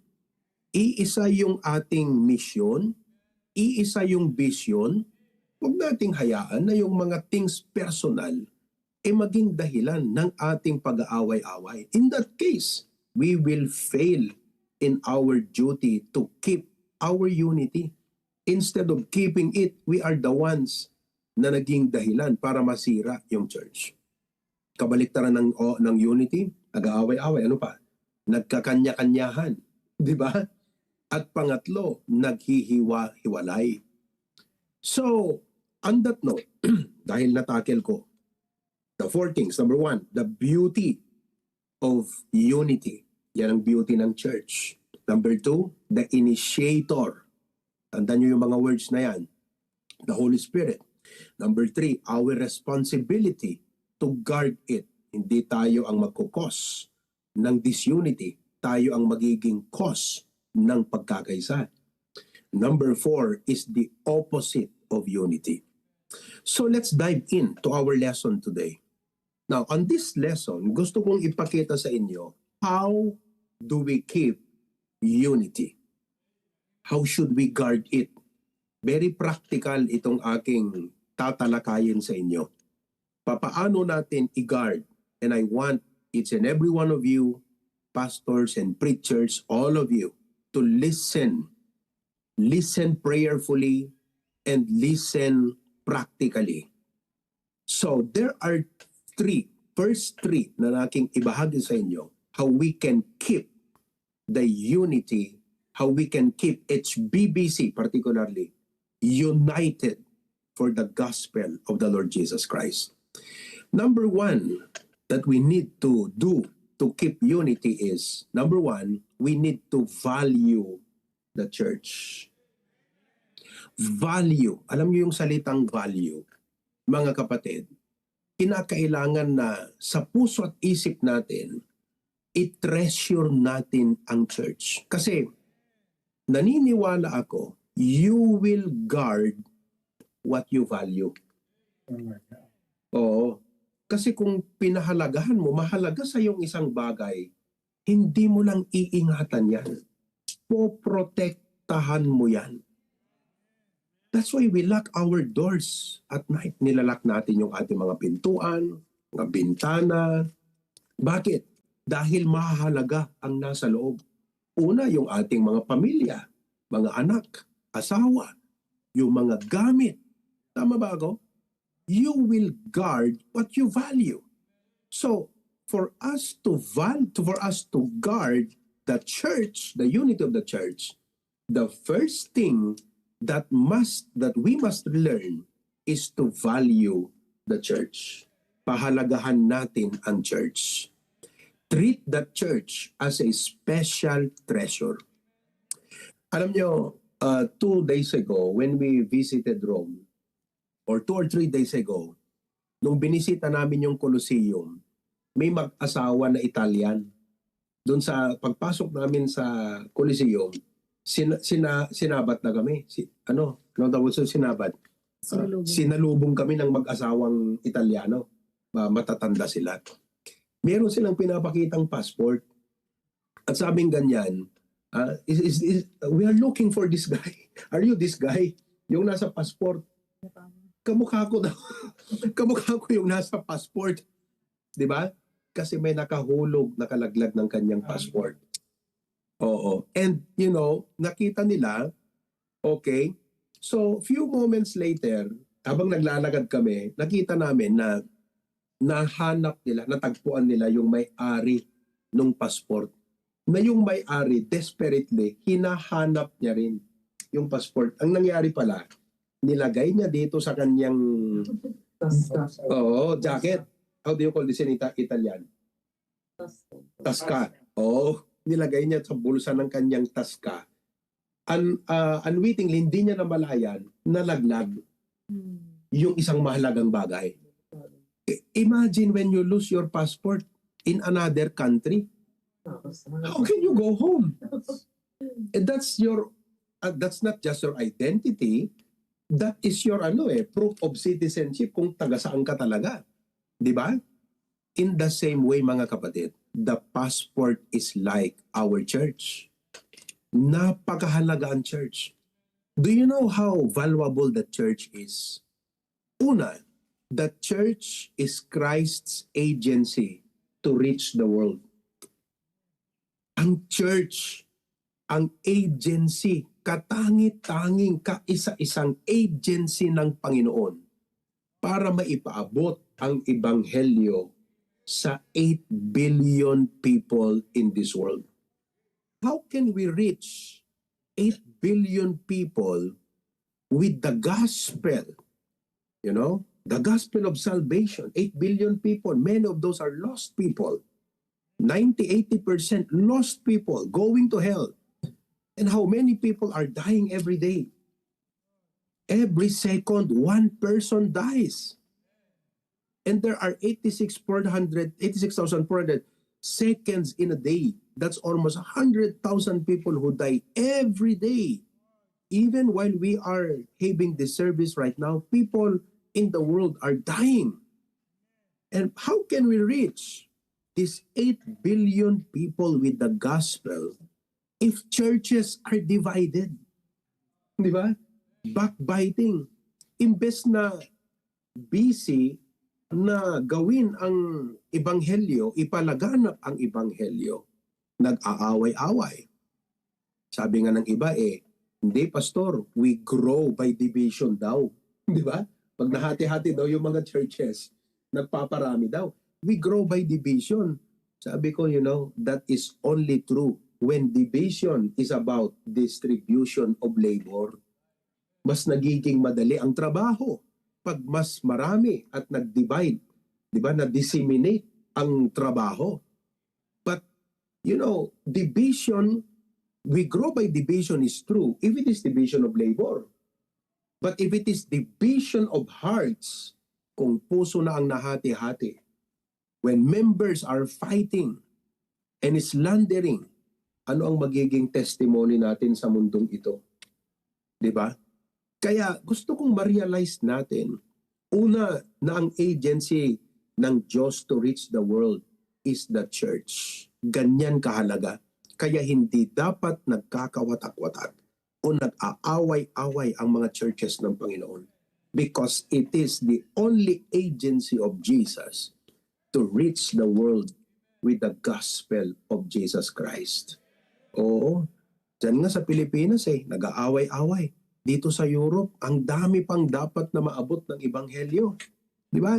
iisa yung ating misyon, iisa yung vision. Huwag nating hayaan na yung mga things personal, eh, maging dahilan ng ating pag-aaway-away. In that case, we will fail in our duty to keep our unity. Instead of keeping it, we are the ones na naging dahilan para masira yung church. Kabaliktaran ng, o, ng unity, nag-aaway-away. Ano pa? Nagkakanya-kanyahan. Di ba? At pangatlo, naghihiwa-hiwalay. So, on that note, dahil natakel ko, the four things. Number one, the beauty of unity. Yan ang beauty ng church. Number two, the initiator. Tandaan niyo yung mga words na yan. The Holy Spirit. Number three, our responsibility to guard it. Hindi tayo ang magkukos ng disunity. Tayo ang magiging cause ng pagkakaisa. Number four is the opposite of unity. So let's dive in to our lesson today. Now, on this lesson, gusto kong ipakita sa inyo, how do we keep unity? How should we guard it? Very practical itong aking tatalakayin sa inyo. Papaano natin i-guard? And I want each and every one of you, pastors and preachers, all of you, to listen. Listen prayerfully and listen practically. So, there are three, first three na aking ibahagi sa inyo, how we can keep the unity, how we can keep H B B C particularly united for the gospel of the Lord Jesus Christ. Number one that we need to do to keep unity is, number one, we need to value the church. Value. Alam niyo yung salitang value, mga kapatid, kinakailangan na sa puso at isip natin, i-treasure natin ang church. Kasi naniniwala ako, you will guard what you value. Oo. Kasi kung pinahalagahan mo, mahalaga sa yung isang bagay, hindi mo lang iingatan yan. Poprotektahan mo yan. That's why we lock our doors at night. Nilalock natin yung ating mga pintuan, mga bintana. Bakit? Dahil mahalaga ang nasa loob. Una, yung ating mga pamilya, mga anak, asawa, yung mga gamit. Tama ba ako? You will guard what you value. So, for us to val-, to, for us to guard the church, the unity of the church, the first thing that must, that we must learn is to value the church. Pahalagahan natin ang church. Treat the church as a special treasure. Alam nyo, uh, two days ago, when we visited Rome, or two or three days ago, nung binisita namin yung Colosseum, may mag-asawa na Italian. Doon sa pagpasok namin sa Coliseum, sina-, sina-, sinabat na kami. Si, ano, ano tawag sa sinabat? Ah, sinalubong. Sinalubong kami ng mag-asawang Italiano. Ma-, matatanda sila. Meron silang pinapakitang passport. At sabing ganyan, ah, is, is, is, "We are looking for this guy. Are you this guy?" Yung nasa passport. Kamukha ko daw. Kamukha ko yung nasa passport. Di ba? Kasi may nakahulog, nakalaglag ng kanyang passport. Oo. And, you know, nakita nila Okay? So, few moments later, habang naglalakad kami, nakita namin na nahanap nila, natagpuan nila yung may-ari nung passport. Na yung may-ari, desperately, hinahanap niya rin yung passport. Ang nangyari pala, nilagay niya dito sa kanyang, Taska. Oo, jacket. How do you call this in Ita- Italian? Taska. Oo, nilagay niya sa bulsa ng kanyang taska. Un, ah, unwittingly, hindi niya namalayan, nalaglag yung isang mahalagang bagay. I- Imagine when you lose your passport in another country. How can you go home? Eh, that's your, ah, that's not just your identity. That is your, ano eh, proof of citizenship kung taga saan ka talaga. Di ba? In the same way, mga kapatid, the passport is like our church. Napakahalaga ang church. Do you know how valuable the church is? Una, the church is Christ's agency to reach the world. Ang church, ang agency, katangi-tanging kaisa-isang agency ng Panginoon para maipaabot ang ebanghelyo sa eight billion people in this world. How can we reach eight billion people with the gospel? You know, the gospel of salvation, eight billion people, many of those are lost people. Ninety, eighty percent lost people going to hell. And how many people are dying every day? Every second, one person dies. And there are eighty-six, four hundred, eighty-six thousand four hundred seconds in a day. That's almost a hundred thousand people who die every day. Even while we are having this service right now, people in the world are dying. And how can we reach these eight billion people with the gospel if churches are divided? Di ba? Backbiting. Imbes na busy na gawin ang ebanghelyo, ipalaganap ang ebanghelyo, nag-aaway-away. Sabi nga ng iba eh, "Hindi, Pastor, we grow by division daw." Di ba? Pag nahati-hati daw yung mga churches, nagpaparami daw. "We grow by division." Sabi ko, you know, that is only true when division is about distribution of labor. Mas nagiging madali ang trabaho pag mas marami at nag-divide, di ba, na-disseminate ang trabaho. But, you know, division, we grow by division is true if it is division of labor. But if it is division of hearts, kung puso na ang nahati-hati, when members are fighting and slandering, ano ang magiging testimony natin sa mundong ito? Di ba? Kaya gusto kong ma-realize natin, una, na ang agency ng Diyos to reach the world is the church. Ganyan kahalaga. Kaya hindi dapat nagkakawatak-watak o nag-aaway-away ang mga churches ng Panginoon. Because it is the only agency of Jesus to reach the world with the gospel of Jesus Christ. Oo. Diyan nga sa Pilipinas eh, nag-aaway-away. Dito sa Europe, ang dami pang dapat na maabot ng ebanghelyo. Di ba?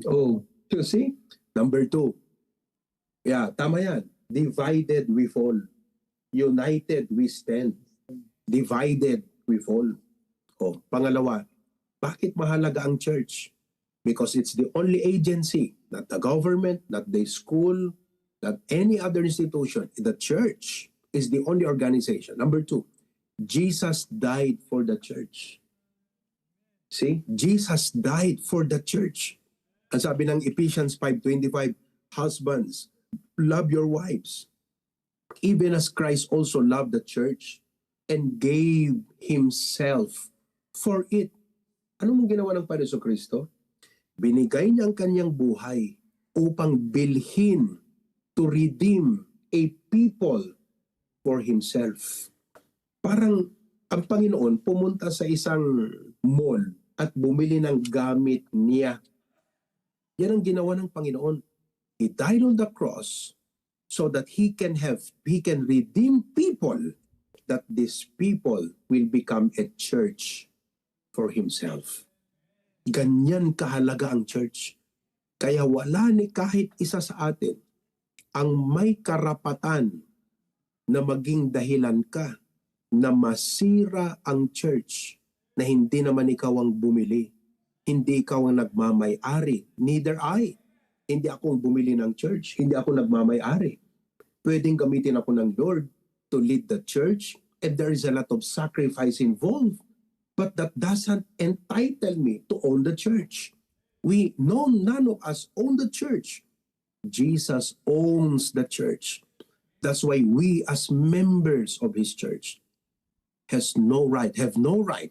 Oh, you see? Number two. Yeah, tama yan. Divided we fall. United we stand. Divided we fall. Oh, pangalawa, bakit mahalaga ang church? Because it's the only agency, not the government, not the school, not any other institution. The church is the only organization. Number two, Jesus died for the church. See, Jesus died for the church. Ang sabi ng Ephesians five twenty-five, "Husbands, love your wives, even as Christ also loved the church and gave himself for it." Ano mong ginawa ng Panginoon Kristo? Binigay niya ang kanyang buhay upang bilhin, to redeem a people for himself. Parang ang Panginoon pumunta sa isang mall at bumili ng gamit niya. Yan ang ginawa ng Panginoon. He died on the cross so that he can have, he can redeem people that this people will become a church for himself. Ganyan kahalaga ang church. Kaya wala ni kahit isa sa atin ang may karapatan na maging dahilan ka na masira ang church na hindi naman ikaw ang bumili, hindi ikaw ang nagmamay-ari, neither I. Hindi ako ang bumili ng church, hindi ako nagmamay-ari. Pwedeng gamitin ako ng Lord to lead the church, and there is a lot of sacrifice involved. But that doesn't entitle me to own the church. We, no, none of us own the church. Jesus owns the church. That's why we, as members of his church, has no right, have no right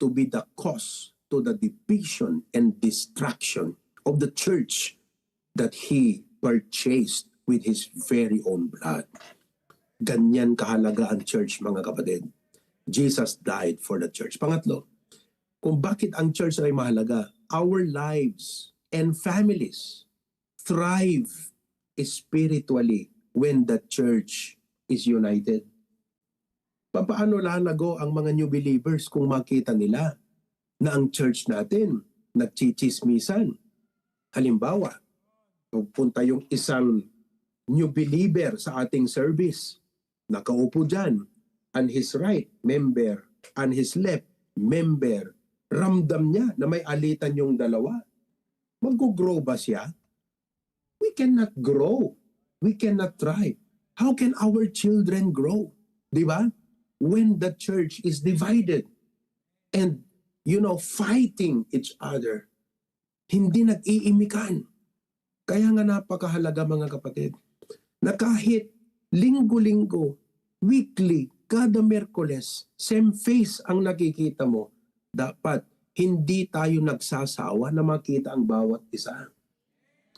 to be the cause to the division and destruction of the church that he purchased with his very own blood. Ganyan kahalaga ang church, mga kapatid. Jesus died for the church. Pangatlo, kung bakit ang church ay mahalaga, our lives and families thrive spiritually when the church is united. Papaano lalago ang mga new believers kung makita nila na ang church natin nagchichismisan? Halimbawa, pagpunta yung isang new believer sa ating service, nakaupo dyan, on his right, member, on his left, member, ramdam niya na may alitan yung dalawa. Mag-grow ba siya? We cannot grow. We cannot thrive. How can our children grow? Di ba? When the church is divided and, you know, fighting each other, hindi nag-iimikan. Kaya nga napakahalaga, mga kapatid, na kahit linggo-linggo, weekly, kada Miyerkules, same face ang nakikita mo, dapat hindi tayo nagsasawa na makita ang bawat isa.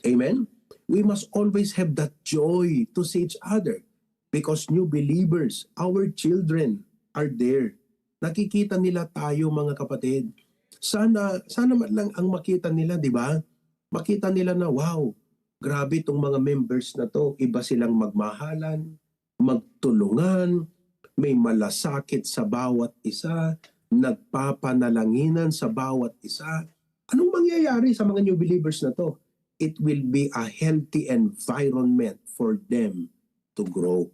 Amen? We must always have that joy to see each other because new believers, our children are there. Nakikita nila tayo, mga kapatid. Sana, sana man lang ang makita nila, di ba? Makita nila na, "Wow, grabe itong mga members na 'to. Iba silang magmahalan, magtulungan, may malasakit sa bawat isa, nagpapanalanginan sa bawat isa." Anong mangyayari sa mga new believers na 'to? It will be a healthy environment for them to grow.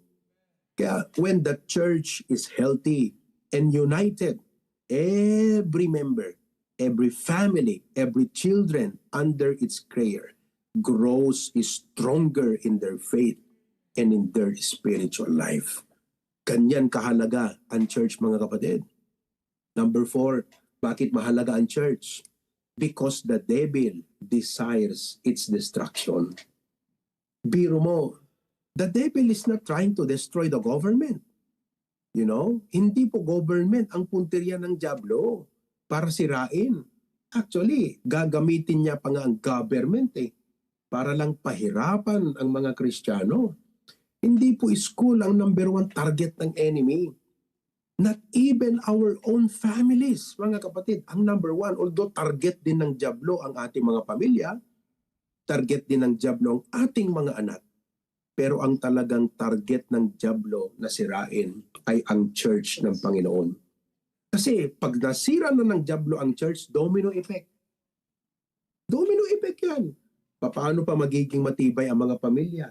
Kaya when the church is healthy and united, every member, every family, every children under its care grows stronger in their faith and in their spiritual life. Ganyan kahalaga ang church, mga kapatid. Number four, bakit mahalaga ang church? Because the devil desires its destruction. Biro mo, the devil is not trying to destroy the government. You know, hindi po government ang puntirya ng Diablo para sirain. Actually, gagamitin niya pa nga ang government eh, para lang pahirapan ang mga Kristiyano. Hindi po school ang number one target ng enemy. Not even our own families, mga kapatid, ang number one. Although target din ng Diablo ang ating mga pamilya, target din ng Diablo ang ating mga anak. Pero ang talagang target ng Diablo na sirain ay ang church ng Panginoon. Kasi pag nasira na ng Diablo ang church, domino effect. Domino effect yan. Papaano pa magiging matibay ang mga pamilya?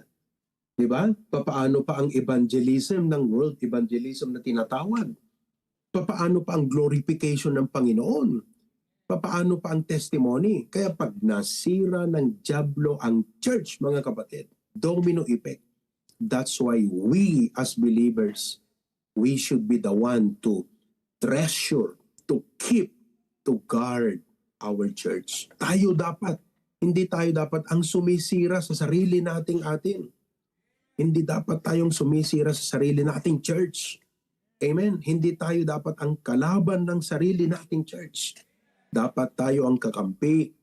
Di ba? Papaano pa ang evangelism ng world evangelism na tinatawag? Papaano pa ang glorification ng Panginoon? Papaano pa ang testimony? Kaya pag nasira ng Diablo ang church, mga kapatid, domino effect. That's why we as believers, we should be the one to treasure, to keep, to guard our church. Tayo dapat, hindi tayo dapat ang sumisira sa sarili nating atin. Hindi dapat tayong sumisira sa sarili nating church. Amen? Hindi tayo dapat ang kalaban ng sarili nating church. Dapat tayo ang kakampi.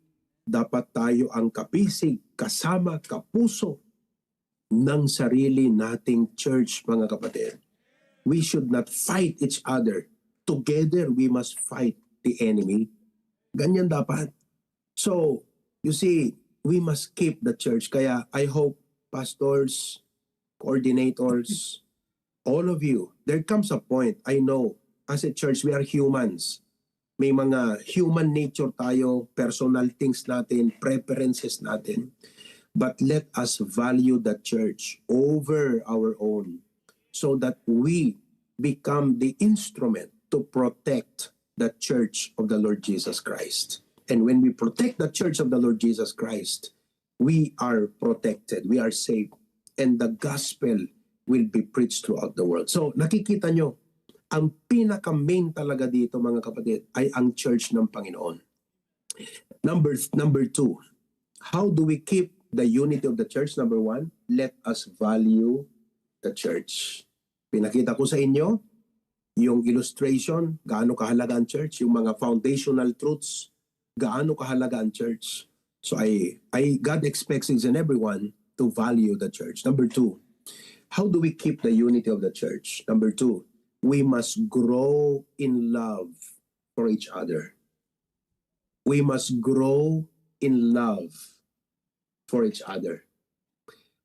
Dapat tayo ang kapisig, kasama, kapuso ng sarili nating church, mga kapatid. We should not fight each other. Together, we must fight the enemy. Ganyan dapat. So, you see, we must keep the church. Kaya I hope pastors, coordinators, all of you, there comes a point, I know, as a church, we are humans. May mga human nature tayo, personal things natin, preferences natin. But let us value the church over our own so that we become the instrument to protect the church of the Lord Jesus Christ. And when we protect the church of the Lord Jesus Christ, we are protected, we are saved, and the gospel will be preached throughout the world. So, nakikita nyo, ang pinaka-main talaga dito, mga kapatid, ay ang church ng Panginoon. Number, number two, how do we keep the unity of the church? Number one, let us value the church. Pinakita ko sa inyo yung illustration, gaano kahalaga ang church, yung mga foundational truths, gaano kahalaga ang church. So I, I, God expects each and everyone to value the church. Number two, how do we keep the unity of the church? Number two, we must grow in love for each other. We must grow in love for each other.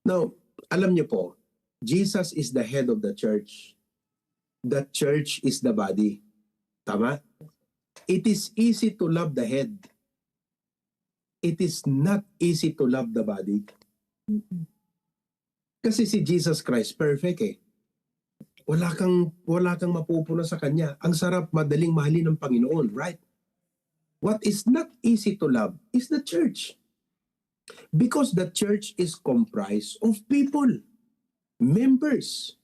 Now, alam niyo po, Jesus is the head of the church. The church is the body. Tama? It is easy to love the head. It is not easy to love the body. Kasi si Jesus Christ, perfect eh. Wala kang, wala kang mapupuna sa kanya. Ang sarap, madaling mahalin ng Panginoon, right? What is not easy to love is the church. Because the church is comprised of people, members.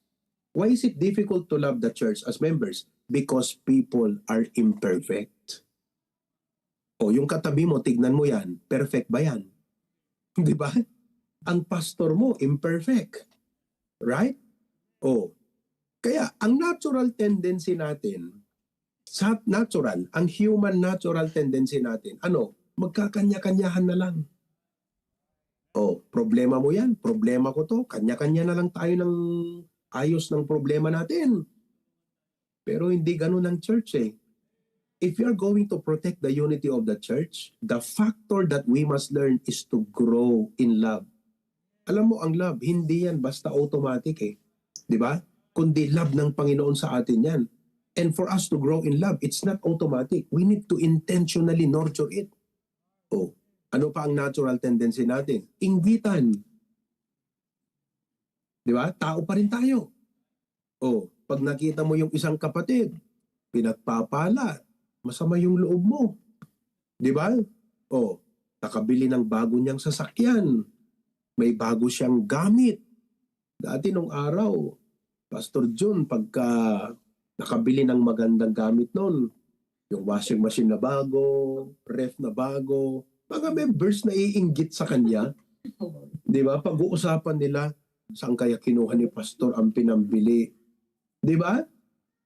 Why is it difficult to love the church as members? Because people are imperfect. O, yung katabi mo, tignan mo yan, perfect ba yan? Di ba? Ang pastor mo, imperfect. Right? O, kaya ang natural tendency natin, sa natural, ang human natural tendency natin, ano, magkakanya-kanyahan na lang. O, problema mo yan, problema ko to, kanya-kanya na lang tayo ng ayos ng problema natin. Pero hindi ganun ang church eh. If you are going to protect the unity of the church, the factor that we must learn is to grow in love. Alam mo, ang love, hindi yan basta automatic eh. Di ba? Kundi love ng Panginoon sa atin yan. And for us to grow in love, it's not automatic. We need to intentionally nurture it. O, ano pa ang natural tendency natin? Inggitan. Di ba? Tao pa rin tayo. O, pag nakita mo yung isang kapatid, pinagpapala, masama yung loob mo. Di ba? O, nakabili ng bago niyang sasakyan. May bago siyang gamit. Dati nung araw, Pastor Jun, pagka nakabili ng magandang gamit noon, yung washing machine na bago, ref na bago, mga members na iinggit sa kanya. Di ba? Pag-uusapan nila, saan kaya kinuha ni Pastor ang pinambili? Di ba?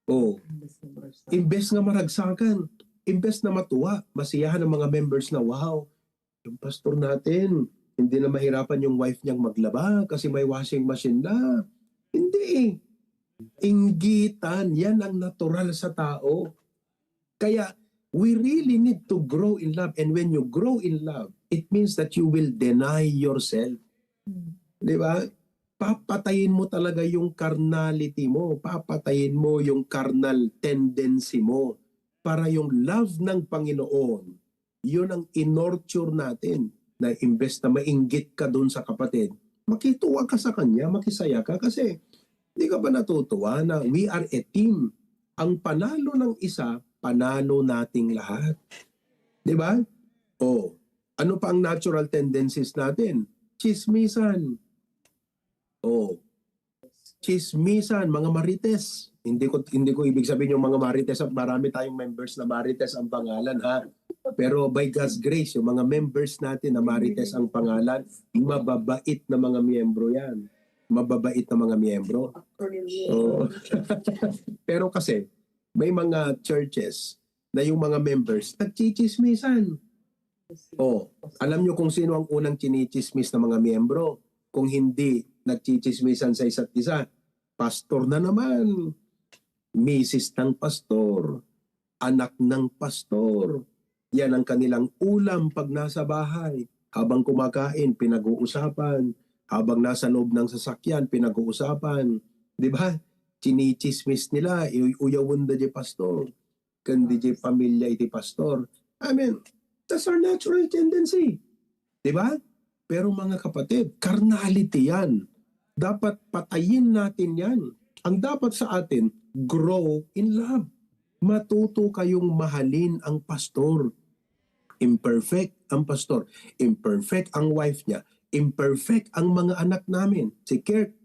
O, imbes nga maragsakan, imbes na matuwa, masiyahan ang mga members na, "Wow, yung pastor natin, hindi na mahirapan yung wife niyang maglaba kasi may washing machine na." Hindi eh. Inggitan, yan ang natural sa tao. Kaya, we really need to grow in love. And when you grow in love, it means that you will deny yourself. Di ba? Papatayin mo talaga yung carnality mo. Papatayin mo yung carnal tendency mo. Para yung love ng Panginoon, yun ang inorture natin. Na imbes na mainggit ka dun sa kapatid, makituwa ka sa kanya, makisaya ka. Kasi, di ka ba natutuwa na we are a team? Ang panalo ng isa, panalo nating lahat. Di ba? O, ano pa ang natural tendencies natin? Chismisan. O, chismisan, mga marites. Hindi ko, hindi ko ibig sabihin yung mga marites at marami tayong members na marites ang pangalan, ha? Pero by God's grace, yung mga members natin na marites ang pangalan, mababait na mga miyembro yan. Mababait na mga miyembro. Oo. Pero kasi, may mga churches na yung mga members, nagchichismisan. O, alam nyo kung sino ang unang chinichismis ng mga miyembro? Kung hindi nagchichismisan sa isa't isa, pastor na naman, misis ng pastor, anak ng pastor. Yan ang kanilang ulam pag nasa bahay. Habang kumakain, pinag-uusapan. Habang nasa loob ng sasakyan, pinag-uusapan. Di ba? Chinichismis nila, iuy-uyawen da di pastor. Ken di di pamilya iti pastor. I mean, that's our natural tendency. Di ba? Pero mga kapatid, carnality yan. Dapat patayin natin yan. Ang dapat sa atin, grow in love. Matuto kayong mahalin ang pastor. Imperfect ang pastor. Imperfect ang wife niya. Imperfect ang mga anak namin. Si Kirk,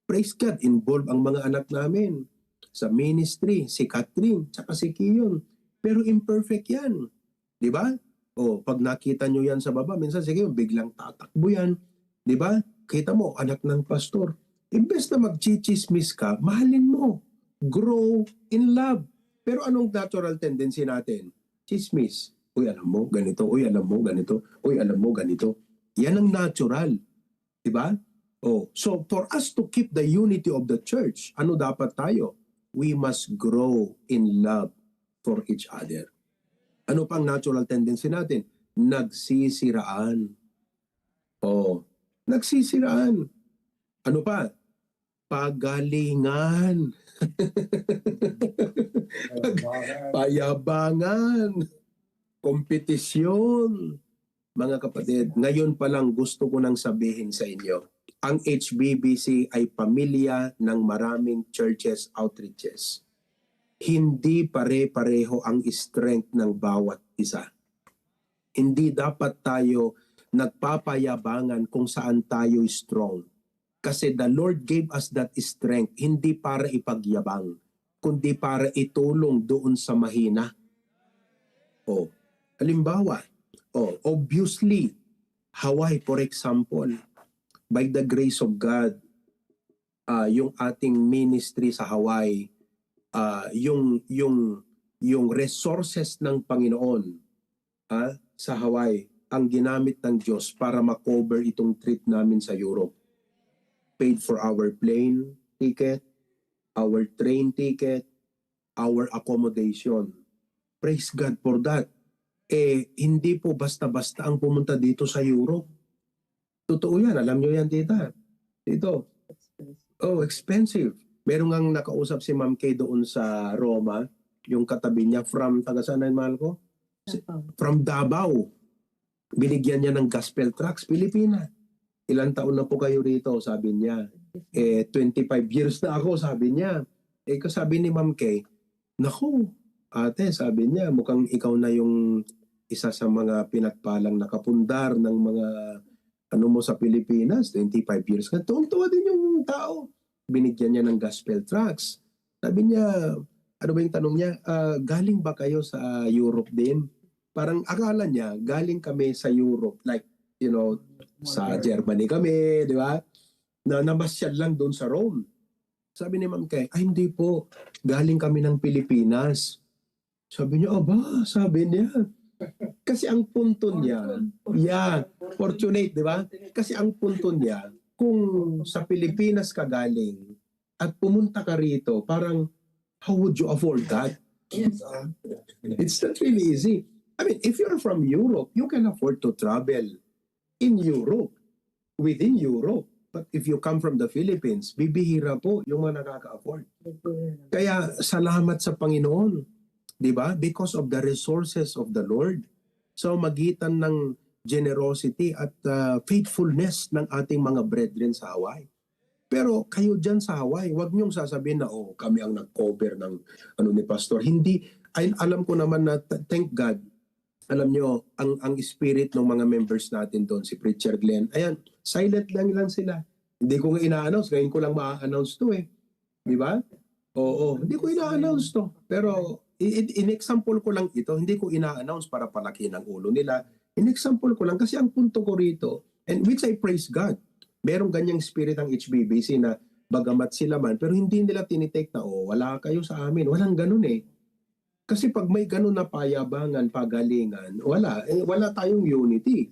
praise God, involved ang mga anak namin sa ministry, si Catherine, tsaka si Kiyon. Pero imperfect yan. Di ba? O, pag nakita nyo yan sa baba, minsan, sige, biglang tatakbo yan. Di ba? Kita mo, anak ng pastor. Imbes na magchichismis ka, mahalin mo. Grow in love. Pero anong natural tendency natin? Chismis. Uy, alam mo, ganito. Uy, alam mo, ganito. Uy, alam mo, ganito. Yan ang natural. Di ba? Oh, so for us to keep the unity of the church, ano dapat tayo? We must grow in love for each other. Ano pang natural tendency natin? Nagsisiraan. Oh, nagsisiraan. Ano pa? Pagalingan. Payabangan. Kompetisyon. Mga kapatid, ngayon pa lang gusto ko nang sabihin sa inyo, ang H B B C ay pamilya ng maraming churches outreaches. Hindi pare-pareho ang strength ng bawat isa. Hindi dapat tayo nagpapayabangan kung saan tayo strong. Kasi the Lord gave us that strength, hindi para ipagyabang, kundi para itulong doon sa mahina. Oh, halimbawa, oh, obviously, Hawaii, for example, by the grace of God, ah, yung ating ministry sa Hawaii, ah, yung, yung, yung resources ng Panginoon, ah, sa Hawaii, ang ginamit ng Diyos para ma-cover itong trip namin sa Europe. Paid for our plane ticket, our train ticket, our accommodation. Praise God for that. Eh, hindi po basta-basta ang pumunta dito sa Europe. Totoo yan. Alam nyo yan, tita. Dito. Oh, expensive. Meron ngang nakausap si Ma'am Kay doon sa Roma, yung katabi niya, from, taga saan na, mahal ko? Si- Davao. From Davao. Binigyan niya ng gospel tracts, Pilipina. "Ilang taon na po kayo rito?" sabi niya. "Eh, twenty-five years na ako," sabi niya. Eh, kasabi ni Ma'am Kay, "Naku, ate," sabi niya, "mukhang ikaw na yung isa sa mga pinagpalang nakapundar ng mga ano mo sa Pilipinas, twenty-five years ka." Tuwang-tuwa din yung tao. Binigyan niya ng gospel tracts. Sabi niya, ano ba yung tanong niya? "Ah, galing ba kayo sa Europe din?" Parang akala niya, galing kami sa Europe, like, you know, sa Germany kami, di ba? Na namasyal lang doon sa Rome. Sabi ni Ma'am Kay, "Ay, hindi po. Galing kami ng Pilipinas." Sabi niya, "Aba," sabi niya. Kasi ang punto niya, yeah, fortunate, di ba? Kasi ang punto niya, kung sa Pilipinas ka galing at pumunta ka rito, parang, how would you afford that? It's not really easy. I mean, if you're from Europe, you can afford to travel in Europe, within Europe. But if you come from the Philippines, bibihira po yung mga nakaka-afford. Kaya salamat sa Panginoon, di ba? Because of the resources of the Lord. So, magitan ng generosity at, ah, faithfulness ng ating mga brethren sa Hawaii. Pero kayo dyan sa Hawaii, wag niyong sasabihin na, "Oh, kami ang nag-cover ng ano ni Pastor." Hindi, ay, alam ko naman na, th- thank God, alam nyo, ang, ang spirit ng mga members natin doon, si Preacher Glenn, ayan, silent lang lang sila. Hindi ko nga ina-announce, ngayon ko lang ma-announce to eh. Di ba? Oo, hindi ko ina-announce to. Pero i- i- in-example ko lang ito, hindi ko ina-announce para palaki ng ulo nila. In-example ko lang kasi ang punto ko rito, and which I praise God, merong ganyang spirit ang H B B C na bagamat sila man, pero hindi nila tinitake na, "Oh, wala kayo sa amin." Walang ganun eh. Kasi pag may ganun na payabangan, pagalingan, wala, eh, wala tayong unity.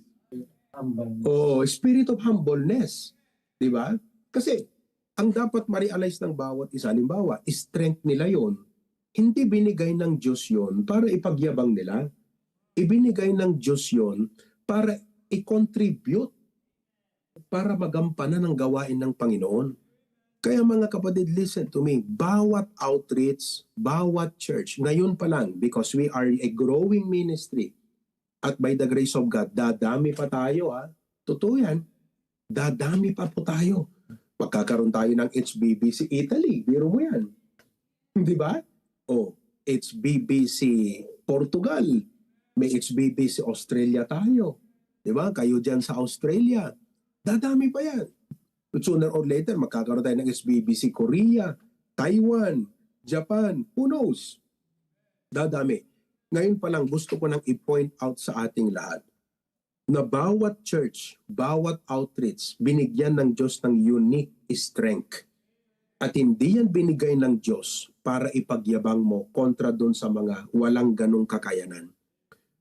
Oh, spirit of humbleness. Di ba? Kasi ang dapat ma-realize ng bawat isa, halimbawa, strength nila yon. Hindi binigay ng Diyos yon para ipagyabang nila. Ibinigay ng Diyos yon para i-contribute, para magampanan ang gawain ng Panginoon. Kaya, mga kapatid, listen to me. Bawat outreach, bawat church, ngayon pa lang, because we are a growing ministry, at by the grace of God, dadami pa tayo, ha? Totoo yan. Dadami pa po tayo. Magkakaroon tayo ng H B B C Italy. Biro mo yan. Di ba? O, H B B C Portugal. May H B B C Australia tayo. Di ba? Kayo dyan sa Australia. Dadami pa yan. Sooner or later, magkakaroon tayo ng H B B C Korea, Taiwan, Japan. Who knows? Dadami. Ngayon pa lang, gusto ko nang i-point out sa ating lahat na bawat church, bawat outreach, binigyan ng Diyos ng unique strength. At hindi yan binigay ng Diyos para ipagyabang mo kontra dun sa mga walang ganong kakayanan,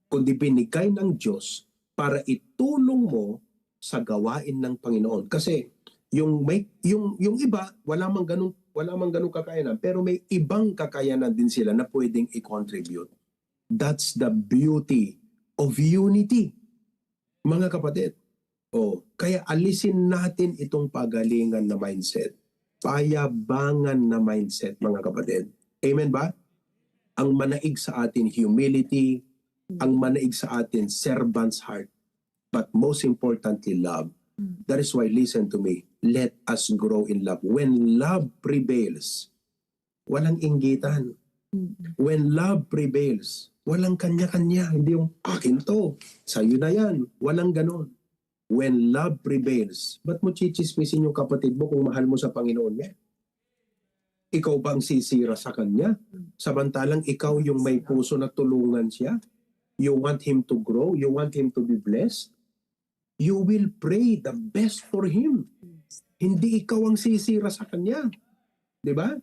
kundi binigay ng Diyos para itulong mo sa gawain ng Panginoon. Kasi yung may yung yung iba, wala mang ganung wala mang ganung kakayanan, pero may ibang kakayanan din sila na pwedeng i-contribute. That's the beauty of unity. Mga kapatid, o kaya alisin natin itong pagalingan na mindset. Payabangan na mindset, mga kapatid. Amen ba? Ang manaig sa atin, humility. Ang manaig sa atin, servant's heart. But most importantly, love. That is why, listen to me, let us grow in love. When love prevails, walang inggitan. When love prevails, walang kanya-kanya. Hindi yung, "Akin to, sa'yo na yan." Walang ganon. When love prevails, ba't mo chichismisin yung kapatid mo kung mahal mo sa Panginoon niya? Ikaw bang sisira sa kanya? Samantalang ikaw yung may puso na tulungan siya. You want him to grow? You want him to be blessed? You will pray the best for him. Hindi ikaw ang sisira sa kanya. Di ba?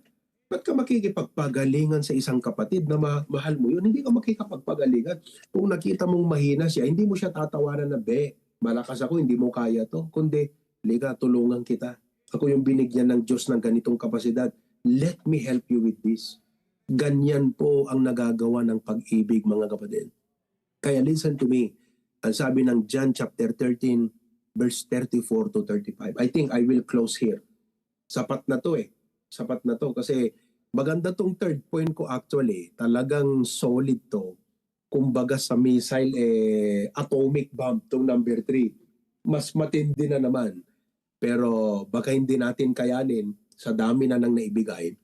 Ba't ka makikipagpagalingan sa isang kapatid na ma- mahal mo yun? Hindi ka makikipagpagalingan. Kung nakita mong mahina siya, hindi mo siya tatawanan na, "Be, malakas ako, hindi mo kaya to." Kundi, "Liga, tulungan kita. Ako yung binigyan ng Diyos ng ganitong kapasidad. Let me help you with this." Ganyan po ang nagagawa ng pag-ibig, mga kapatid. Kaya listen to me. Ang sabi ng John chapter thirteen, verse thirty-four to thirty-five. I think I will close here. Sapat na to eh. Sapat na to kasi maganda tong third point ko actually. Talagang solid to. Kumbaga sa missile, eh, atomic bomb tong number three. Mas matindi na naman. Pero baka hindi natin kayanin sa dami na nang naibigay.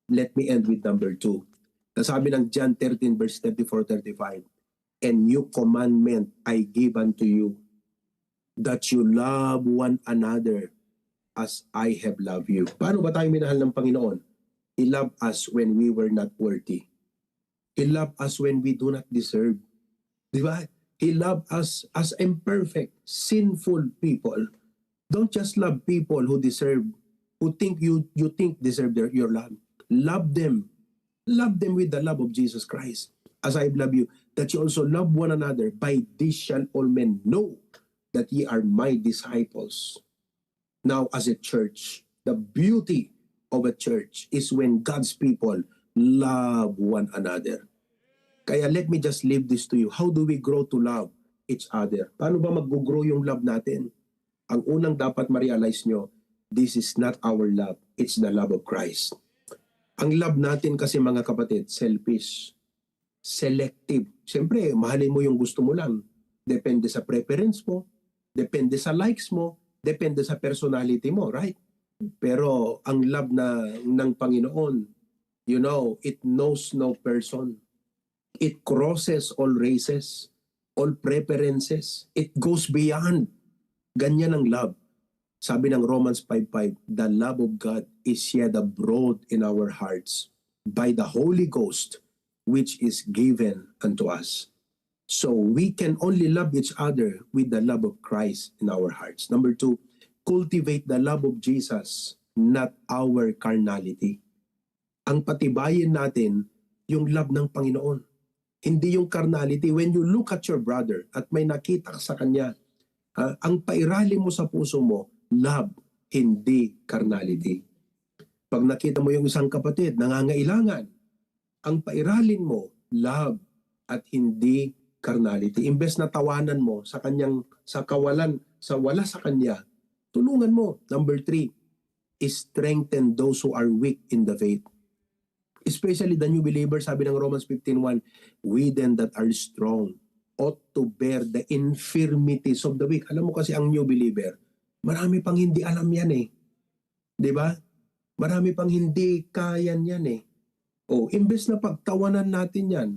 Let me end with number two. Nasabi ng John thirteen verse thirty-four, thirty-five, "A new commandment I give unto you, that you love one another as I have loved you." Paano ba tayo minahal ng Panginoon? He loved us when we were not worthy. He loved us when we do not deserve. Di ba? He loved us as imperfect, sinful people. Don't just love people who deserve, who think you you think deserve their, your love. Love them. Love them with the love of Jesus Christ. "As I love you, that you also love one another. By this shall all men know that ye are my disciples." Now, as a church, the beauty of a church is when God's people love one another. Kaya let me just leave this to you. How do we grow to love each other? Paano ba mag-grow yung love natin? Ang unang dapat ma-realize nyo, this is not our love. It's the love of Christ. Ang love natin kasi, mga kapatid, selfish, selective. Siyempre, mahalin mo yung gusto mo lang. Depende sa preference mo, depende sa likes mo, depende sa personality mo, right? Pero ang love na ng Panginoon, you know, it knows no person. It crosses all races, all preferences. It goes beyond. Ganyan ang love. Sabi ng Romans five five, "The love of God is shed abroad in our hearts by the Holy Ghost, which is given unto us." So we can only love each other with the love of Christ in our hearts. Number two, cultivate the love of Jesus, not our carnality. Ang patibayin natin, yung love ng Panginoon. Hindi yung carnality. When you look at your brother at may nakita ka sa kanya, ah, ang pairali mo sa puso mo, love, hindi carnality. Pag nakita mo yung isang kapatid, nangangailangan, ang pairalin mo, love, at hindi carnality. Imbes na tawanan mo sa kanyang, sa kawalan, sa wala sa kanya, tulungan mo. Number three, strengthen those who are weak in the faith. Especially the new believer, sabi ng Romans fifteen one, "We then that are strong ought to bear the infirmities of the weak." Alam mo kasi ang new believer, marami pang hindi alam yan eh. Di ba? Marami pang hindi kaya niyan eh. O, imbes na pagtawanan natin yan,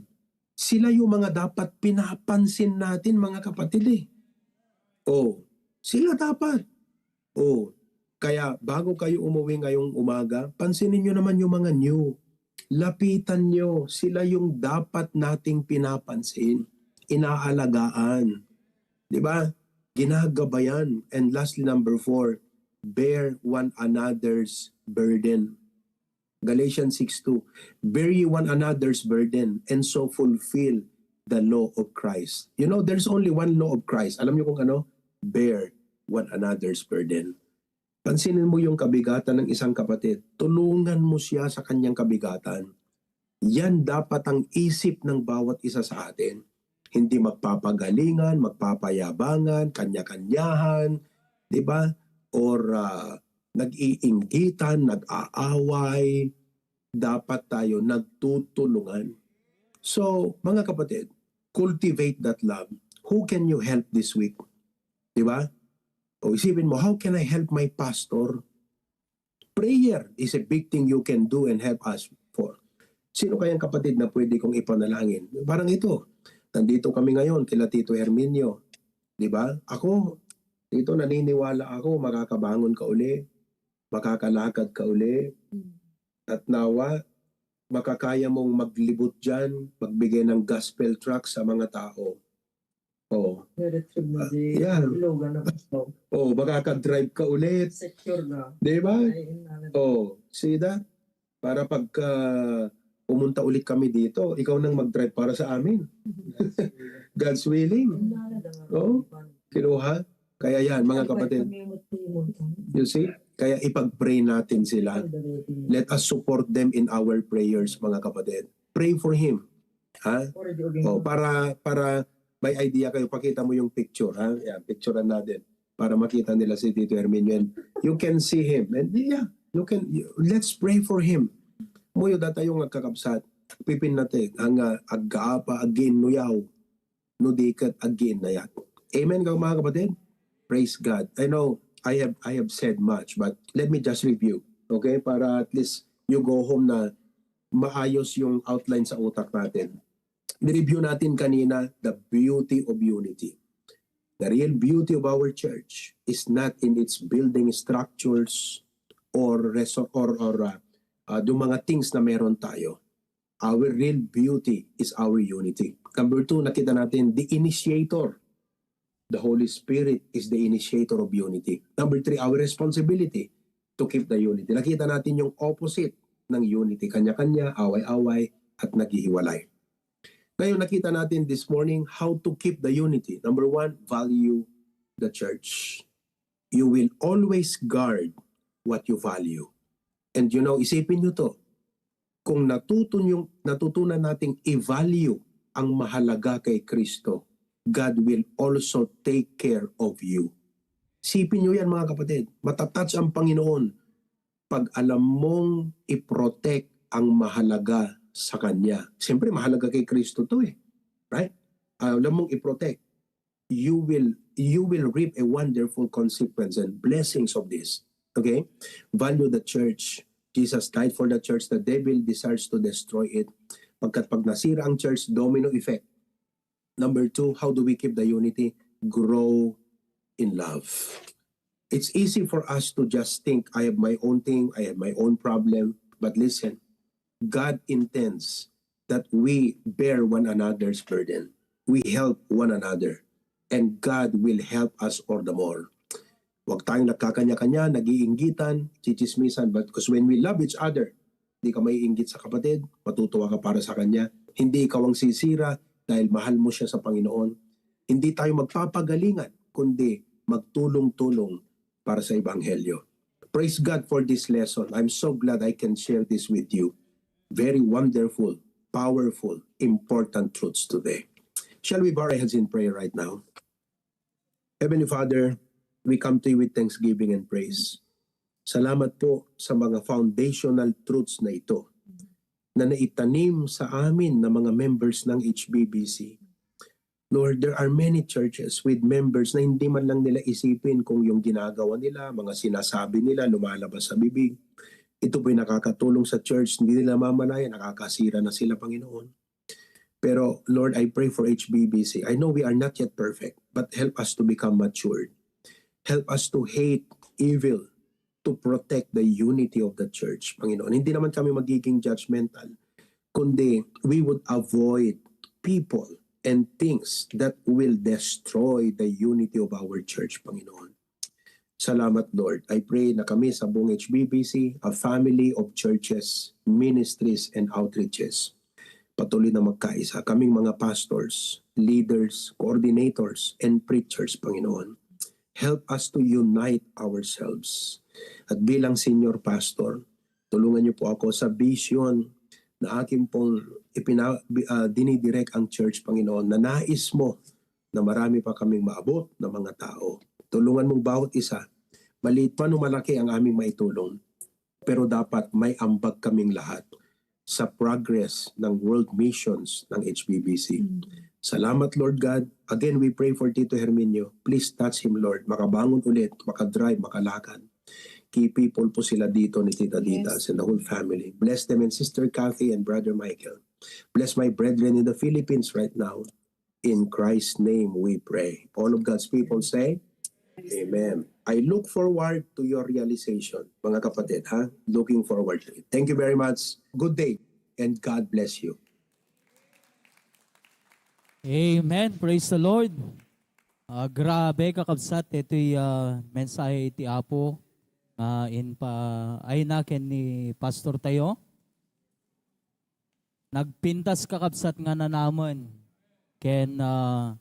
sila yung mga dapat pinapansin natin, mga kapatid eh. O, sila dapat. O, kaya bago kayo umuwi ngayong umaga, pansinin nyo naman yung mga new. Lapitan nyo, sila yung dapat nating pinapansin, inaalagaan. Di ba? Ginagabayan. And lastly, number four, bear one another's burden. Galatians six two, "Bear ye one another's burden and so fulfill the law of Christ." You know, there's only one law of Christ. Alam niyo kung ano? Bear one another's burden. Pansinin mo yung kabigatan ng isang kapatid. Tulungan mo siya sa kanyang kabigatan. Yan dapat ang isip ng bawat isa sa atin. Hindi magpapagalingan, magpapayabangan, kanya-kanyahan, di ba? Or ah, nag-iinggitan, nag-aaway. Dapat tayo nagtutulungan. So, mga kapatid, cultivate that love. Who can you help this week? Di ba? O isipin mo, "How can I help my pastor?" Prayer is a big thing you can do and help us for. Sino kayang kapatid na pwede kong ipanalangin? Parang ito, nandito kami ngayon kila Tito Herminio. Di ba? Ako, dito naniniwala ako, makakabangon ka uli, makakalakad ka uli, at nawa, makakaya mong maglibot dyan, magbigay ng gospel tract sa mga tao. Oh. Diretso na Ah, di yan. Ilogan na gusto. Oh, makaka-drive ka ulit. Secure na. Di ba? Ay, inana. Oh, see that? Para pagka pumunta ulit kami dito, ikaw nang mag-drive para sa amin. God's willing. Inana na nga. Oh, kinuha. Kaya yan, mga kapatid. Ay, kami mo, mo. You see? Kaya ipag-pray natin sila. Let us support them in our prayers, mga kapatid. Pray for him. Ha? Or di Oh, para para may idea kayo, pakita mo yung picture, ha? Yan, picturean natin para makita nila si Tito Herminio. And you can see him. And yeah, you can, you- let's pray for him. Muyo datayo nga kakabsat, pipin natin, ang ah, aggaapa, aggiinnuyaw, no di ket aggiinnayat. Amen, ka mga kapatid? Praise God. I know I have I have said much, but let me just review, okay? Para at least you go home na maayos yung outline sa utak natin. Ni-review natin kanina the beauty of unity. The real beauty of our church is not in its building structures or resort or or uh, uh, yung mga things na meron tayo. Our real beauty is our unity. Number two, nakita natin the initiator. The Holy Spirit is the initiator of unity. Number three, our responsibility to keep the unity. Nakita natin yung opposite ng unity. Kanya-kanya, away-away, at naghihiwalay. Ngayon, nakita natin this morning how to keep the unity. Number one, value the church. You will always guard what you value. And you know, isipin nyo to, kung natutun yung, natutunan nating i-value ang mahalaga kay Kristo, God will also take care of you. Isipin nyo yan, mga kapatid. Matatouch ang Panginoon pag alam mong i-protect ang mahalaga sa Kanya. Siyempre, mahalaga kay Kristo to eh. Right? Alam mong i-protect. You will, you will reap a wonderful consequence and blessings of this. Okay? Value the church. Jesus died for the church. The devil desires to destroy it. Pagkat pag nasira ang church, domino effect. Number two, how do we keep the unity? Grow in love. It's easy for us to just think, "I have my own thing, I have my own problem." But listen, God intends that we bear one another's burden. We help one another. And God will help us all the more. Huwag tayong nagkakanya-kanya, nag-iinggitan, chichismisan. But because when we love each other, di ka maiinggit sa kapatid, matutuwa ka para sa kanya. Hindi ikaw ang sisira dahil mahal mo siya sa Panginoon. Hindi tayo magpapagalingan, kundi magtulong-tulong para sa Ebanghelyo. Praise God for this lesson. I'm so glad I can share this with you. Very wonderful, powerful, important truths today. Shall we bow our heads in prayer right now? Heavenly Father, we come to you with thanksgiving and praise. Salamat po sa mga foundational truths na ito na naitanim sa amin na mga members ng H B B C. Lord, there are many churches with members na hindi man lang nila isipin kung yung ginagawa nila, mga sinasabi nila, lumalabas sa bibig. Ito po'y nakakatulong sa church, hindi nila mamalayan, nakakasira na sila, Panginoon. Pero Lord, I pray for H B B C. I know we are not yet perfect, but help us to become matured. Help us to hate evil, to protect the unity of the church, Panginoon. Hindi naman kami magiging judgmental, kundi we would avoid people and things that will destroy the unity of our church, Panginoon. Salamat, Lord. I pray na kami sa buong H B B C, a family of churches, ministries, and outreaches, patuloy na magkaisa. Kaming mga pastors, leaders, coordinators, and preachers, Panginoon, help us to unite ourselves. At bilang senior pastor, tulungan niyo po ako sa vision na akin pong ipina-, bi-, ah, dinidirect ang church, Panginoon, na nais mo na marami pa kaming maabot na mga tao. Tulungan mong bawat isa, maliit man o malaki ang aming maitulong, pero dapat may ambag kaming lahat sa progress ng world missions ng H B B C. Mm. Salamat, Lord God. Again, we pray for Tito Herminio. Please touch him, Lord. Makabangon ulit, makadrive, makalakad. Key people po sila dito ni Tita Ditas and the whole family. Bless them and Sister Kathy and Brother Michael. Bless my brethren in the Philippines right now. In Christ's name we pray. All of God's people say, Amen. I look forward to your realization, mga kapatid, ha? Looking forward to it. Thank you very much. Good day and God bless you. Amen. Praise the Lord. Ah, grabe, kakabsat, ito'y ah, mensahe iti Apo nga inpa ay na ken ni pastor tayo. Nagpintas, kakabsat, nga nanamen ken ah,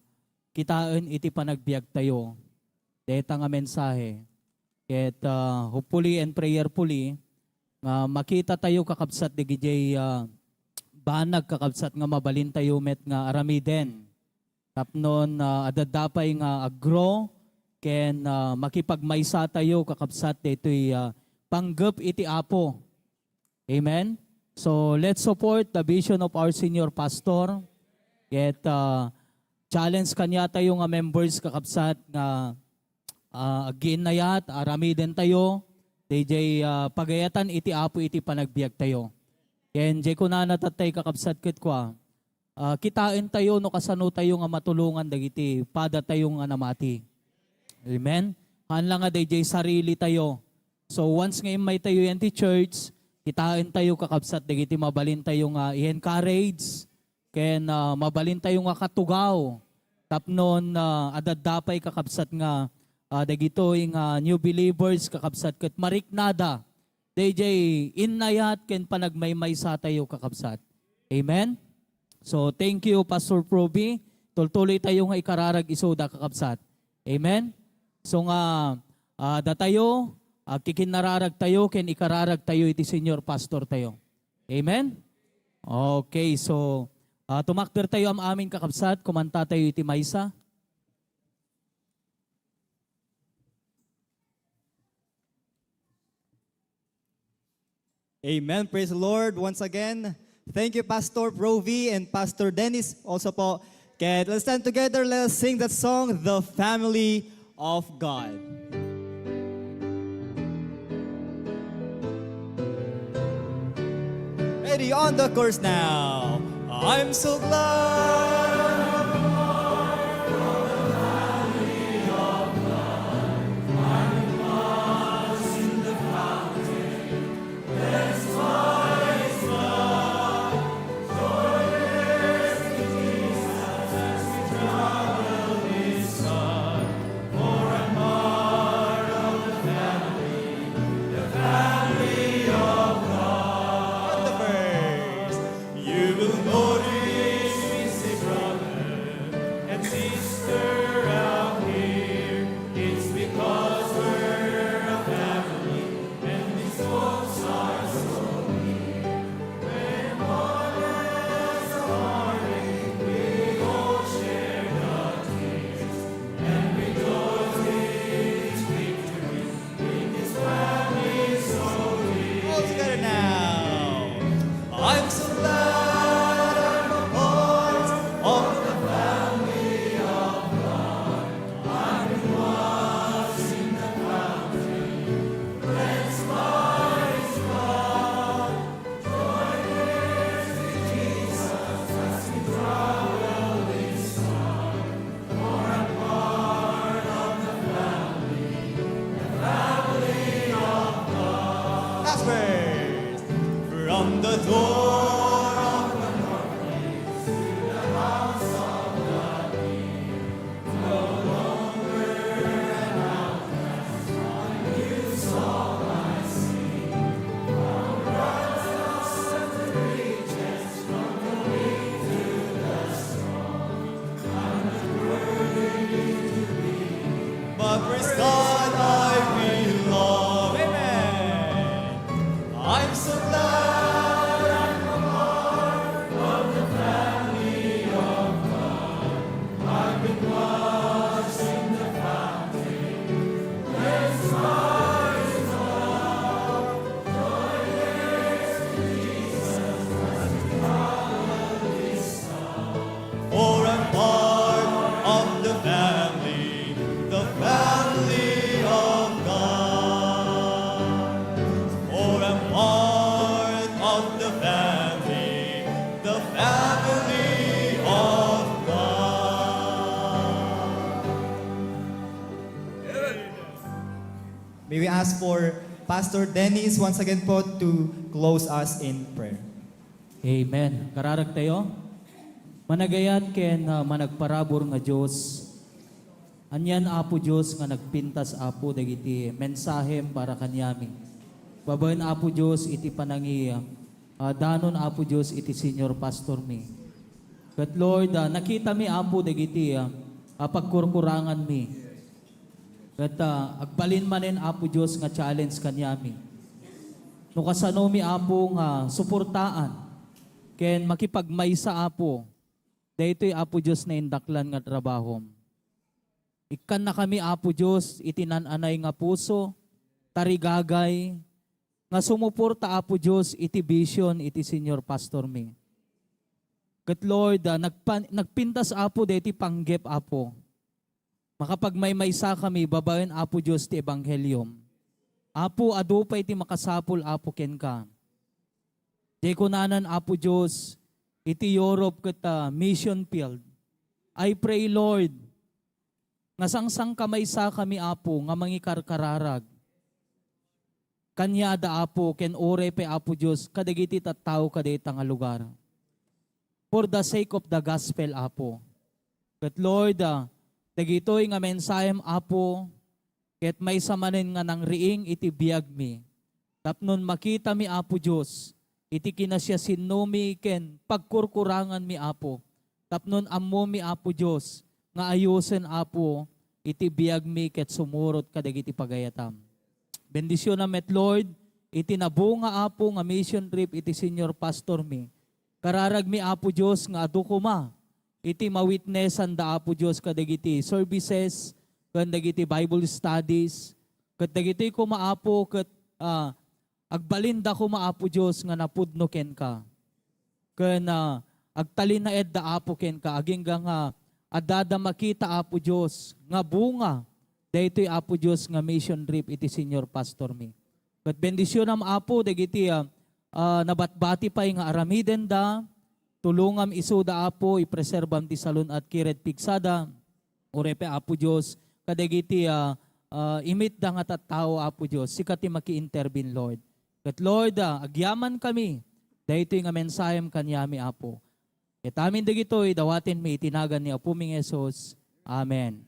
kitaen iti panagbiag tayo dayta nga mensahe. Ket ah, hopefully and prayerfully nga makita tayo, kakabsat, dagiti ah, banag, kakabsat, nga mabalin tayo met nga aramiden tapno ah, adda pay nga agro ken ah, makipagmaysa tayo, kakabsat, daytoy ah, panggep iti Apo. Amen? So, let's support the vision of our senior pastor. Ket ah, challenge kaniatayo nga members, kakabsat, nga ah, agiinnayat, aramiden tayo, dayjay ah, pagayatan iti Apo iti panagbiag tayo. Ken jay kunana tattay, kakabsat, ket kua, ah, kitaen tayo no kasano tayo nga matulongan dagiti pada tayo nga namati. Amen? Haan la nga dayjay sarili tayo. So once nga immay tayo yan ti church, kitaen tayo, kakabsat, dagiti mabalin tayo nga i-encourage, ken ah, mabalin tayo nga katugaw tapnon ah, adda pay, kakabsat, nga ah, dagitoy nga new believers, kakabsat, ket mariknada dayjay innayat ken panagmaymaysa tayo, kakabsat. Amen? So, thank you, Pastor Proby. Tultuloy tayo nga ikararag isuda, kakabsat. Amen? So nga, ah, datayo, agkikinnararag tayo ken ikararag tayo iti senior pastor tayo. Amen? Okay, so ah, tumakder tayo am-amin, kakabsat, kumanta tayo iti maysa. Amen. Praise the Lord once again. Thank you, Pastor Provi and Pastor Dennis. Also po, okay, let's stand together. Let us sing that song, The Family of God. Ready, on the chorus now. I'm so glad. May we ask for Pastor Dennis once again po to close us in prayer. Amen. Kararag tayo. Managayat ken ah, managparabur nga Dios. Anian Apo Dios nga nagpintas Apo dagiti mensahem para kaniami. Babaen Apo Dios iti panangi ah, danon Apo Dios iti senior pastor mi. Ket Lord, ah, nakitami Apo dagiti ah, ah, pagkurkuranganmi. Ket ah, agbalin manen Apo Dios nga challenge kaniami. No kasanomi Apo nga suportaan ken makipagmaysa Apo, daytoy Apo Dios naindaklan nga trabahom. Ikkannakami Apo Dios iti nan-anay nga puso, tarigagay, nga sumuporta Apo Dios iti vision iti senior pastor mi. Ket Lord, ah, nagpan- nagpintas Apo daytoy panggep Apo. Makapagmaymaysa kami babaen Apo Dios ti ebanghelio. Apo, adu pay ti makasapul Apo kenka. Diay kunanan Apo Dios iti Europe ket ah, mission field. I pray, Lord, nga sangsangkamaysa kami Apo nga mangikarkararag kaniada Apo ken uray pay Apo Dios kadagiti tattao kadayta nga lugar. For the sake of the gospel, Apo. Ket Lord, ah, dagitoy nga mensahem, Apo, ket maysa manen nga nangriing iti biagmi. Tapnon makitami, Apo Dios, iti kinasiasinnomi ken pagkurkuranganmi, Apo. Tapnon ammomi, Apo Dios, nga ayosen, Apo, iti biagmi ket sumurot kadagiti pagayatam. Bendisionam met, Lord, iti nabunga, Apo, nga mission trip iti senior pastor mi. Kararagmi, Apo Dios, nga adu koma iti mawitnesanda, Apo Dios, kadagiti services ken dagiti Bible studies, ket dagitoy koma, Apo, ket ah, agbalinda koma, Apo Dios, nga napudno kenka. Ken ah, agtalinaedda, Apo, kenka agingga nga addada makita, Apo Dios, nga bunga daytoy, Apo Dios, nga mission trip iti senior pastor mi. Ket bendisionam, Apo, dagiti ah, ah, nabatbati pay nga aramidenda. Tulongam isuda, Apo, ipreserbam ti salun-at ket pigsada. Uray pay, Apo Dios, kadagiti ah, ah, imitda nga tattao, Apo Dios, sika ti maki-intervene, Lord. Ket Lord, ah, agyamankami daytoy nga mensahem kaniami, Apo. Ket amin dagitoy dawatenmi iti nagan ni Apomi nga Jesus. Amen.